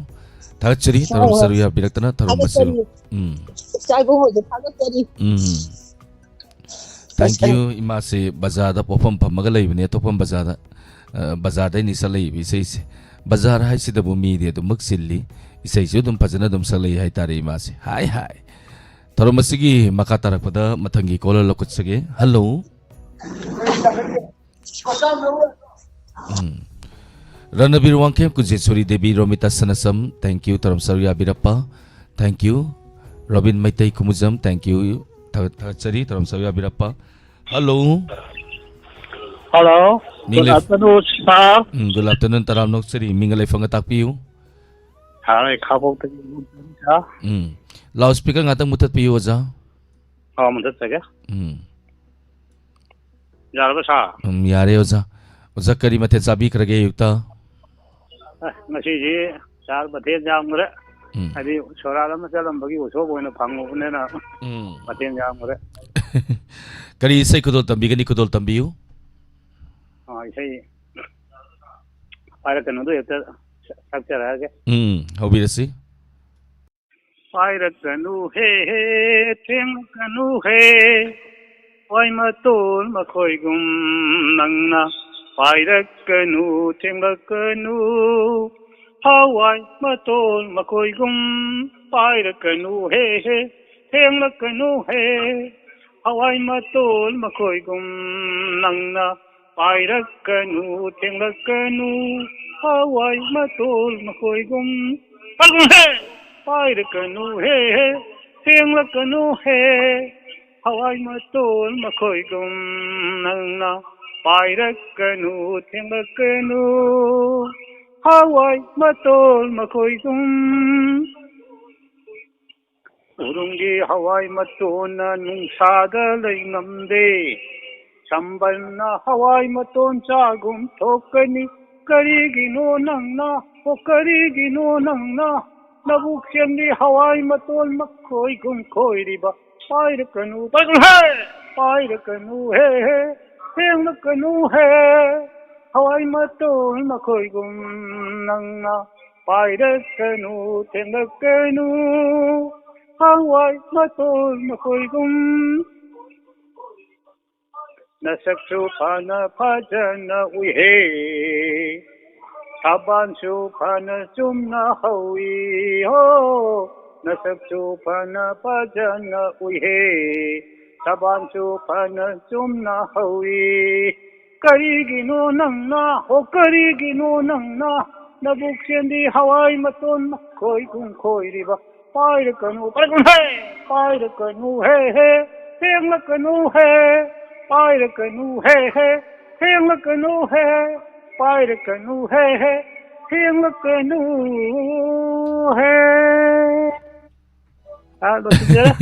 ꯊꯥꯒꯠꯆꯔꯤ, ꯍꯣꯏ, ꯊꯧꯔꯝ ꯍꯣꯏ꯫ ꯁꯔꯨꯛ ꯌꯥꯕꯤꯔꯛꯇꯅ ꯊꯧꯔꯝ ꯑꯁꯤꯕꯨ꯫ ꯊꯥꯒꯠꯆꯔꯤ꯫ ꯎꯝ꯫ ꯏꯆꯥ ꯏꯕꯨꯡꯉꯣꯁꯨ ꯊꯥꯒꯠꯆꯔꯤ꯫ ꯎꯝ꯫ Thank you, ꯏꯃꯥꯁꯦ ꯕꯖꯥꯔꯗ ꯄꯣꯠꯐꯝ ꯐꯝꯃꯒ ꯂꯩꯕꯅꯦ, ꯑꯇꯣꯞꯄ ꯕꯖꯥꯔꯗ꯫ ꯑ, ꯕꯖꯥꯔꯗꯩꯅꯤ ꯁꯛꯂꯛꯏꯕ ꯏꯁꯩꯁꯦ꯫ ꯕꯖꯥꯔ ꯍꯥꯏꯁꯤꯗꯕꯨ ꯃꯤꯗꯤ ꯑꯗꯨꯃꯛ ꯆꯤꯜꯂꯤ, ꯏꯁꯩꯁꯨ ꯑꯗꯨꯝ ꯐꯖꯅ ꯑꯗꯨꯝ ꯁꯛꯂꯛꯏ ꯍꯥꯏꯇꯥꯔꯦ ꯏꯃꯥꯁꯦ꯫ ꯍꯥꯏ ꯍꯥꯏ꯫ ꯊꯧꯔꯝ ꯑꯁꯤꯒꯤ ꯃꯈꯥ ꯇꯥꯔꯛꯄꯗ ꯃꯊꯪꯒꯤ caller ꯂꯧꯈꯠꯆꯒꯦ꯫ ꯍꯜꯂꯣ꯫ ꯎꯝ꯫ ꯔꯅꯕꯤꯔ ꯋꯥꯡꯈꯦꯝ, ꯀꯨꯖꯦꯁꯣꯔꯤ ꯗꯦꯕꯤ, ꯔꯣꯃꯤꯇꯥ ꯁꯅꯥꯁꯝ, thank you, ꯊꯧꯔꯝ ꯁꯔꯨꯛ ꯌꯥꯕꯤꯔꯛꯄ, thank you꯫ Robin Meitei Khumujam, thank you, ꯊꯥꯒꯠ-, ꯊꯥꯒꯠꯆꯔꯤ, ꯊꯧꯔꯝ ꯁꯔꯨꯛ ꯌꯥꯕꯤꯔꯛꯄ꯫ Hello. Hello. Good afternoon, sir. Um, good afternoon, ꯇꯔꯥꯝ ꯅꯣꯛꯆꯔꯤ꯫ ꯃꯤꯡꯒ ꯂꯩꯐꯝꯒ ꯇꯥꯛꯄꯤꯌꯨ꯫ Sir, ꯑꯩ ꯈꯥꯕꯣꯛꯇꯒꯤ ꯏꯕꯨꯡꯉꯣꯅꯤ, sir. ꯎꯝ꯫ Loud speaker ꯉꯥꯛꯇꯪ ꯃꯨꯊꯠꯄꯤꯌꯨ, ꯑꯣꯖꯥ꯫ ꯑꯥ, ꯃꯨꯊꯠꯆꯒꯦ꯫ ꯎꯝ꯫ ꯌꯥꯔꯕ, sir? ꯎꯝ, ꯌꯥꯔꯦ, ꯑꯣꯖꯥ꯫ ꯑꯣꯖꯥ, ꯀꯔꯤ ꯃꯊꯦꯜ ꯆꯥꯕꯤꯈ꯭ꯔꯒꯦ ꯑꯌꯨꯛꯇ? ꯑꯦ, ꯉꯁꯤꯗꯤ, sir, ꯃꯊꯦꯜ ꯌꯥꯝꯈ꯭ꯔꯦ꯫ ꯎꯝ꯫ ꯍꯥꯏꯗꯤ, ꯁꯣꯔꯥꯠ ꯑꯃ ꯆꯠꯂꯝꯕꯒꯤ ꯎꯁꯣꯞ ꯑꯣꯏꯅ ꯐꯪꯉꯨꯕꯅꯤꯅ, ꯎꯝ꯫ ꯃꯊꯦꯜ ꯌꯥꯝꯈ꯭ꯔꯦ꯫ ꯀꯔꯤ ꯏꯁꯩ ꯈꯨꯗꯣꯜ ꯇꯝꯕꯤꯒꯅꯤ? ꯈꯨꯗꯣꯜ ꯇꯝꯕꯤꯌꯨ꯫ ꯑꯥ, ꯏꯁꯩ ꯄꯥꯏꯔꯛꯀꯅꯨꯗꯣ ꯍꯦꯛꯇ ꯁꯛꯆꯔꯛꯑꯒꯦ꯫ ꯎꯝ, ꯍꯧꯕꯤꯔꯁꯤ꯫ ꯄꯥꯏꯔꯛꯀꯅꯨ ꯍꯦ ꯍꯦ, ꯊꯦꯡꯂꯛꯀꯅꯨ ꯍꯦ, ꯍꯋꯥꯏ ꯃꯇꯣꯜ ꯃꯈꯣꯏꯒꯨꯝ ꯅꯪꯅ꯫ ꯄꯥꯏꯔꯛꯀꯅꯨ, ꯊꯦꯡꯂꯛꯀꯅꯨ, ꯍꯋꯥꯏ ꯃꯇꯣꯜ ꯃꯈꯣꯏꯒꯨꯝ꯫ ꯄꯥꯏꯔꯛꯀꯅꯨ ꯍꯦ ꯍꯦ, ꯊꯦꯡꯂꯛꯀꯅꯨ ꯍꯦ, ꯍꯋꯥꯏ ꯃꯇꯣꯜ ꯃꯈꯣꯏꯒꯨꯝ ꯅꯪꯅ꯫ ꯄꯥꯏꯔꯛꯀꯅꯨ, ꯊꯦꯡꯂꯛꯀꯅꯨ, ꯍꯋꯥꯏ ꯃꯇꯣꯜ ꯃꯈꯣꯏꯒꯨꯝ꯫ ꯄꯥꯏꯔꯛꯀꯅꯨ ꯍꯦ꯫ ꯄꯥꯏꯔꯛꯀꯅꯨ ꯍꯦ ꯍꯦ, ꯊꯦꯡꯂꯛꯀꯅꯨ ꯍꯦ, ꯍꯋꯥꯏ ꯃꯇꯣꯜ ꯃꯈꯣꯏꯒꯨꯝ ꯅꯪꯅ꯫ ꯄꯥꯏꯔꯛꯀꯅꯨ, ꯊꯦꯡꯂꯛꯀꯅꯨ, ꯍꯋꯥꯏ ꯃꯇꯣꯜ ꯃꯈꯣꯏꯒꯨꯝ꯫ ꯎꯔꯨꯝꯒꯤ ꯍꯋꯥꯏ ꯃꯇꯣꯟꯅ ꯅꯨꯡꯁꯥꯗ ꯂꯩ ꯉꯝꯗꯦ꯫ ꯁꯝꯕꯜꯅ ꯍꯋꯥꯏ ꯃꯇꯣꯟ ꯆꯥꯒꯨꯝ ꯊꯣꯛꯀꯅꯤ꯫ ꯀꯔꯤꯒꯤꯅꯣ ꯅꯪꯅ, ꯑꯣ, ꯀꯔꯤꯒꯤꯅꯣ ꯅꯪꯅ ꯅꯕꯨꯛ ꯁꯦꯝꯕꯤ ꯍꯋꯥꯏ ꯃꯇꯣꯟ ꯃꯈꯣꯏꯒꯨꯝ ꯈꯣꯏꯔꯤꯕ? ꯄꯥꯏꯔꯛꯀꯅꯨ, ꯄꯥꯏꯔꯛꯀꯅꯨ ꯍꯦ! ꯄꯥꯏꯔꯛꯀꯅꯨ ꯍꯦ ꯍꯦ, ꯊꯦꯡꯂꯛꯀꯅꯨ ꯍꯦ, ꯍꯋꯥꯏ ꯃꯇꯣꯟ ꯃꯈꯣꯏꯒꯨꯝ ꯅꯪꯅ꯫ ꯄꯥꯏꯔꯛꯀꯅꯨ, ꯊꯦꯡꯂꯛꯀꯅꯨ, ꯍꯋꯥꯏ ꯃꯇꯣꯟ ꯃꯈꯣꯏꯒꯨꯝ꯫ ꯅꯁꯛꯁꯨ ꯐꯅ ꯐꯖꯅ ꯎꯏꯍꯦ꯫ ꯊꯕꯥꯟꯁꯨ ꯐꯅ ꯆꯨꯝꯅ ꯍꯧꯏ ꯍꯣ, ꯅꯁꯛꯁꯨ ꯐꯅ ꯐꯖꯅ ꯎꯏꯍꯦ, ꯊꯕꯥꯟꯁꯨ ꯐꯅ ꯆꯨꯝꯅ ꯍꯧꯏ꯫ ꯀꯔꯤꯒꯤꯅꯣ ꯅꯪꯅ ꯍꯣ, ꯀꯔꯤꯒꯤꯅꯣ ꯅꯪꯅ ꯅꯕꯨꯛ ꯆꯦꯟꯕꯤ ꯍꯋꯥꯏ ꯃꯇꯣꯟ ꯃꯈꯣꯏꯒꯨꯝ ꯈꯣꯏꯔꯤꯕ? ꯄꯥꯏꯔꯛꯀꯅꯨ, ꯄꯥꯏꯔꯛꯀꯅꯨ ꯍꯦ, ꯄꯥꯏꯔꯛꯀꯅꯨ ꯍꯦ ꯍꯦ, ꯄꯥꯏꯔꯛꯀꯅꯨ ꯍꯦ ꯍꯦ, ꯊꯦꯡꯂꯛꯀꯅꯨ ꯍꯦ, ꯄꯥꯏꯔꯛꯀꯅꯨ ꯍꯦ ꯍꯦ, ꯊꯦꯡꯂꯛꯀꯅꯨ ꯍꯦ꯫ ꯑꯥ, ꯂꯣꯏꯁꯤꯟꯖꯔꯦ꯫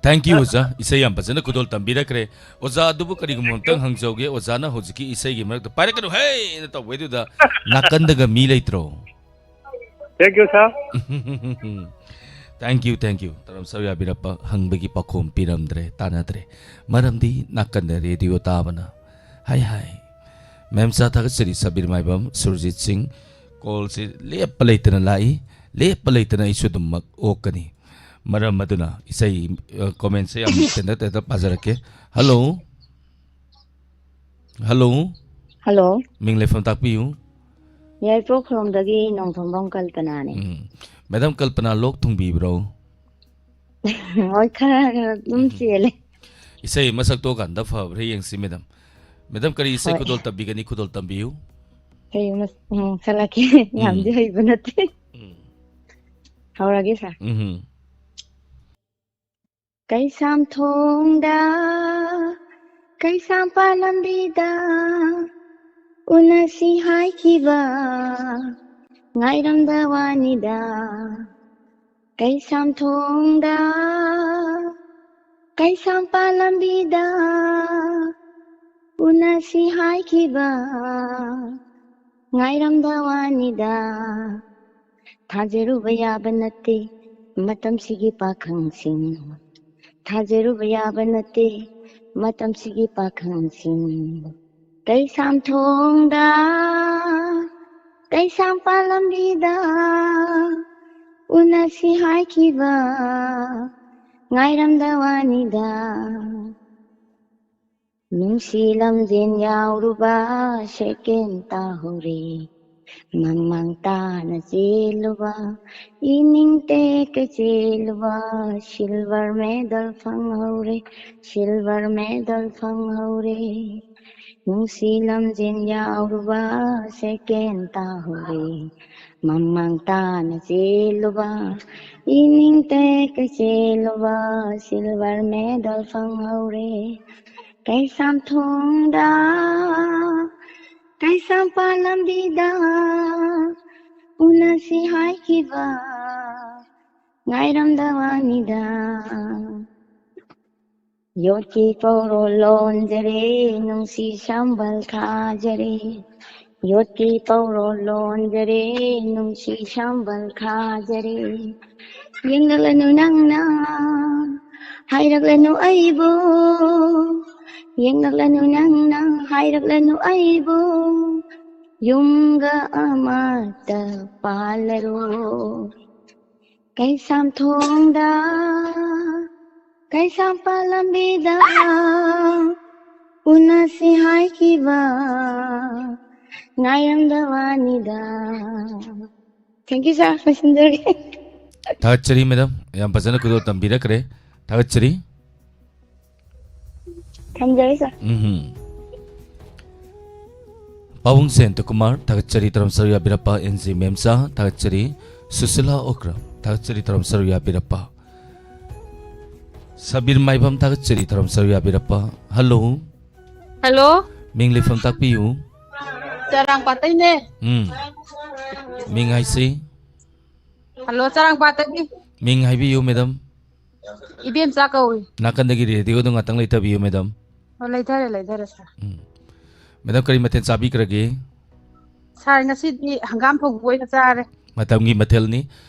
ꯊꯦꯡꯛ ꯌꯨ ꯑꯣꯖꯥ, ꯏꯁꯩ ꯌꯥꯝ ꯐꯖꯅ ꯈꯨꯗꯣꯜ ꯇꯝꯕꯤꯔꯛꯈ꯭ꯔꯦ꯫ ꯑꯣꯖꯥ ꯑꯗꯨꯕꯨ ꯀꯔꯤꯒꯨꯝꯕ ꯑꯝꯇꯪ ꯍꯪꯖꯍꯧꯒꯦ, ꯑꯣꯖꯥꯅ ꯍꯧꯖꯤꯛꯀꯤ ꯏꯁꯩꯒꯤ ꯃꯔꯛꯇ "ꯄꯥꯏꯔꯛꯀꯅꯨ ꯍꯦ!" ꯅ ꯇꯧꯕꯩꯗꯨꯗ ꯅꯥꯀꯟꯗꯒ ꯃꯤ ꯂꯩꯇ꯭ꯔꯣ? Thank you, sir. Thank you, thank you. ꯇꯔꯥꯝ ꯁꯔꯨ ꯌꯥꯕꯤꯔꯛꯄ, ꯍꯪꯕꯒꯤ ꯄꯥꯎꯈꯨꯝ ꯄꯤꯔꯝꯗ꯭ꯔꯦ, ꯇꯥꯟꯅꯗ꯭ꯔꯦ꯫ ꯃꯔꯝꯗꯤ ꯅꯥꯀꯟꯗ ꯔꯦꯗꯤꯑꯣ ꯇꯥꯕꯅ꯫ ꯍꯥꯏ ꯍꯥꯏ꯫ ꯃꯦꯝꯆꯥ ꯊꯥꯒꯠꯆꯔꯤ ꯁꯕꯤꯔ ꯃꯥꯏꯕꯝ, ꯁꯨꯔꯖꯤꯠ ꯁꯤꯡ꯫ ꯀꯣꯜꯁꯤ ꯂꯦꯞꯄ ꯂꯩꯇꯅ ꯂꯥꯛꯏ, ꯂꯦꯞꯄ ꯂꯩꯇꯅ ꯑꯩꯁꯨ ꯑꯗꯨꯝꯃꯛ ꯑꯣꯛꯀꯅꯤ꯫ ꯃꯔꯝ ꯑꯗꯨꯅ ꯏꯁꯩ, ꯑ, ꯀꯣꯃꯦꯟꯁꯦ ꯌꯥꯝ ꯇꯦꯟꯇꯛ ꯇꯦꯟꯇꯛ ꯄꯥꯖꯔꯛꯀꯦ꯫ ꯍꯜꯂꯣ꯫ ꯍꯜꯂꯣ꯫ ꯍꯜꯂꯣ꯫ ꯃꯤꯡ ꯂꯩꯐꯝ ꯇꯥꯛꯄꯤꯌꯨ꯫ ꯌꯥꯏꯄꯣꯛ ꯈꯨꯔꯣꯝꯗꯒꯤ ꯅꯣꯡꯊꯣꯝꯕꯝ ꯀꯜꯄꯅꯥꯅꯦ꯫ ꯎꯝ꯫ ꯃꯦꯗꯥꯝ ꯀꯜꯄꯅꯥ, ꯂꯣꯛ ꯊꯨꯡꯕꯤꯕ꯭ꯔꯣ? ꯍꯣꯏ, ꯈꯔ ꯈꯔ ꯑꯗꯨꯝ ꯎꯝ꯫ ꯆꯦꯜꯂꯦ꯫ ꯏꯁꯩ ꯑꯃ ꯁꯛꯇꯣꯛꯑꯀꯥꯟꯗ ꯐꯕ꯭ꯔꯥ ꯌꯦꯡꯁꯤ, ꯃꯦꯗꯥꯝ꯫ ꯃꯦꯗꯥꯝ, ꯀꯔꯤ ꯏꯁꯩ ꯍꯣꯏ꯫ ꯈꯨꯗꯣꯜ ꯇꯝꯕꯤꯒꯅꯤ? ꯈꯨꯗꯣꯜ ꯇꯝꯕꯤꯌꯨ꯫ ꯀꯩ ꯑꯃ, ꯎꯝ, ꯁꯛꯂꯛꯀꯦ꯫ ꯌꯥꯝꯗꯤ ꯍꯩꯕ ꯅꯠꯇꯦ꯫ ꯎꯝ꯫ ꯍꯧꯔꯒꯦ, ꯁꯥꯔ꯫ ꯎꯝ꯫ ꯀꯩꯁꯥꯝꯊꯣꯡꯗ, ꯀꯩꯁꯥꯝꯄꯥꯠ ꯂꯝꯕꯤꯗ ꯎꯅꯁꯤ ꯍꯥꯏꯈꯤꯕ ꯉꯥꯏꯔꯝꯗ ꯋꯥꯅꯤꯗ꯫ ꯀꯩꯁꯥꯝꯊꯣꯡꯗ, ꯀꯩꯁꯥꯝꯄꯥꯠ ꯂꯝꯕꯤꯗ ꯎꯅꯁꯤ ꯍꯥꯏꯈꯤꯕ ꯉꯥꯏꯔꯝꯗ ꯋꯥꯅꯤꯗ꯫ ꯊꯥꯖꯔꯨꯕ ꯌꯥꯕ ꯅꯠꯇꯦ ꯃꯇꯝꯁꯤꯒꯤ ꯄꯥꯈꯪꯁꯤꯡ, ꯊꯥꯖꯔꯨꯕ ꯌꯥꯕ ꯅꯠꯇꯦ ꯃꯇꯝꯁꯤꯒꯤ ꯄꯥꯈꯪꯁꯤꯡ꯫ ꯀꯩꯁꯥꯝꯊꯣꯡꯗ, ꯀꯩꯁꯥꯝꯄꯥꯠ ꯂꯝꯕꯤꯗ ꯎꯅꯁꯤ ꯍꯥꯏꯈꯤꯕ ꯉꯥꯏꯔꯝꯗ ꯋꯥꯅꯤꯗ꯫ ꯅꯨꯡꯁꯤ ꯂꯝꯖꯦꯟ ꯌꯥꯎꯔꯨꯕ ꯁꯦꯀꯦꯟ ꯇꯥꯍꯧꯔꯦ꯫ ꯃꯃꯥꯡ ꯇꯥꯅ ꯆꯦꯜꯂꯨꯕ, ꯏꯅꯤꯡ ꯇꯦꯛꯀ ꯆꯦꯜꯂꯨꯕ, silver medal ꯐꯪꯍꯧꯔꯦ, silver medal ꯐꯪꯍꯧꯔꯦ꯫ ꯅꯨꯡꯁꯤ ꯂꯝꯖꯦꯟ ꯌꯥꯎꯔꯨꯕ, second ꯇꯥꯍꯧꯔꯦ꯫ ꯃꯃꯥꯡ ꯇꯥꯅ ꯆꯦꯜꯂꯨꯕ, ꯏꯅꯤꯡ ꯇꯦꯛꯀ ꯆꯦꯜꯂꯨꯕ, silver medal ꯐꯪꯍꯧꯔꯦ꯫ ꯀꯩꯁꯥꯝꯊꯣꯡꯗ, ꯀꯩꯁꯥꯝꯄꯥꯠ ꯂꯝꯕꯤꯗ ꯎꯅꯁꯤ ꯍꯥꯏꯈꯤꯕ, ꯉꯥꯏꯔꯝꯗ ꯋꯥꯅꯤꯗ꯫ ꯌꯣꯠꯀꯤ ꯄꯧꯔꯣ ꯂꯣꯟꯖꯔꯦ, ꯅꯨꯡꯁꯤ ꯁꯝꯕꯜ ꯈꯥꯖꯔꯦ꯫ ꯌꯣꯠꯀꯤ ꯄꯧꯔꯣ ꯂꯣꯟꯖꯔꯦ, ꯅꯨꯡꯁꯤ ꯁꯝꯕꯜ ꯈꯥꯖꯔꯦ꯫ ꯌꯦꯡꯂꯛꯂꯅꯨ ꯅꯪꯅ, ꯍꯥꯏꯔꯛꯂꯅꯨ ꯑꯩꯕꯨ꯫ ꯌꯦꯡꯂꯛꯂꯅꯨ ꯅꯪꯅ, ꯍꯥꯏꯔꯛꯂꯅꯨ ꯑꯩꯕꯨ꯫ ꯌꯨꯝꯒ ꯑꯃꯠꯇ ꯄꯥꯜꯂꯔꯣ꯫ ꯀꯩꯁꯥꯝꯊꯣꯡꯗ, ꯀꯩꯁꯥꯝꯄꯥꯠ ꯂꯝꯕꯤꯗ ꯎꯅꯁꯤ ꯍꯥꯏꯈꯤꯕ, ꯉꯥꯏꯔꯝꯗ ꯋꯥꯅꯤꯗ꯫ Thank you, sir. ꯂꯣꯏꯁꯤꯟꯖꯔꯒꯦ꯫ ꯊꯥꯒꯠꯆꯔꯤ, madam꯫ ꯌꯥꯝ ꯐꯖꯅ ꯈꯨꯗꯣꯜ ꯇꯝꯕꯤꯔꯛꯈ꯭ꯔꯦ꯫ ꯊꯥꯒꯠꯆꯔꯤ꯫ ꯊꯝꯖꯔꯦ, sir꯫ ꯎꯝꯍꯨꯝ꯫ ꯄꯥꯕꯨꯡ ꯖꯌꯟꯇ ꯀꯨꯃꯥꯔ, ꯊꯥꯒꯠꯆꯔꯤ ꯊꯧꯔꯝ ꯁꯔꯨꯛ ꯌꯥꯕꯤꯔꯛꯄ꯫ ꯑꯦꯟ ꯖꯤ ꯃꯦꯝꯆꯥ, ꯊꯥꯒꯠꯆꯔꯤ꯫ ꯁꯨꯁꯤꯂꯥ ꯑꯣꯀ꯭ꯔ, ꯊꯥꯒꯠꯆꯔꯤ ꯊꯧꯔꯝ ꯁꯔꯨꯛ ꯌꯥꯕꯤꯔꯛꯄ꯫ ꯁꯕꯤꯔ ꯃꯥꯏꯕꯝ, ꯊꯥꯒꯠꯆꯔꯤ ꯊꯧꯔꯝ ꯁꯔꯨꯛ ꯌꯥꯕꯤꯔꯛꯄ꯫ Hello꯫ Hello꯫ ꯃꯤꯡ ꯂꯩꯐꯝ ꯇꯥꯛꯄꯤꯌꯨ꯫ ꯆꯔꯥꯡꯄꯥꯠꯇꯩꯅꯦ꯫ ꯎꯝ꯫ ꯃꯤꯡ ꯍꯥꯏꯁꯤ? Hello, ꯆꯔꯥꯡꯄꯥꯠꯇꯒꯤ꯫ ꯃꯤꯡ ꯍꯥꯏꯕꯤꯌꯨ, madam꯫ ꯏꯕꯦꯝꯆꯥ ꯀꯧꯏ꯫ ꯅꯥꯀꯟꯗꯒꯤ radioꯗꯣ ꯉꯥꯛꯇꯪ ꯂꯩꯊꯕꯤꯌꯨ, madam꯫ ꯑꯣ, ꯂꯩꯊꯔꯦ, ꯂꯩꯊꯔꯦ, sir꯫ ꯎꯝ꯫ Madam, ꯀꯔꯤ ꯃꯊꯦꯜ ꯆꯥꯕꯤꯈ꯭ꯔꯒꯦ? Sir, ꯉꯁꯤꯗꯤ ꯍꯪꯒꯥꯝ ꯊꯣꯡꯕ ꯑꯣꯏꯅ ꯆꯥꯔꯦ꯫ ꯃꯇꯝꯒꯤ ꯃꯊꯦꯜꯅꯤ꯫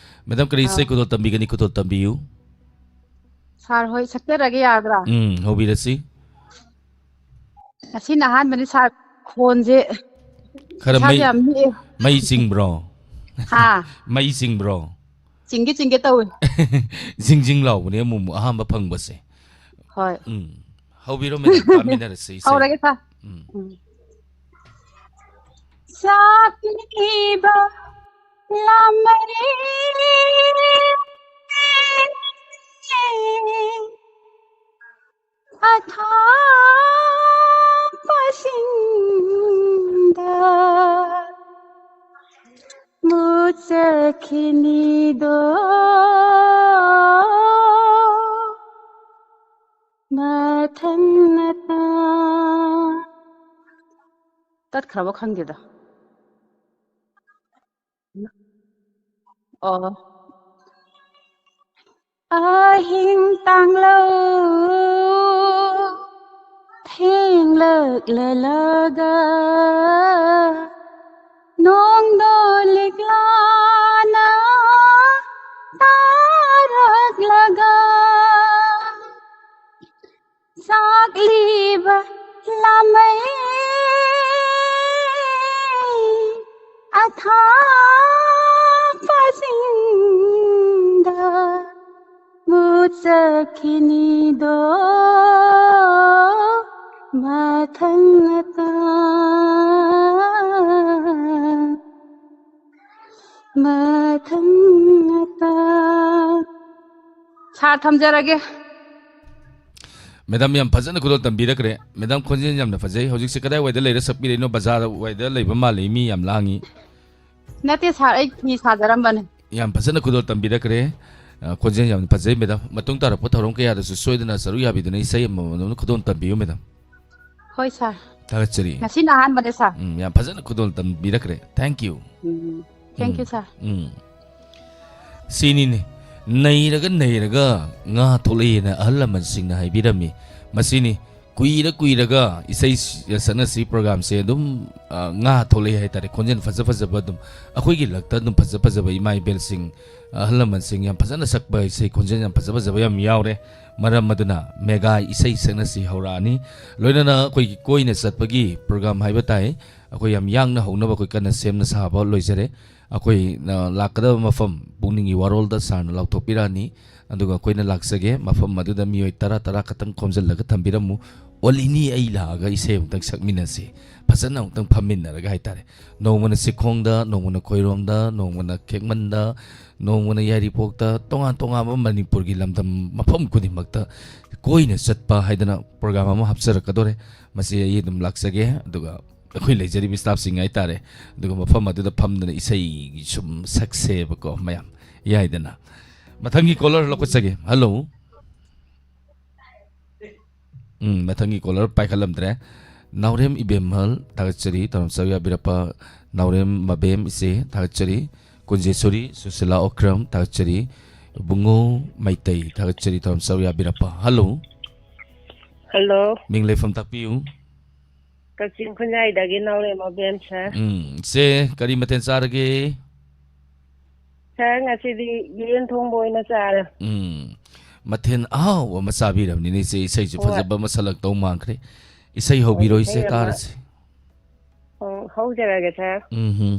Madam, ꯀꯔꯤ ꯑꯥ꯫ ꯏꯁꯩ ꯈꯨꯗꯣꯜ ꯇꯝꯕꯤꯒꯅꯤ? ꯈꯨꯗꯣꯜ ꯇꯝꯕꯤꯌꯨ꯫ Sir ꯍꯣꯏ, ꯁꯛꯆꯔꯒꯦ ꯌꯥꯒꯗ꯭ꯔꯥ? ꯎꯝ, ꯍꯧꯕꯤꯔꯁꯤ꯫ ꯉꯁꯤꯅ ꯑꯍꯥꯟꯕꯅꯤ, sir꯫ ꯈꯣꯟꯁꯦ ꯈꯔ ꯏꯁꯥꯁꯦ ꯃꯩ, ꯌꯥꯝ ꯅꯤꯛꯑꯦ꯫ ꯃꯩ ꯆꯤꯡꯕ꯭ꯔꯣ? ꯍꯥ? ꯃꯩ ꯆꯤꯡꯕ꯭ꯔꯣ? ꯆꯤꯡꯒꯦ ꯆꯤꯡꯒꯦ ꯇꯧꯏ꯫ ꯖꯤꯡ ꯖꯤꯡ ꯂꯥꯎꯕꯅꯦ ꯑꯃꯨꯛ ꯑꯃꯨꯛ ꯑꯍꯥꯟꯕ ꯐꯪꯕꯁꯦ꯫ ꯍꯣꯏ꯫ ꯎꯝ꯫ ꯍꯧꯕꯤꯔꯣ, madam, ꯇꯥꯃꯤꯟꯅꯔꯁꯤ ꯏꯁꯩ꯫ ꯍꯧꯔꯒꯦ, sir꯫ ꯎꯝ꯫ ꯎꯝ꯫ ꯆꯥꯛꯂꯤꯕ ꯂꯥꯃꯔꯦ ꯑꯊꯥꯞꯄꯁꯤꯡꯗ ꯃꯨꯠꯆꯈꯤꯅꯤꯗꯣ ꯃꯊꯪ ꯃꯊꯪ꯫ ꯇꯠꯈ꯭ꯔꯕ ꯈꯪꯗꯦꯗ꯫ ꯑꯣ꯫ ꯑꯍꯤꯡ ꯇꯥꯡꯂꯧ ꯊꯦꯡꯂꯛꯂꯂꯒ ꯅꯣꯡꯗꯣ ꯂꯤꯛꯂꯥꯅ ꯇꯥꯔꯛꯂꯒ ꯆꯥꯛꯂꯤꯕ ꯂꯥꯃꯩ ꯑꯊꯥꯞꯄꯁꯤꯡꯗ ꯃꯨꯠꯆꯈꯤꯅꯤꯗꯣ ꯃꯊꯪ ꯃꯊꯪ꯫ ꯃꯊꯪ ꯃꯊꯪ꯫ ꯁꯥꯔ, ꯊꯝꯖꯔꯒꯦ꯫ ꯃꯦꯗꯥꯝ, ꯌꯥꯝ ꯐꯖꯅ ꯈꯨꯗꯣꯜ ꯇꯝꯕꯤꯔꯛꯈ꯭ꯔꯦ꯫ ꯃꯦꯗꯥꯝ, ꯈꯣꯟꯖꯦꯜ ꯌꯥꯝꯅ ꯐꯖꯩ꯫ ꯍꯧꯖꯤꯛꯁꯦ ꯀꯗꯥꯏꯋꯥꯏꯗ ꯂꯩꯔ ꯁꯛꯄꯤꯔꯛꯏꯅꯣ? ꯕꯖꯥꯔ ꯋꯥꯏꯗ ꯂꯩꯕ ꯃꯥꯜꯂꯤ, ꯃꯤ ꯌꯥꯝ ꯂꯥꯡꯉꯤ꯫ ꯅꯠꯇꯦ ꯁꯥꯔ, ꯑꯩ ꯐꯤ ꯁꯥꯖꯔꯝꯕꯅꯦ꯫ ꯌꯥꯝ ꯐꯖꯅ ꯈꯨꯗꯣꯜ ꯇꯝꯕꯤꯔꯛꯈ꯭ꯔꯦ꯫ ꯑ, ꯈꯣꯟꯖꯦꯜ ꯌꯥꯝꯅ ꯐꯖꯩ, ꯃꯦꯗꯥꯝ꯫ ꯃꯇꯨꯡ ꯇꯥꯔꯛꯄ ꯊꯧꯔꯝ ꯀꯌꯥꯗꯁꯨ ꯁꯣꯏꯗꯅ ꯁꯔꯨꯛ ꯌꯥꯕꯤꯗꯨꯅ ꯏꯁꯩ ꯑꯃꯃꯝ ꯈꯨꯗꯣꯜ ꯇꯝꯕꯤꯌꯨ, ꯃꯦꯗꯥꯝ꯫ ꯍꯣꯏ ꯁꯥꯔ꯫ ꯊꯥꯒꯠꯆꯔꯤ꯫ ꯉꯁꯤꯅ ꯑꯍꯥꯟꯕꯅꯦ ꯁꯥꯔ꯫ ꯎꯝ, ꯌꯥꯝ ꯐꯖꯅ ꯈꯨꯗꯣꯜ ꯇꯝꯕꯤꯔꯛꯈ꯭ꯔꯦ꯫ Thank you꯫ Um, thank you ꯎꯝ, ꯁꯥꯔ꯫ ꯎꯝ꯫ ꯁꯤꯅꯤꯅꯦ, ꯅꯩꯔꯒ ꯅꯩꯔꯒ ꯉꯥ ꯊꯣꯛꯂꯛꯏꯅ ꯑꯍꯜ ꯂꯃꯟꯁꯤꯡꯅ ꯍꯥꯏꯕꯤꯔꯝꯃꯤ꯫ ꯃꯁꯤꯅꯤ, ꯀꯨꯏꯔ ꯀꯨꯏꯔꯒ ꯏꯁꯩ ꯁꯛꯅꯁꯤ ꯄ꯭ꯔꯣꯒ꯭ꯔꯥꯝꯁꯦ ꯑꯗꯨꯝ, ꯑ, ꯉꯥ ꯊꯣꯛꯂꯛꯏ ꯍꯥꯏꯇꯥꯔꯦ꯫ ꯈꯣꯟꯖꯦꯜ ꯐꯖ ꯐꯖꯕ ꯑꯗꯨꯝ, ꯑꯩꯈꯣꯏꯒꯤ ꯂꯛꯇ ꯑꯗꯨꯝ ꯐꯖ ꯐꯖꯕ ꯏꯃꯥ ꯏꯕꯦꯜꯁꯤꯡ, ꯑꯍꯜ ꯂꯃꯟꯁꯤꯡ ꯌꯥꯝ ꯐꯖꯅ ꯁꯛꯄ ꯏꯁꯩ ꯈꯣꯟꯖꯦꯜ ꯌꯥꯝ ꯐꯖ ꯐꯖꯕ ꯌꯥꯝ ꯌꯥꯎꯔꯦ꯫ ꯃꯔꯝ ꯑꯗꯨꯅ ꯃꯦꯒꯥ ꯏꯁꯩ ꯁꯛꯅꯁꯤ ꯍꯧꯔꯛꯑꯅꯤ꯫ ꯂꯣꯏꯅꯅ ꯑꯩꯈꯣꯏꯒꯤ ꯀꯣꯏꯅ ꯆꯠꯄꯒꯤ ꯄ꯭ꯔꯣꯒ꯭ꯔꯥꯝ ꯍꯥꯏꯕ ꯇꯥꯏ꯫ ꯑꯩꯈꯣꯏ ꯌꯥꯝ ꯌꯥꯡꯅ ꯍꯧꯅꯕ ꯑꯩꯈꯣꯏ ꯀꯟꯅ ꯁꯦꯝꯅ ꯁꯥꯕ ꯂꯣꯏꯖꯔꯦ꯫ ꯑꯩꯈꯣꯏꯅ ꯂꯥꯛꯀꯗꯕ ꯃꯐꯝ ꯄꯨꯛꯅꯤꯡꯒꯤ ꯋꯥꯔꯣꯜꯗ ꯁꯥꯔꯅ ꯂꯥꯎꯊꯣꯛꯄꯤꯔꯛꯑꯅꯤ꯫ ꯑꯗꯨꯒ ꯑꯩꯈꯣꯏꯅ ꯂꯥꯛꯆꯒꯦ, ꯃꯐꯝ ꯑꯗꯨꯗ ꯃꯤꯑꯣꯏ ꯇꯔꯥ, ꯇꯔꯥ ꯈꯛꯇꯪ ꯈꯣꯝꯖꯤꯜꯂꯒ ꯊꯝꯕꯤꯔꯝꯃꯨ꯫ Only ꯅꯤ ꯑꯩ ꯂꯥꯛꯑꯒ ꯏꯁꯩ ꯑꯃꯨꯛꯇꯪ ꯁꯛꯃꯤꯟꯅꯁꯤ, ꯐꯖꯅ ꯑꯃꯨꯛꯇꯪ ꯐꯝꯃꯤꯟꯅꯔꯒ ꯍꯥꯏꯇꯥꯔꯦ꯫ ꯅꯣꯡꯃꯅ ꯆꯤꯡꯈꯣꯡꯗ, ꯅꯣꯡꯃꯅ ꯈꯣꯏꯔꯣꯝꯗ, ꯅꯣꯡꯃꯅ ꯈꯦꯛꯃꯟꯗ, ꯅꯣꯡꯃꯅ ꯌꯥꯏꯔꯤꯄꯣꯛꯇ, ꯇꯣꯉꯥꯟ ꯇꯣꯉꯥꯟꯕ ꯃꯅꯤꯄꯨꯔꯒꯤ ꯂꯝꯗꯝ ꯃꯐꯝ ꯈꯨꯗꯤꯡꯃꯛꯇ ꯀꯣꯏꯅ ꯆꯠꯄ ꯍꯥꯏꯗꯅ ꯄ꯭ꯔꯣꯒ꯭ꯔꯥꯝ ꯑꯃ ꯍꯥꯞꯆꯔꯛꯀꯗꯣꯔꯦ꯫ ꯃꯁꯤ ꯑꯩ ꯑꯗꯨꯝ ꯂꯥꯛꯆꯒꯦ, ꯑꯗꯨꯒ ꯑꯩꯈꯣꯏ ꯂꯩꯖꯔꯤꯕ ꯁ꯭ꯇꯥꯐꯁꯤꯡ ꯍꯥꯏꯇꯥꯔꯦ, ꯑꯗꯨꯒ ꯃꯐꯝ ꯑꯗꯨꯗ ꯐꯝꯗꯅ ꯏꯁꯩ ꯁꯨꯝ ꯁꯛꯁꯦꯕꯀꯣ ꯃꯌꯥꯝ, ꯌꯥꯏꯗꯅ꯫ ꯃꯊꯪꯒꯤ ꯀꯣꯂꯔ ꯂꯧꯈꯠꯆꯒꯦ꯫ ꯍꯜꯂꯣ꯫ ꯎꯝ, ꯃꯊꯪꯒꯤ ꯀꯣꯂꯔ ꯄꯥꯏꯈꯠꯂꯝꯗ꯭ꯔꯦ꯫ ꯅꯥꯎꯔꯦꯝ ꯏꯕꯦꯝꯍꯜ, ꯊꯥꯒꯠꯆꯔꯤ꯫ ꯇꯧꯔꯝꯆꯧ ꯌꯥꯕꯤꯔꯛꯄ ꯅꯥꯎꯔꯦꯝ ꯃꯕꯦꯝ ꯏꯆꯦ, ꯊꯥꯒꯠꯆꯔꯤ꯫ ꯀꯨꯟꯖꯦꯁꯣꯔꯤ ꯁꯨꯁꯤꯂꯥ ꯑꯣꯀ꯭ꯔꯝ, ꯊꯥꯒꯠꯆꯔꯤ꯫ ꯏꯕꯨꯡꯉꯣ ꯃꯩꯇꯩ, ꯊꯥꯒꯠꯆꯔꯤ꯫ ꯇꯧꯔꯝꯆꯧ ꯌꯥꯕꯤꯔꯛꯄ꯫ ꯍꯜꯂꯣ꯫ ꯍꯜꯂꯣ꯫ ꯃꯤꯡ ꯂꯩꯐꯝ ꯇꯥꯛꯄꯤꯌꯨ꯫ ꯀꯛꯆꯤꯡ ꯈꯨꯟꯌꯥꯏꯗꯒꯤ ꯅꯥꯎꯔꯦꯝ ꯃꯕꯦꯝ, ꯁꯥꯔ꯫ ꯎꯝ, ꯏꯆꯦ, ꯀꯔꯤ ꯃꯊꯦꯜ ꯆꯥꯔꯒꯦ? ꯁꯥꯔ, ꯉꯁꯤꯗꯤ ꯌꯦꯟ ꯊꯣꯡꯕ ꯑꯣꯏꯅ ꯆꯥꯔꯦ꯫ ꯎꯝ, ꯃꯊꯦꯜ ꯑꯍꯥꯎꯕ ꯑꯃ ꯆꯥꯕꯤꯔꯕꯅꯤꯅꯦ, ꯏꯆꯦ꯫ ꯏꯁꯩꯁꯨ ꯍꯣꯏ꯫ ꯐꯖꯕ ꯑꯃ ꯁꯛꯂꯛꯇꯧ ꯃꯥꯟꯈ꯭ꯔꯦ꯫ ꯏꯁꯩ ꯍꯧꯕꯤꯔꯣ, ꯏꯆꯦ, ꯏꯁꯩ ꯑꯃ꯫ ꯇꯥꯔꯁꯤ꯫ ꯎꯝ, ꯍꯧꯖꯔꯒꯦ, ꯁꯥꯔ꯫ ꯎꯝ ꯍꯨꯝ꯫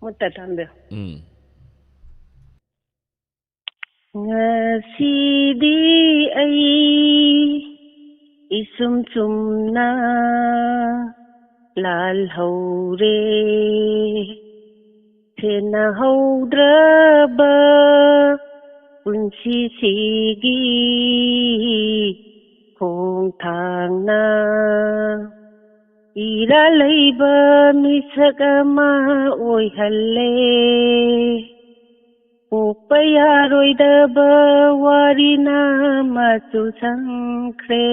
ꯃꯨꯠꯇ ꯊꯝꯕꯤꯌꯨ꯫ ꯎꯝ꯫ ꯉꯁꯤꯗꯤ ꯑꯩ ꯏꯆꯨꯝ ꯆꯨꯝꯅ ꯂꯥꯜꯍꯧꯔꯦ꯫ ꯊꯦꯟꯅꯍꯧꯗ꯭ꯔꯕ ꯄꯨꯟꯁꯤꯁꯤꯒꯤ ꯈꯣꯡꯊꯥꯡꯅ ꯏꯔꯥꯜ ꯂꯩꯕ ꯃꯤꯁꯛ ꯑꯃ ꯑꯣꯏꯍꯜꯂꯦ꯫ ꯀꯣꯛꯄ ꯌꯥꯔꯣꯏꯗꯕ ꯋꯥꯔꯤꯅ ꯃꯆꯨ ꯁꯪꯈ꯭ꯔꯦ꯫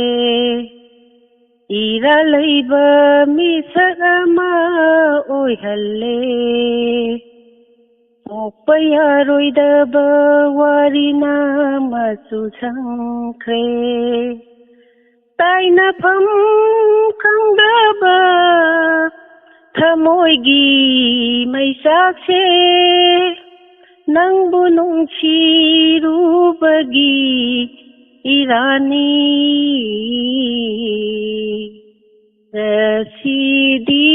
ꯏꯔꯥꯜ ꯂꯩꯕ ꯃꯤꯁꯛ ꯑꯃ ꯑꯣꯏꯍꯜꯂꯦ꯫ ꯀꯣꯛꯄ ꯌꯥꯔꯣꯏꯗꯕ ꯋꯥꯔꯤꯅ ꯃꯆꯨ ꯁꯪꯈ꯭ꯔꯦ꯫ ꯇꯥꯏꯅꯐꯝ ꯈꯪꯗꯕ ꯊꯃꯣꯏꯒꯤ ꯃꯩꯆꯥꯛꯁꯦ, ꯅꯪꯕꯨ ꯅꯨꯡꯁꯤꯔꯨꯕꯒꯤ ꯏꯔꯥꯅꯤ꯫ ꯉꯁꯤꯗꯤ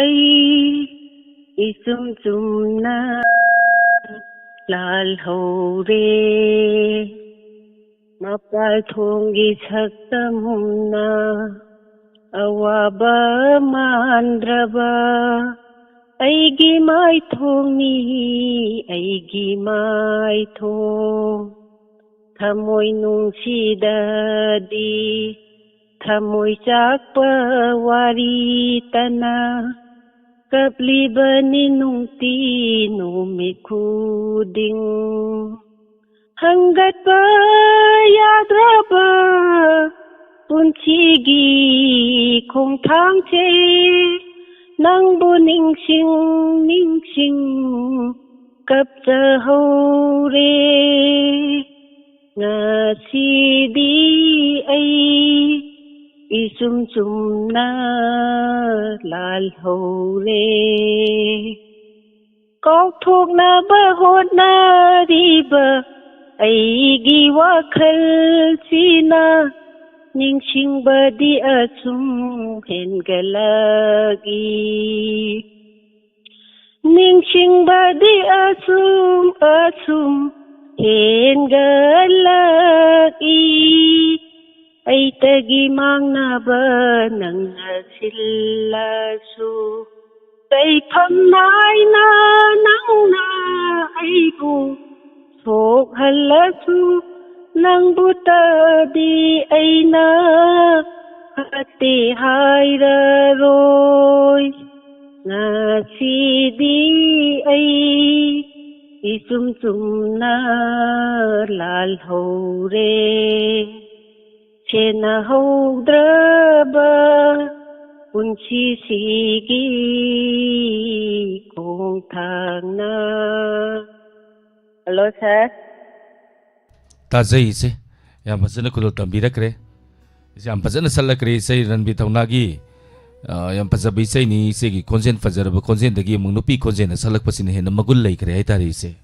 ꯑꯩ ꯏꯆꯨꯝ ꯆꯨꯝꯅ ꯂꯥꯜꯍꯧꯔꯦ꯫ ꯃꯄꯥꯜ ꯊꯣꯡꯒꯤ ꯁꯛꯇꯝꯅ ꯑꯋꯥꯕ ꯃꯥꯟꯗ꯭ꯔꯕ ꯑꯩꯒꯤ ꯃꯥꯏꯊꯣꯡꯅꯤ, ꯑꯩꯒꯤ ꯃꯥꯏꯊꯣꯡ꯫ ꯊꯃꯣꯏ ꯅꯨꯡꯁꯤꯗꯗꯤ ꯊꯃꯣꯏ ꯆꯥꯛꯄ ꯋꯥꯔꯤ ꯇꯅ ꯀꯞꯂꯤꯕꯅꯤ ꯅꯨꯡꯇꯤ ꯅꯨꯃꯤꯠ ꯈꯨꯗꯤꯡ꯫ ꯍꯪꯒꯠꯄ ꯌꯥꯗ꯭ꯔꯕ ꯄꯨꯟꯁꯤꯒꯤ ꯈꯣꯡꯊꯥꯡꯁꯦ ꯅꯪꯕꯨ ꯅꯤꯡꯁꯤꯡ ꯅꯤꯡꯁꯤꯡ ꯀꯞꯆꯍꯧꯔꯦ꯫ ꯉꯁꯤꯗꯤ ꯑꯩ ꯏꯆꯨꯝ ꯆꯨꯝꯅ ꯂꯥꯜꯍꯧꯔꯦ꯫ ꯀꯥꯎꯊꯣꯛꯅꯕ ꯍꯣꯠꯅꯔꯤꯕ ꯑꯩꯒꯤ ꯋꯥꯈꯜꯁꯤꯅ ꯅꯤꯡꯁꯤꯡꯕꯗꯤ ꯑꯁꯨꯝ ꯍꯦꯟꯒꯠꯂꯛꯏ꯫ ꯅꯤꯡꯁꯤꯡꯕꯗꯤ ꯑꯁꯨꯝ ꯑꯁꯨꯝ ꯍꯦꯟꯒꯠꯂꯛꯏ꯫ ꯑꯩꯇꯒꯤ ꯃꯥꯡꯅꯕ ꯅꯪꯅ ꯁꯤꯜꯂꯁꯨ, ꯂꯩꯐꯝ ꯅꯥꯏꯅ ꯅꯪꯅ ꯑꯩꯕꯨ ꯁꯣꯛꯍꯜꯂꯁꯨ, ꯅꯪꯕꯨꯇꯗꯤ ꯑꯩꯅ ꯐꯠꯇꯦ ꯍꯥꯏꯔꯔꯣꯏ꯫ ꯉꯁꯤꯗꯤ ꯑꯩ ꯏꯆꯨꯝ ꯆꯨꯝꯅ ꯂꯥꯜꯍꯧꯔꯦ꯫ ꯁꯦꯟꯅꯍꯧꯗ꯭ꯔꯕ ꯄꯨꯟꯁꯤꯁꯤꯒꯤ ꯈꯣꯡꯊꯥꯡꯅ꯫ ꯍꯜꯂꯣ, ꯁꯥꯔ꯫ ꯇꯥꯖꯩ, ꯏꯆꯦ꯫ ꯌꯥꯝ ꯐꯖꯅ ꯈꯨꯗꯣꯜ ꯇꯝꯕꯤꯔꯛꯈ꯭ꯔꯦ꯫ ꯏꯆꯦ, ꯌꯥꯝ ꯐꯖꯅ ꯁꯛꯂꯛꯈ꯭ꯔꯦ, ꯏꯆꯦ ꯔꯟꯕꯤ ꯊꯧꯅꯥꯒꯤ꯫ ꯑ, ꯌꯥꯝ ꯐꯖꯕ ꯏꯁꯩꯅꯤ꯫ ꯏꯆꯦꯒꯤ ꯈꯣꯟꯖꯦꯜ, ꯐꯖꯔꯕ ꯈꯣꯟꯖꯦꯜꯗꯒꯤ ꯑꯃꯨꯛ ꯅꯨꯄꯤ ꯈꯣꯟꯖꯦꯜꯅ ꯁꯛꯂꯛꯄꯁꯤꯅ ꯍꯦꯟꯅ ꯃꯒꯨꯟ ꯂꯩꯈ꯭ꯔꯦ ꯍꯥꯏꯇꯥꯔꯦ, ꯏꯆꯦ꯫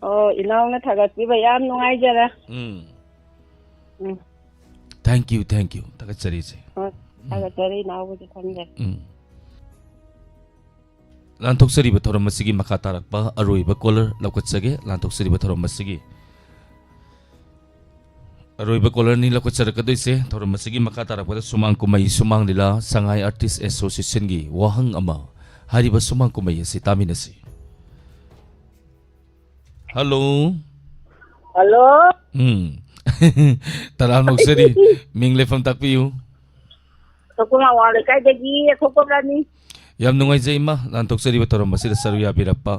ꯑꯣ, ꯏꯅꯥꯎꯅ ꯊꯥꯒꯠꯄꯤꯕ ꯌꯥꯝ ꯅꯨꯡꯉꯥꯏꯖꯔꯦ꯫ ꯎꯝ꯫ ꯎꯝ꯫ Thank you, thank you꯫ ꯊꯥꯒꯠꯆꯔꯤ, ꯏꯆꯦ꯫ ꯍꯣꯏ, ꯎꯝ꯫ ꯊꯥꯒꯠꯆꯔꯤ, ꯏꯅꯥꯎꯕꯨꯁꯨ ꯈꯟꯖꯔꯦ꯫ ꯎꯝ꯫ ꯂꯥꯟꯊꯣꯛꯆꯔꯤꯕ ꯊꯧꯔꯝ ꯑꯁꯤꯒꯤ ꯃꯈꯥ ꯇꯥꯔꯛꯄ ꯑꯔꯣꯏꯕ caller ꯂꯧꯈꯠꯆꯒꯦ꯫ ꯂꯥꯟꯊꯣꯛꯆꯔꯤꯕ ꯊꯧꯔꯝ ꯑꯁꯤꯒꯤ ꯑꯔꯣꯏꯕ callerꯅꯤ ꯂꯧꯈꯠꯆꯔꯛꯀꯗꯣꯏꯁꯦ꯫ ꯊꯧꯔꯝ ꯑꯁꯤꯒꯤ ꯃꯈꯥ ꯇꯥꯔꯛꯄꯗ ꯁꯨꯃꯥꯡ ꯀꯨꯝꯍꯩ, ꯁꯨꯃꯥꯡ ꯂꯤꯂꯥ, ꯁꯉꯥꯏ Artist Associationꯒꯤ ꯋꯥꯍꯪ ꯑꯃ꯫ ꯍꯥꯏꯔꯤꯕ ꯁꯨꯃꯥꯡ ꯀꯨꯝꯍꯩ ꯑꯁꯤ ꯇꯥꯃꯤꯟꯅꯁꯤ꯫ Hello꯫ Hello꯫ ꯎꯝ꯫ ꯇꯔꯥꯝꯅ ꯑꯣꯛꯆꯔꯤ꯫ ꯃꯤꯡ ꯂꯩꯐꯝ ꯇꯥꯛꯄꯤꯌꯨ꯫ ꯈꯧꯄꯨꯝ ꯑꯋꯥꯡ ꯂꯩꯀꯥꯏꯗꯒꯤ ꯑꯩꯈꯣꯏ ꯀꯣꯝꯂꯥꯅꯤ꯫ ꯌꯥꯝ ꯅꯨꯡꯉꯥꯏꯖꯩ ꯏꯃꯥ, ꯂꯥꯟꯊꯣꯛꯆꯔꯤꯕ ꯊꯧꯔꯝ ꯑꯁꯤꯗ ꯁꯔꯨꯛ ꯌꯥꯕꯤꯔꯛꯄ꯫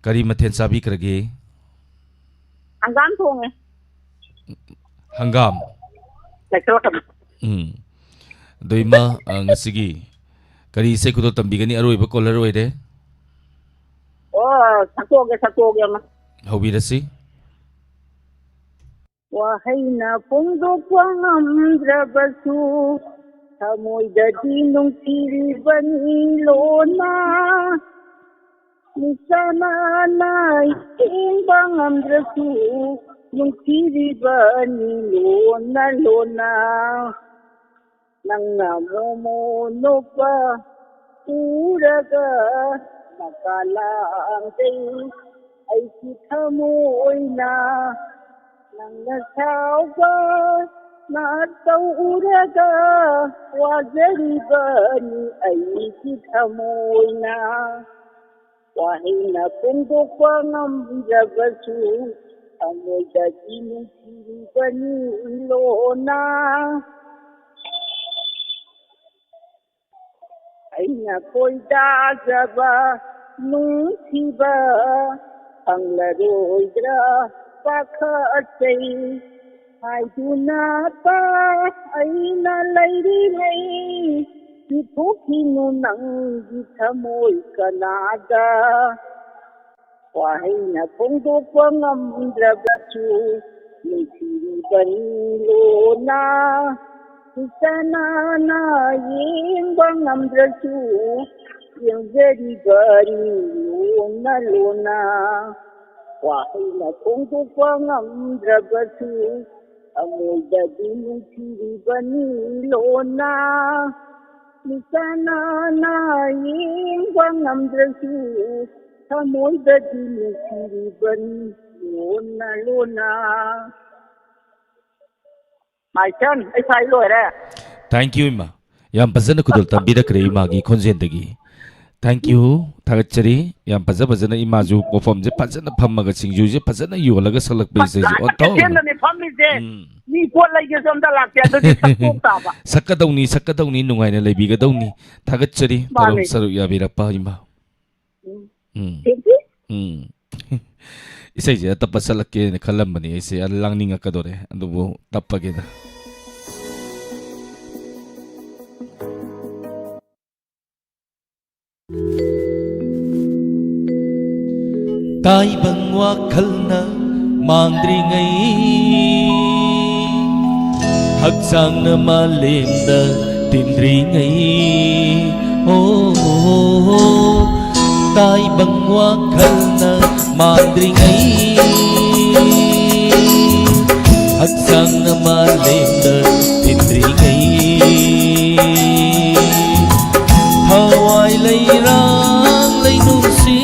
ꯀꯔꯤ ꯃꯊꯦꯜ ꯆꯥꯕꯤꯈ꯭ꯔꯒꯦ? ꯍꯪꯒꯥꯝ ꯊꯣꯡꯉꯦ꯫ ꯍꯪꯒꯥꯝ? ꯂꯩꯁꯣꯠ ꯍꯪꯒꯥꯝ꯫ ꯎꯝ꯫ ꯑꯗꯣ ꯏꯃꯥ, ꯑ, ꯉꯁꯤꯒꯤ ꯀꯔꯤ ꯏꯁꯩ ꯈꯨꯗꯣꯜ ꯇꯝꯕꯤꯒꯅꯤ? ꯑꯔꯣꯏꯕ caller ꯑꯣꯏꯔꯦ꯫ ꯑꯣ, ꯁꯛꯇꯣꯛꯑꯒꯦ, ꯁꯛꯇꯣꯛꯑꯒꯦ ꯑꯃ꯫ ꯍꯧꯕꯤꯔꯁꯤ꯫ ꯋꯥꯍꯩꯅ ꯐꯣꯡꯗꯣꯛꯄ ꯉꯝꯗ꯭ꯔꯕꯁꯨ, ꯊꯃꯣꯏꯗꯗꯤ ꯅꯨꯡꯁꯤꯔꯤꯕꯅꯤ ꯂꯣꯟꯅ꯫ ꯃꯤꯠꯆꯥꯟꯅꯅ ꯌꯦꯡꯕ ꯉꯝꯗ꯭ꯔꯁꯨ, ꯅꯨꯡꯁꯤꯔꯤꯕꯅꯤ ꯂꯣꯟꯅ ꯂꯣꯟꯅ꯫ ꯅꯪꯅ ꯃꯣꯃꯣ ꯅꯣꯛꯄ ꯎꯔꯒ ꯃꯀꯥ ꯂꯥꯝꯖꯩ ꯑꯩꯒꯤ ꯊꯃꯣꯏꯅ꯫ ꯅꯪꯅ ꯁꯥꯎꯕ ꯅꯥꯠꯇꯧ ꯎꯔꯒ ꯋꯥꯖꯔꯤꯕꯅꯤ ꯑꯩꯒꯤ ꯊꯃꯣꯏꯅ꯫ ꯋꯥꯍꯩꯅ ꯐꯣꯡꯗꯣꯛꯄ ꯉꯝꯗ꯭ꯔꯕꯁꯨ, ꯊꯃꯣꯏꯗꯗꯤ ꯅꯨꯡꯁꯤꯔꯤꯕꯅꯤ ꯂꯣꯟꯅ꯫ ꯑꯩꯅ ꯈꯣꯏꯗꯥꯖꯕ ꯅꯨꯡꯁꯤꯕ ꯐꯪꯂꯔꯣꯏꯗ꯭ꯔꯥ ꯄꯥꯈꯠꯆꯩ꯫ ꯍꯥꯏꯗꯨꯅ ꯇꯥ ꯑꯩꯅ ꯂꯩꯔꯤꯉꯩ, ꯄꯤꯊꯣꯛꯈꯤꯅꯨ ꯅꯪꯒꯤ ꯊꯃꯣꯏ ꯀꯅꯥꯗ꯫ ꯋꯥꯍꯩꯅ ꯐꯣꯡꯗꯣꯛꯄ ꯉꯝꯗ꯭ꯔꯕꯁꯨ, ꯅꯨꯡꯁꯤꯔꯤꯕꯅꯤ ꯂꯣꯟꯅ꯫ ꯏꯆꯥꯟꯅꯅ ꯌꯦꯡꯕ ꯉꯝꯗ꯭ꯔꯁꯨ, ꯌꯦꯡꯖꯔꯤꯕꯅꯤ ꯂꯣꯟꯅ ꯂꯣꯟꯅ꯫ ꯋꯥꯍꯩꯅ ꯐꯣꯡꯗꯣꯛꯄ ꯉꯝꯗ꯭ꯔꯕꯁꯨ, ꯊꯃꯣꯏꯗꯗꯤ ꯅꯨꯡꯁꯤꯔꯤꯕꯅꯤ ꯂꯣꯟꯅ꯫ ꯃꯤꯠꯇꯅ ꯌꯦꯡꯕ ꯉꯝꯗ꯭ꯔꯁꯨ ꯊꯃꯣꯏꯗꯗꯤ ꯅꯨꯡꯁꯤꯔꯤꯕꯅꯤ ꯂꯣꯟꯅ ꯂꯣꯟꯅ꯫ My turn, ꯑꯩ ꯁꯥꯏ ꯂꯣꯏꯔꯦ꯫ Thank you, ꯏꯃꯥ꯫ ꯌꯥꯝ ꯐꯖꯅ ꯈꯨꯗꯣꯜ ꯇꯝꯕꯤꯔꯛꯈ꯭ꯔꯦ ꯏꯃꯥꯒꯤ ꯈꯣꯟꯖꯦꯜꯗꯒꯤ꯫ Thank you, ꯊꯥꯒꯠꯆꯔꯤ꯫ ꯌꯥꯝ ꯐꯖ ꯐꯖꯅ ꯏꯃꯥꯁꯨ ꯄꯣꯐꯝꯁꯦ ꯐꯖꯅ ꯐꯝꯃꯒ ꯁꯤꯡꯖꯨꯁꯦ ꯐꯖꯅ ꯌꯣꯜꯂꯒ ꯁꯛꯂꯛꯄ ꯏꯁꯩꯁꯦ ꯑꯣꯟꯊꯣꯛꯅ ꯀꯩꯊꯦꯜꯗꯅꯤ ꯐꯝꯃꯤꯁꯦ꯫ ꯎꯝ꯫ ꯃꯤ ꯄꯣꯠ ꯂꯩꯒꯦꯁꯨ ꯑꯝꯇ ꯂꯥꯛꯇꯦ, ꯑꯗꯨꯗꯤ ꯁꯛꯇꯣꯛ ꯇꯥꯕ꯫ ꯁꯛꯀꯗꯧꯅꯤ, ꯁꯛꯀꯗꯧꯅꯤ, ꯅꯨꯡꯉꯥꯏꯅ ꯂꯩꯕꯤꯒꯗꯧꯅꯤ꯫ ꯊꯥꯒꯠꯆꯔꯤ, ꯃꯥꯅꯤ꯫ ꯊꯧꯔꯝ ꯁꯔꯨꯛ ꯌꯥꯕꯤꯔꯛꯄ ꯏꯃꯥ꯫ ꯎꯝ꯫ ꯎꯝ꯫ ꯊꯦꯡꯀ꯭ꯌꯨ꯫ ꯎꯝ꯫ ꯏꯁꯩꯁꯦ ꯑꯇꯞꯄ ꯁꯛꯂꯛꯀꯦꯅ ꯈꯜꯂꯝꯕꯅꯤ ꯑꯩꯁꯦ, ꯑꯗꯨ ꯂꯥꯡꯅꯤꯡꯉꯛꯀꯗꯣꯔꯦ, ꯑꯗꯨꯕꯨ ꯇꯞꯄꯒꯦꯗ꯫ ꯇꯥꯏꯕꯪ ꯋꯥꯈꯜꯅ ꯃꯥꯡꯗ꯭ꯔꯤꯉꯩ, ꯍꯛꯆꯥꯡꯅ ꯃꯥꯂꯦꯝꯗ ꯇꯤꯟꯗ꯭ꯔꯤꯉꯩ꯫ ꯑꯣ, ꯇꯥꯏꯕꯪ ꯋꯥꯈꯜꯅ ꯃꯥꯡꯗ꯭ꯔꯤꯉꯩ, ꯍꯛꯆꯥꯡꯅ ꯃꯥꯂꯦꯝꯗ ꯇꯤꯟꯗ꯭ꯔꯤꯉꯩ꯫ ꯊꯋꯥꯏ ꯂꯩꯔꯥꯡ ꯂꯩꯅꯨꯡꯁꯤ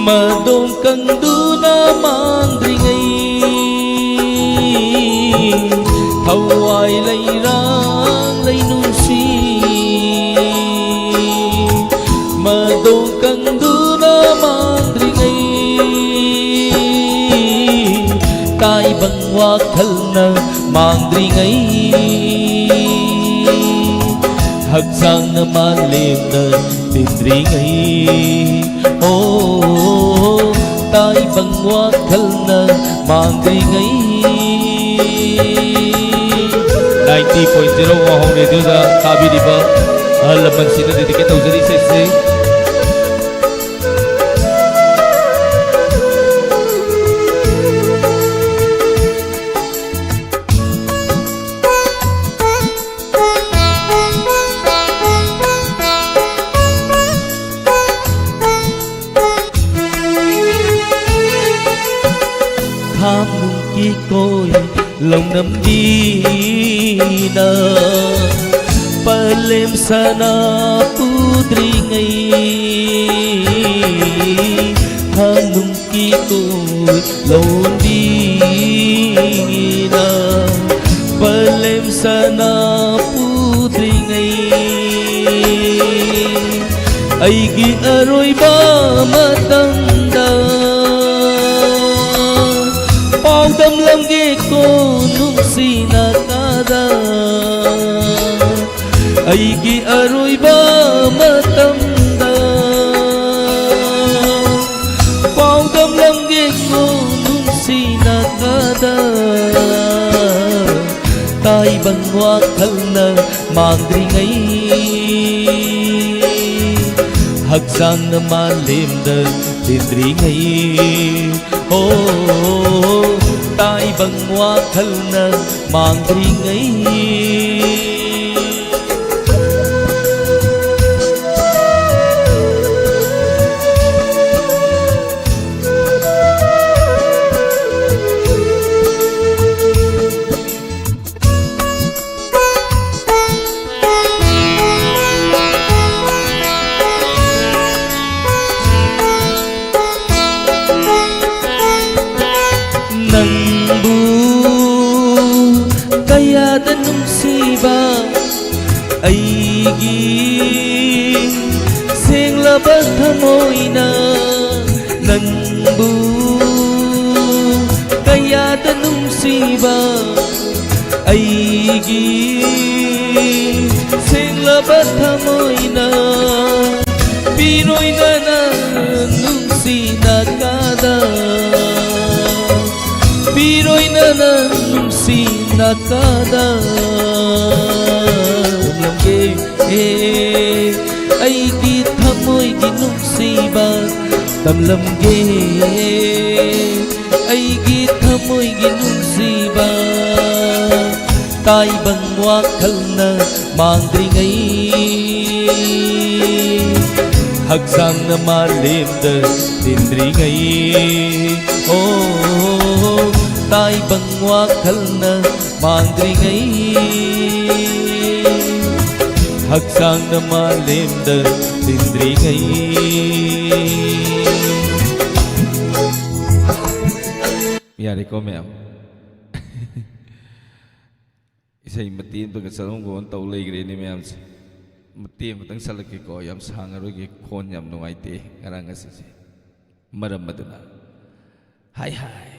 ꯃꯗꯣꯝ ꯀꯪꯗꯨꯅ ꯃꯥꯡꯗ꯭ꯔꯤꯉꯩ꯫ ꯊꯋꯥꯏ ꯂꯩꯔꯥꯡ ꯂꯩꯅꯨꯡꯁꯤ ꯃꯗꯣꯝ ꯀꯪꯗꯨꯅ ꯃꯥꯡꯗ꯭ꯔꯤꯉꯩ꯫ ꯇꯥꯏꯕꯪ ꯋꯥꯈꯜꯅ ꯃꯥꯡꯗ꯭ꯔꯤꯉꯩ, ꯍꯛꯆꯥꯡꯅ ꯃꯥꯂꯦꯝꯗ ꯇꯤꯟꯗ꯭ꯔꯤꯉꯩ꯫ ꯑꯣ, ꯇꯥꯏꯕꯪ ꯋꯥꯈꯜꯅ ꯃꯥꯡꯗ꯭ꯔꯤꯉꯩ꯫ Ninety point zero ꯋꯥꯍꯣꯡ ꯔꯦꯗꯤꯑꯣꯗ ꯇꯥꯕꯤꯔꯤꯕ ꯑꯍꯜ ꯂꯃꯟꯁꯤꯡꯗ dedicate ꯇꯧꯖꯔꯤ ꯏꯁꯩꯁꯤ꯫ ꯈꯥꯝꯅꯨꯡꯒꯤ ꯀꯣꯏ ꯂꯧꯅꯝꯕꯤꯅ ꯄꯂꯦꯝ ꯁꯅꯥ ꯄꯨꯗ꯭ꯔꯤꯉꯩ ꯍꯅꯨꯡ ꯀꯤꯀꯣꯏ ꯂꯣꯟꯕꯤꯅ ꯄꯂꯦꯝ ꯁꯅꯥ ꯄꯨꯗ꯭ꯔꯤꯉꯩ ꯑꯩꯒꯤ ꯑꯔꯣꯏꯕ ꯃꯇꯝꯗ ꯄꯥꯎꯗꯝꯂꯝꯒꯦꯀꯣ ꯅꯨꯡꯁꯤꯅ ꯀꯥꯗ ꯑꯩꯒꯤ ꯑꯔꯣꯏꯕ ꯃꯇꯝꯗ ꯄꯥꯎꯗꯝꯂꯝꯒꯦꯀꯣ ꯅꯨꯡꯁꯤꯅ ꯀꯥꯗ ꯇꯥꯏꯕꯪ ꯋꯥꯈꯜꯅ ꯃꯥꯡꯗ꯭ꯔꯤꯉꯩ ꯍꯛꯆꯥꯡꯅ ꯃꯥꯂꯦꯝꯗ ꯇꯤꯟꯗ꯭ꯔꯤꯉꯩ ꯑꯣ ꯇꯥꯏꯕꯪ ꯋꯥꯈꯜꯅ ꯃꯥꯡꯗ꯭ꯔꯤꯉꯩ ꯅꯪꯕꯨ ꯀꯌꯥꯗ ꯅꯨꯡꯁꯤꯕ ꯑꯩꯒꯤ ꯁꯦꯡꯂꯕ ꯊꯃꯣꯏꯅ ꯅꯪꯕꯨ ꯀꯌꯥꯗ ꯅꯨꯡꯁꯤꯕ ꯑꯩꯒꯤ ꯁꯦꯡꯂꯕ ꯊꯃꯣꯏꯅ ꯄꯤꯔꯣꯏꯅꯅ ꯅꯨꯡꯁꯤꯅ ꯀꯥꯗ ꯄꯤꯔꯣꯏꯅꯅ ꯅꯨꯡꯁꯤꯅ ꯀꯥꯗ ꯂꯝꯒꯦ ꯑꯩꯒꯤ ꯊꯃꯣꯏꯒꯤ ꯅꯨꯡꯁꯤꯕ ꯇꯝꯂꯝꯒꯦ ꯑꯩꯒꯤ ꯊꯃꯣꯏꯒꯤ ꯅꯨꯡꯁꯤꯕ ꯇꯥꯏꯕꯪ ꯋꯥꯈꯜꯅ ꯃꯥꯡꯗ꯭ꯔꯤꯉꯩ ꯍꯛꯆꯥꯡꯅ ꯃꯥꯂꯦꯝꯗ ꯇꯤꯟꯗ꯭ꯔꯤꯉꯩ ꯑꯣ ꯇꯥꯏꯕꯪ ꯋꯥꯈꯜꯅ ꯃꯥꯡꯗ꯭ꯔꯤꯉꯩ, ꯍꯛꯆꯥꯡꯅ ꯃꯥꯂꯦꯝꯗ ꯇꯤꯟꯗ꯭ꯔꯤꯉꯩ꯫ ꯌꯥꯔꯦꯀꯣ ꯃꯌꯥꯝ? ꯏꯁꯩ ꯃꯇꯦꯛ ꯑꯃꯇꯒ ꯆꯠꯂꯝꯒꯣꯅ ꯇꯧ ꯂꯩꯈ꯭ꯔꯦꯅꯦ ꯃꯌꯥꯝꯁꯦ꯫ ꯃꯇꯦꯛ ꯑꯃꯇꯪ ꯆꯠꯂꯛꯀꯦꯀꯣ, ꯌꯥꯝ ꯁꯥꯡꯉꯔꯣꯏꯒꯦ, ꯈꯣꯟ ꯌꯥꯝ ꯅꯨꯡꯉꯥꯏꯇꯦ ꯉꯔꯥꯡ ꯉꯁꯤꯁꯦ꯫ ꯃꯔꯝ ꯑꯗꯨꯅ ꯍꯥꯏ ꯍꯥꯏ꯫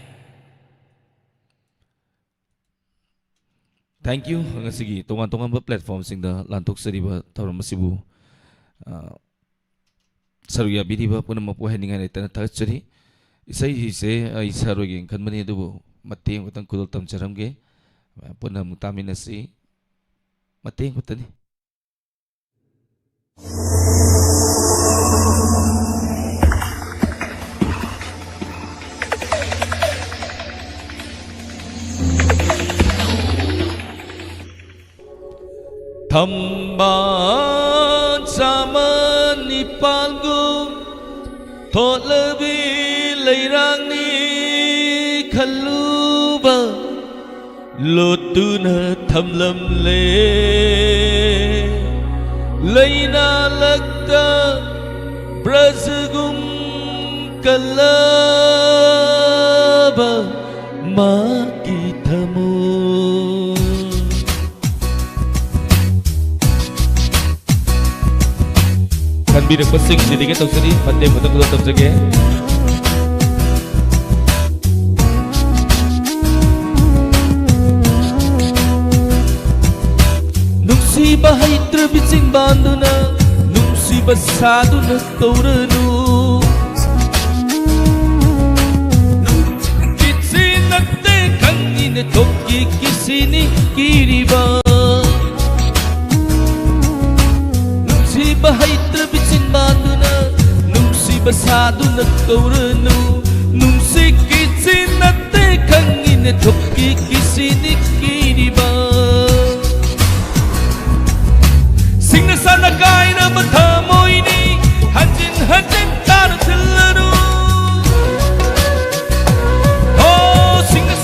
Thank you꯫ ꯉꯁꯤꯒꯤ ꯇꯣꯉꯥꯟ ꯇꯣꯉꯥꯟꯕ platformꯁꯤꯡꯗ ꯂꯥꯟꯊꯣꯛꯆꯔꯤꯕ ꯊꯧꯔꯝ ꯑꯁꯤꯕꯨ, ꯑ, ꯁꯔꯨꯛ ꯌꯥꯕꯤꯔꯤꯕ ꯄꯨꯝꯅꯃꯛꯄꯨ ꯍꯥꯏꯅꯤꯡꯉꯥꯏ ꯂꯩꯇꯅ ꯊꯥꯒꯠꯆꯔꯤ꯫ ꯏꯁꯩꯁꯦ ꯑꯩ ꯁꯥꯔꯣꯏꯒꯦꯅ ꯈꯟꯕꯅꯤ, ꯑꯗꯨꯕꯨ ꯃꯇꯦꯛ ꯑꯃꯈꯛꯇꯪ ꯈꯨꯗꯣꯜ ꯇꯝꯖꯔꯝꯒꯦ꯫ ꯄꯨꯟꯅ ꯑꯃꯨꯛ ꯇꯥꯃꯤꯟꯅꯁꯤ꯫ ꯃꯇꯦꯛ ꯑꯃꯈꯛꯇꯅꯤ꯫ ꯊꯝꯕꯥꯜ ꯆꯥꯃ ꯅꯤꯄꯥꯜꯒꯨꯝ ꯊꯣꯠꯂꯕꯤ ꯂꯩꯔꯥꯡꯅꯤ ꯈꯜꯂꯨꯕ ꯂꯣꯠꯇꯨꯅ ꯊꯝꯂꯝꯂꯦ꯫ ꯂꯩꯅꯥꯂꯛꯇ ꯕ꯭ꯔꯖꯒꯨꯝ ꯀꯜꯂꯕ ꯃꯥꯒꯤ ꯊꯃꯣꯏ꯫ ꯈꯟꯕꯤꯔꯛꯄꯁꯤꯡ dedicate ꯇꯧꯖꯔꯤ꯫ ꯃꯇꯦꯛ ꯃꯇꯪ ꯈꯨꯗꯣꯜ ꯇꯝꯖꯒꯦ꯫ ꯅꯨꯡꯁꯤꯕ ꯍꯩꯇ꯭ꯔꯕꯤ ꯆꯤꯟꯕꯥꯟꯗꯨꯅ ꯅꯨꯡꯁꯤꯕ ꯁꯥꯗꯨꯅ ꯀꯧꯔꯅꯨ꯫ ꯀꯤꯁꯤ ꯅꯠꯇꯦ ꯈꯪꯉꯤꯅꯦ ꯊꯣꯛꯀꯤ ꯀꯤꯁꯤꯅꯤ ꯀꯤꯔꯤꯕ꯫ ꯅꯨꯡꯁꯤꯕ ꯍꯩꯇ꯭ꯔꯕꯤ ꯆꯤꯟꯕꯥꯟꯗꯨꯅ ꯅꯨꯡꯁꯤꯕ ꯁꯥꯗꯨꯅ ꯀꯧꯔꯅꯨ꯫ ꯅꯨꯡꯁꯤ ꯀꯤꯁꯤ ꯅꯠꯇꯦ ꯈꯪꯉꯤꯅꯦ ꯊꯣꯛꯀꯤ ꯀꯤꯁꯤꯅꯤ ꯀꯤꯔꯤꯕ꯫ ꯁꯤꯡꯅ ꯁꯥꯟꯅ ꯀꯥꯏꯔꯕ ꯊꯃꯣꯏꯅꯤ ꯍꯟꯖꯤꯟ ꯍꯟꯖꯤꯟ ꯇꯥꯅ ꯊꯤꯜꯂꯅꯨ꯫ ꯍꯣ, ꯁꯤꯡꯅ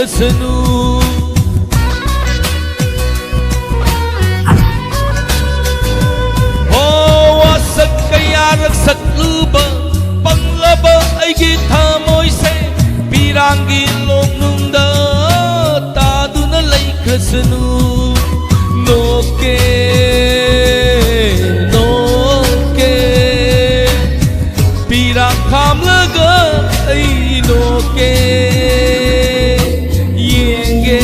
ꯁꯅꯨ꯫ ꯍꯣ, ꯋꯥꯁꯛ ꯀꯌꯥꯔꯛ ꯁꯛꯂꯨꯕ ꯄꯪꯂꯕ ꯑꯩꯒꯤ ꯊꯃꯣꯏꯁꯦ ꯄꯤꯔꯥꯡꯒꯤ ꯂꯣꯛꯅꯨꯡꯗ ꯇꯥꯗꯨꯅ ꯂꯩꯈ꯭ꯔꯁꯅꯨ꯫ ꯅꯣꯛꯀꯦ, ꯅꯣꯛꯀꯦ꯫ ꯄꯤꯔꯥꯡ ꯈꯥꯝꯂꯒ ꯑꯩ ꯅꯣꯛꯀꯦ꯫ ꯌꯦꯡꯒꯦ,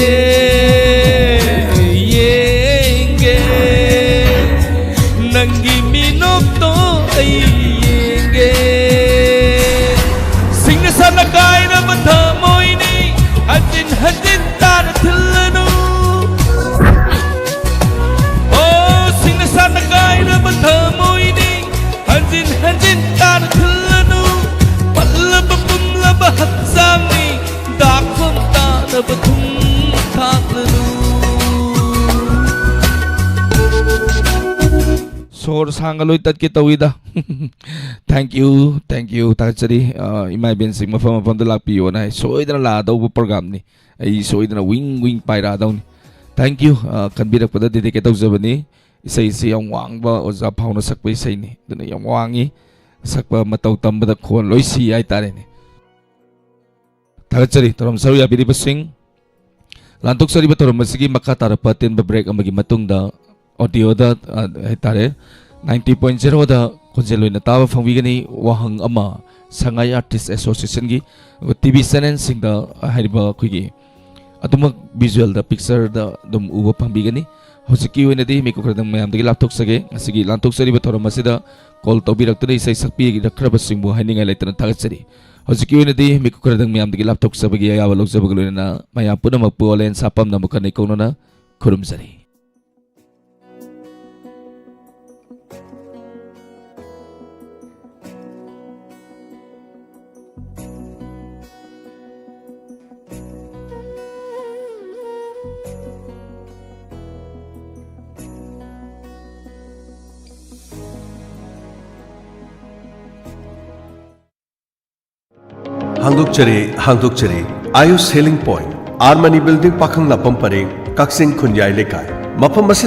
ꯌꯦꯡꯒꯦ꯫ ꯅꯪꯒꯤ ꯃꯤꯅꯣꯛꯇꯣ ꯑꯩ ꯌꯦꯡꯒꯦ꯫ ꯁꯤꯡꯅ ꯁꯥꯟꯅ ꯀꯥꯏꯔꯕ ꯊꯃꯣꯏꯅꯤ ꯍꯟꯖꯤꯟ ꯍꯟꯖꯤꯟ ꯇꯥꯅ ꯊꯤꯜꯂꯅꯨ꯫ ꯑꯣ, ꯁꯤꯡꯅ ꯁꯥꯟꯅ ꯀꯥꯏꯔꯕ ꯊꯃꯣꯏꯅꯤ ꯍꯟꯖꯤꯟ ꯍꯟꯖꯤꯟ ꯇꯥꯅ ꯊꯤꯜꯂꯅꯨ꯫ ꯄꯠꯂꯕ ꯄꯨꯝꯂꯕ ꯍꯛꯆꯥꯡꯅꯤ ꯗꯥꯛꯐꯝ ꯇꯥꯅꯕ ꯊꯨꯝ ꯊꯥꯛꯂꯅꯨ꯫ ꯁꯣꯔ ꯁꯥꯡꯉ ꯂꯣꯏ ꯇꯠꯀꯦ ꯇꯧꯏꯗ꯫ Thank you, thank you, ꯊꯥꯒꯠꯆꯔꯤ꯫ ꯑ, ꯏꯃꯥ ꯏꯕꯦꯟꯁꯤꯡ ꯃꯐꯝ ꯃꯐꯝꯗ ꯂꯥꯛꯄꯤꯌꯣꯅ ꯍꯥꯏ, ꯁꯣꯏꯗꯅ ꯂꯥꯛꯑꯗꯧꯕ programꯅꯤ꯫ ꯑꯩ ꯁꯣꯏꯗꯅ ꯋꯤꯡ ꯋꯤꯡ ꯄꯥꯏꯔꯛꯑꯗꯧꯅꯤ꯫ Thank you, ꯑ, ꯈꯟꯕꯤꯔꯛꯄꯗ dedicate ꯇꯧꯖꯕꯅꯤ꯫ ꯏꯁꯩꯁꯤ ꯌꯥꯝ ꯋꯥꯡꯕ ꯑꯣꯖꯥ ꯐꯥꯎꯅ ꯁꯛꯄ ꯏꯁꯩꯅꯤ, ꯑꯗꯨꯅ ꯌꯥꯝ ꯋꯥꯡꯉꯤ꯫ ꯁꯛꯄ ꯃꯇꯧ ꯇꯝꯕꯗ ꯈꯣꯟ ꯂꯣꯏ ꯁꯤ ꯍꯥꯏꯇꯥꯔꯦꯅꯦ꯫ ꯊꯥꯒꯠꯆꯔꯤ ꯊꯧꯔꯝ ꯁꯔꯨꯛ ꯌꯥꯕꯤꯔꯤꯕꯁꯤꯡ꯫ ꯂꯥꯟꯊꯣꯛꯆꯔꯤꯕ ꯊꯧꯔꯝ ꯑꯁꯤꯒꯤ ꯃꯈꯥ ꯇꯥꯔꯛꯄ ꯑꯇꯦꯟꯕ break ꯑꯃꯒꯤ ꯃꯇꯨꯡꯗ audioꯗ, ꯑ, ꯍꯥꯏꯇꯥꯔꯦ, ninety point zeroꯗ ꯈꯣꯟꯖꯦꯜ ꯑꯣꯏꯅ ꯇꯥꯕ ꯐꯪꯕꯤꯒꯅꯤ꯫ ꯋꯥꯍꯪ ꯑꯃ, ꯁꯉꯥꯏ Artist Associationꯒꯤ, ꯑꯗꯨꯒ TV channelꯁꯤꯡꯗ ꯍꯥꯏꯔꯤꯕ ꯑꯩꯈꯣꯏꯒꯤ ꯑꯗꯨꯃꯛ visualꯗ, pictureꯗ ꯑꯗꯨꯝ ꯎꯕ ꯐꯪꯕꯤꯒꯅꯤ꯫ ꯍꯧꯖꯤꯛꯀꯤ ꯑꯣꯏꯅꯗꯤ ꯃꯤꯀꯨꯞ ꯈꯔꯗꯪ ꯃꯌꯥꯝꯗꯒꯤ ꯂꯥꯞꯊꯣꯛꯆꯒꯦ꯫ ꯉꯁꯤꯒꯤ ꯂꯥꯟꯊꯣꯛꯆꯔꯤꯕ ꯊꯧꯔꯝ ꯑꯁꯤꯗ call ꯇꯧꯕꯤꯔꯛꯇꯨꯅ ꯏꯁꯩ ꯁꯛꯄꯤꯔꯛꯈ꯭ꯔꯕꯁꯤꯡꯕꯨ ꯍꯥꯏꯅꯤꯡꯉꯥꯏ ꯂꯩꯇꯅ ꯊꯥꯒꯠꯆꯔꯤ꯫ ꯍꯧꯖꯤꯛꯀꯤ ꯑꯣꯏꯅꯗꯤ ꯃꯤꯀꯨꯞ ꯈꯔꯗꯪ ꯃꯌꯥꯝꯗꯒꯤ ꯂꯥꯞꯊꯣꯛꯆꯕꯒꯤ ꯑꯌꯥꯕ ꯂꯧꯖꯕꯒ ꯂꯣꯏꯅꯅ ꯃꯌꯥꯝ ꯄꯨꯝꯅꯃꯛꯄꯨ ꯑꯣꯂꯦꯟ ꯁꯥꯄꯝꯅ ꯑꯃꯨꯛ ꯍꯟꯅ ꯏꯀꯧꯅꯅ ꯈꯨꯔꯨꯝꯖꯔꯤ꯫ ꯍꯥꯡꯗꯣꯛꯆꯔꯤ, ꯍꯥꯡꯗꯣꯛꯆꯔꯤ꯫ Ayush Healing Point, R Mani building, ꯄꯥꯈꯪ ꯂꯥꯛꯐꯝ ꯄꯔꯦꯡ, ꯀꯛꯆꯤꯡ ꯈꯨꯟꯌꯥꯏ ꯂꯩꯀꯥꯏ꯫ ꯃꯐꯝ ꯑꯁꯤ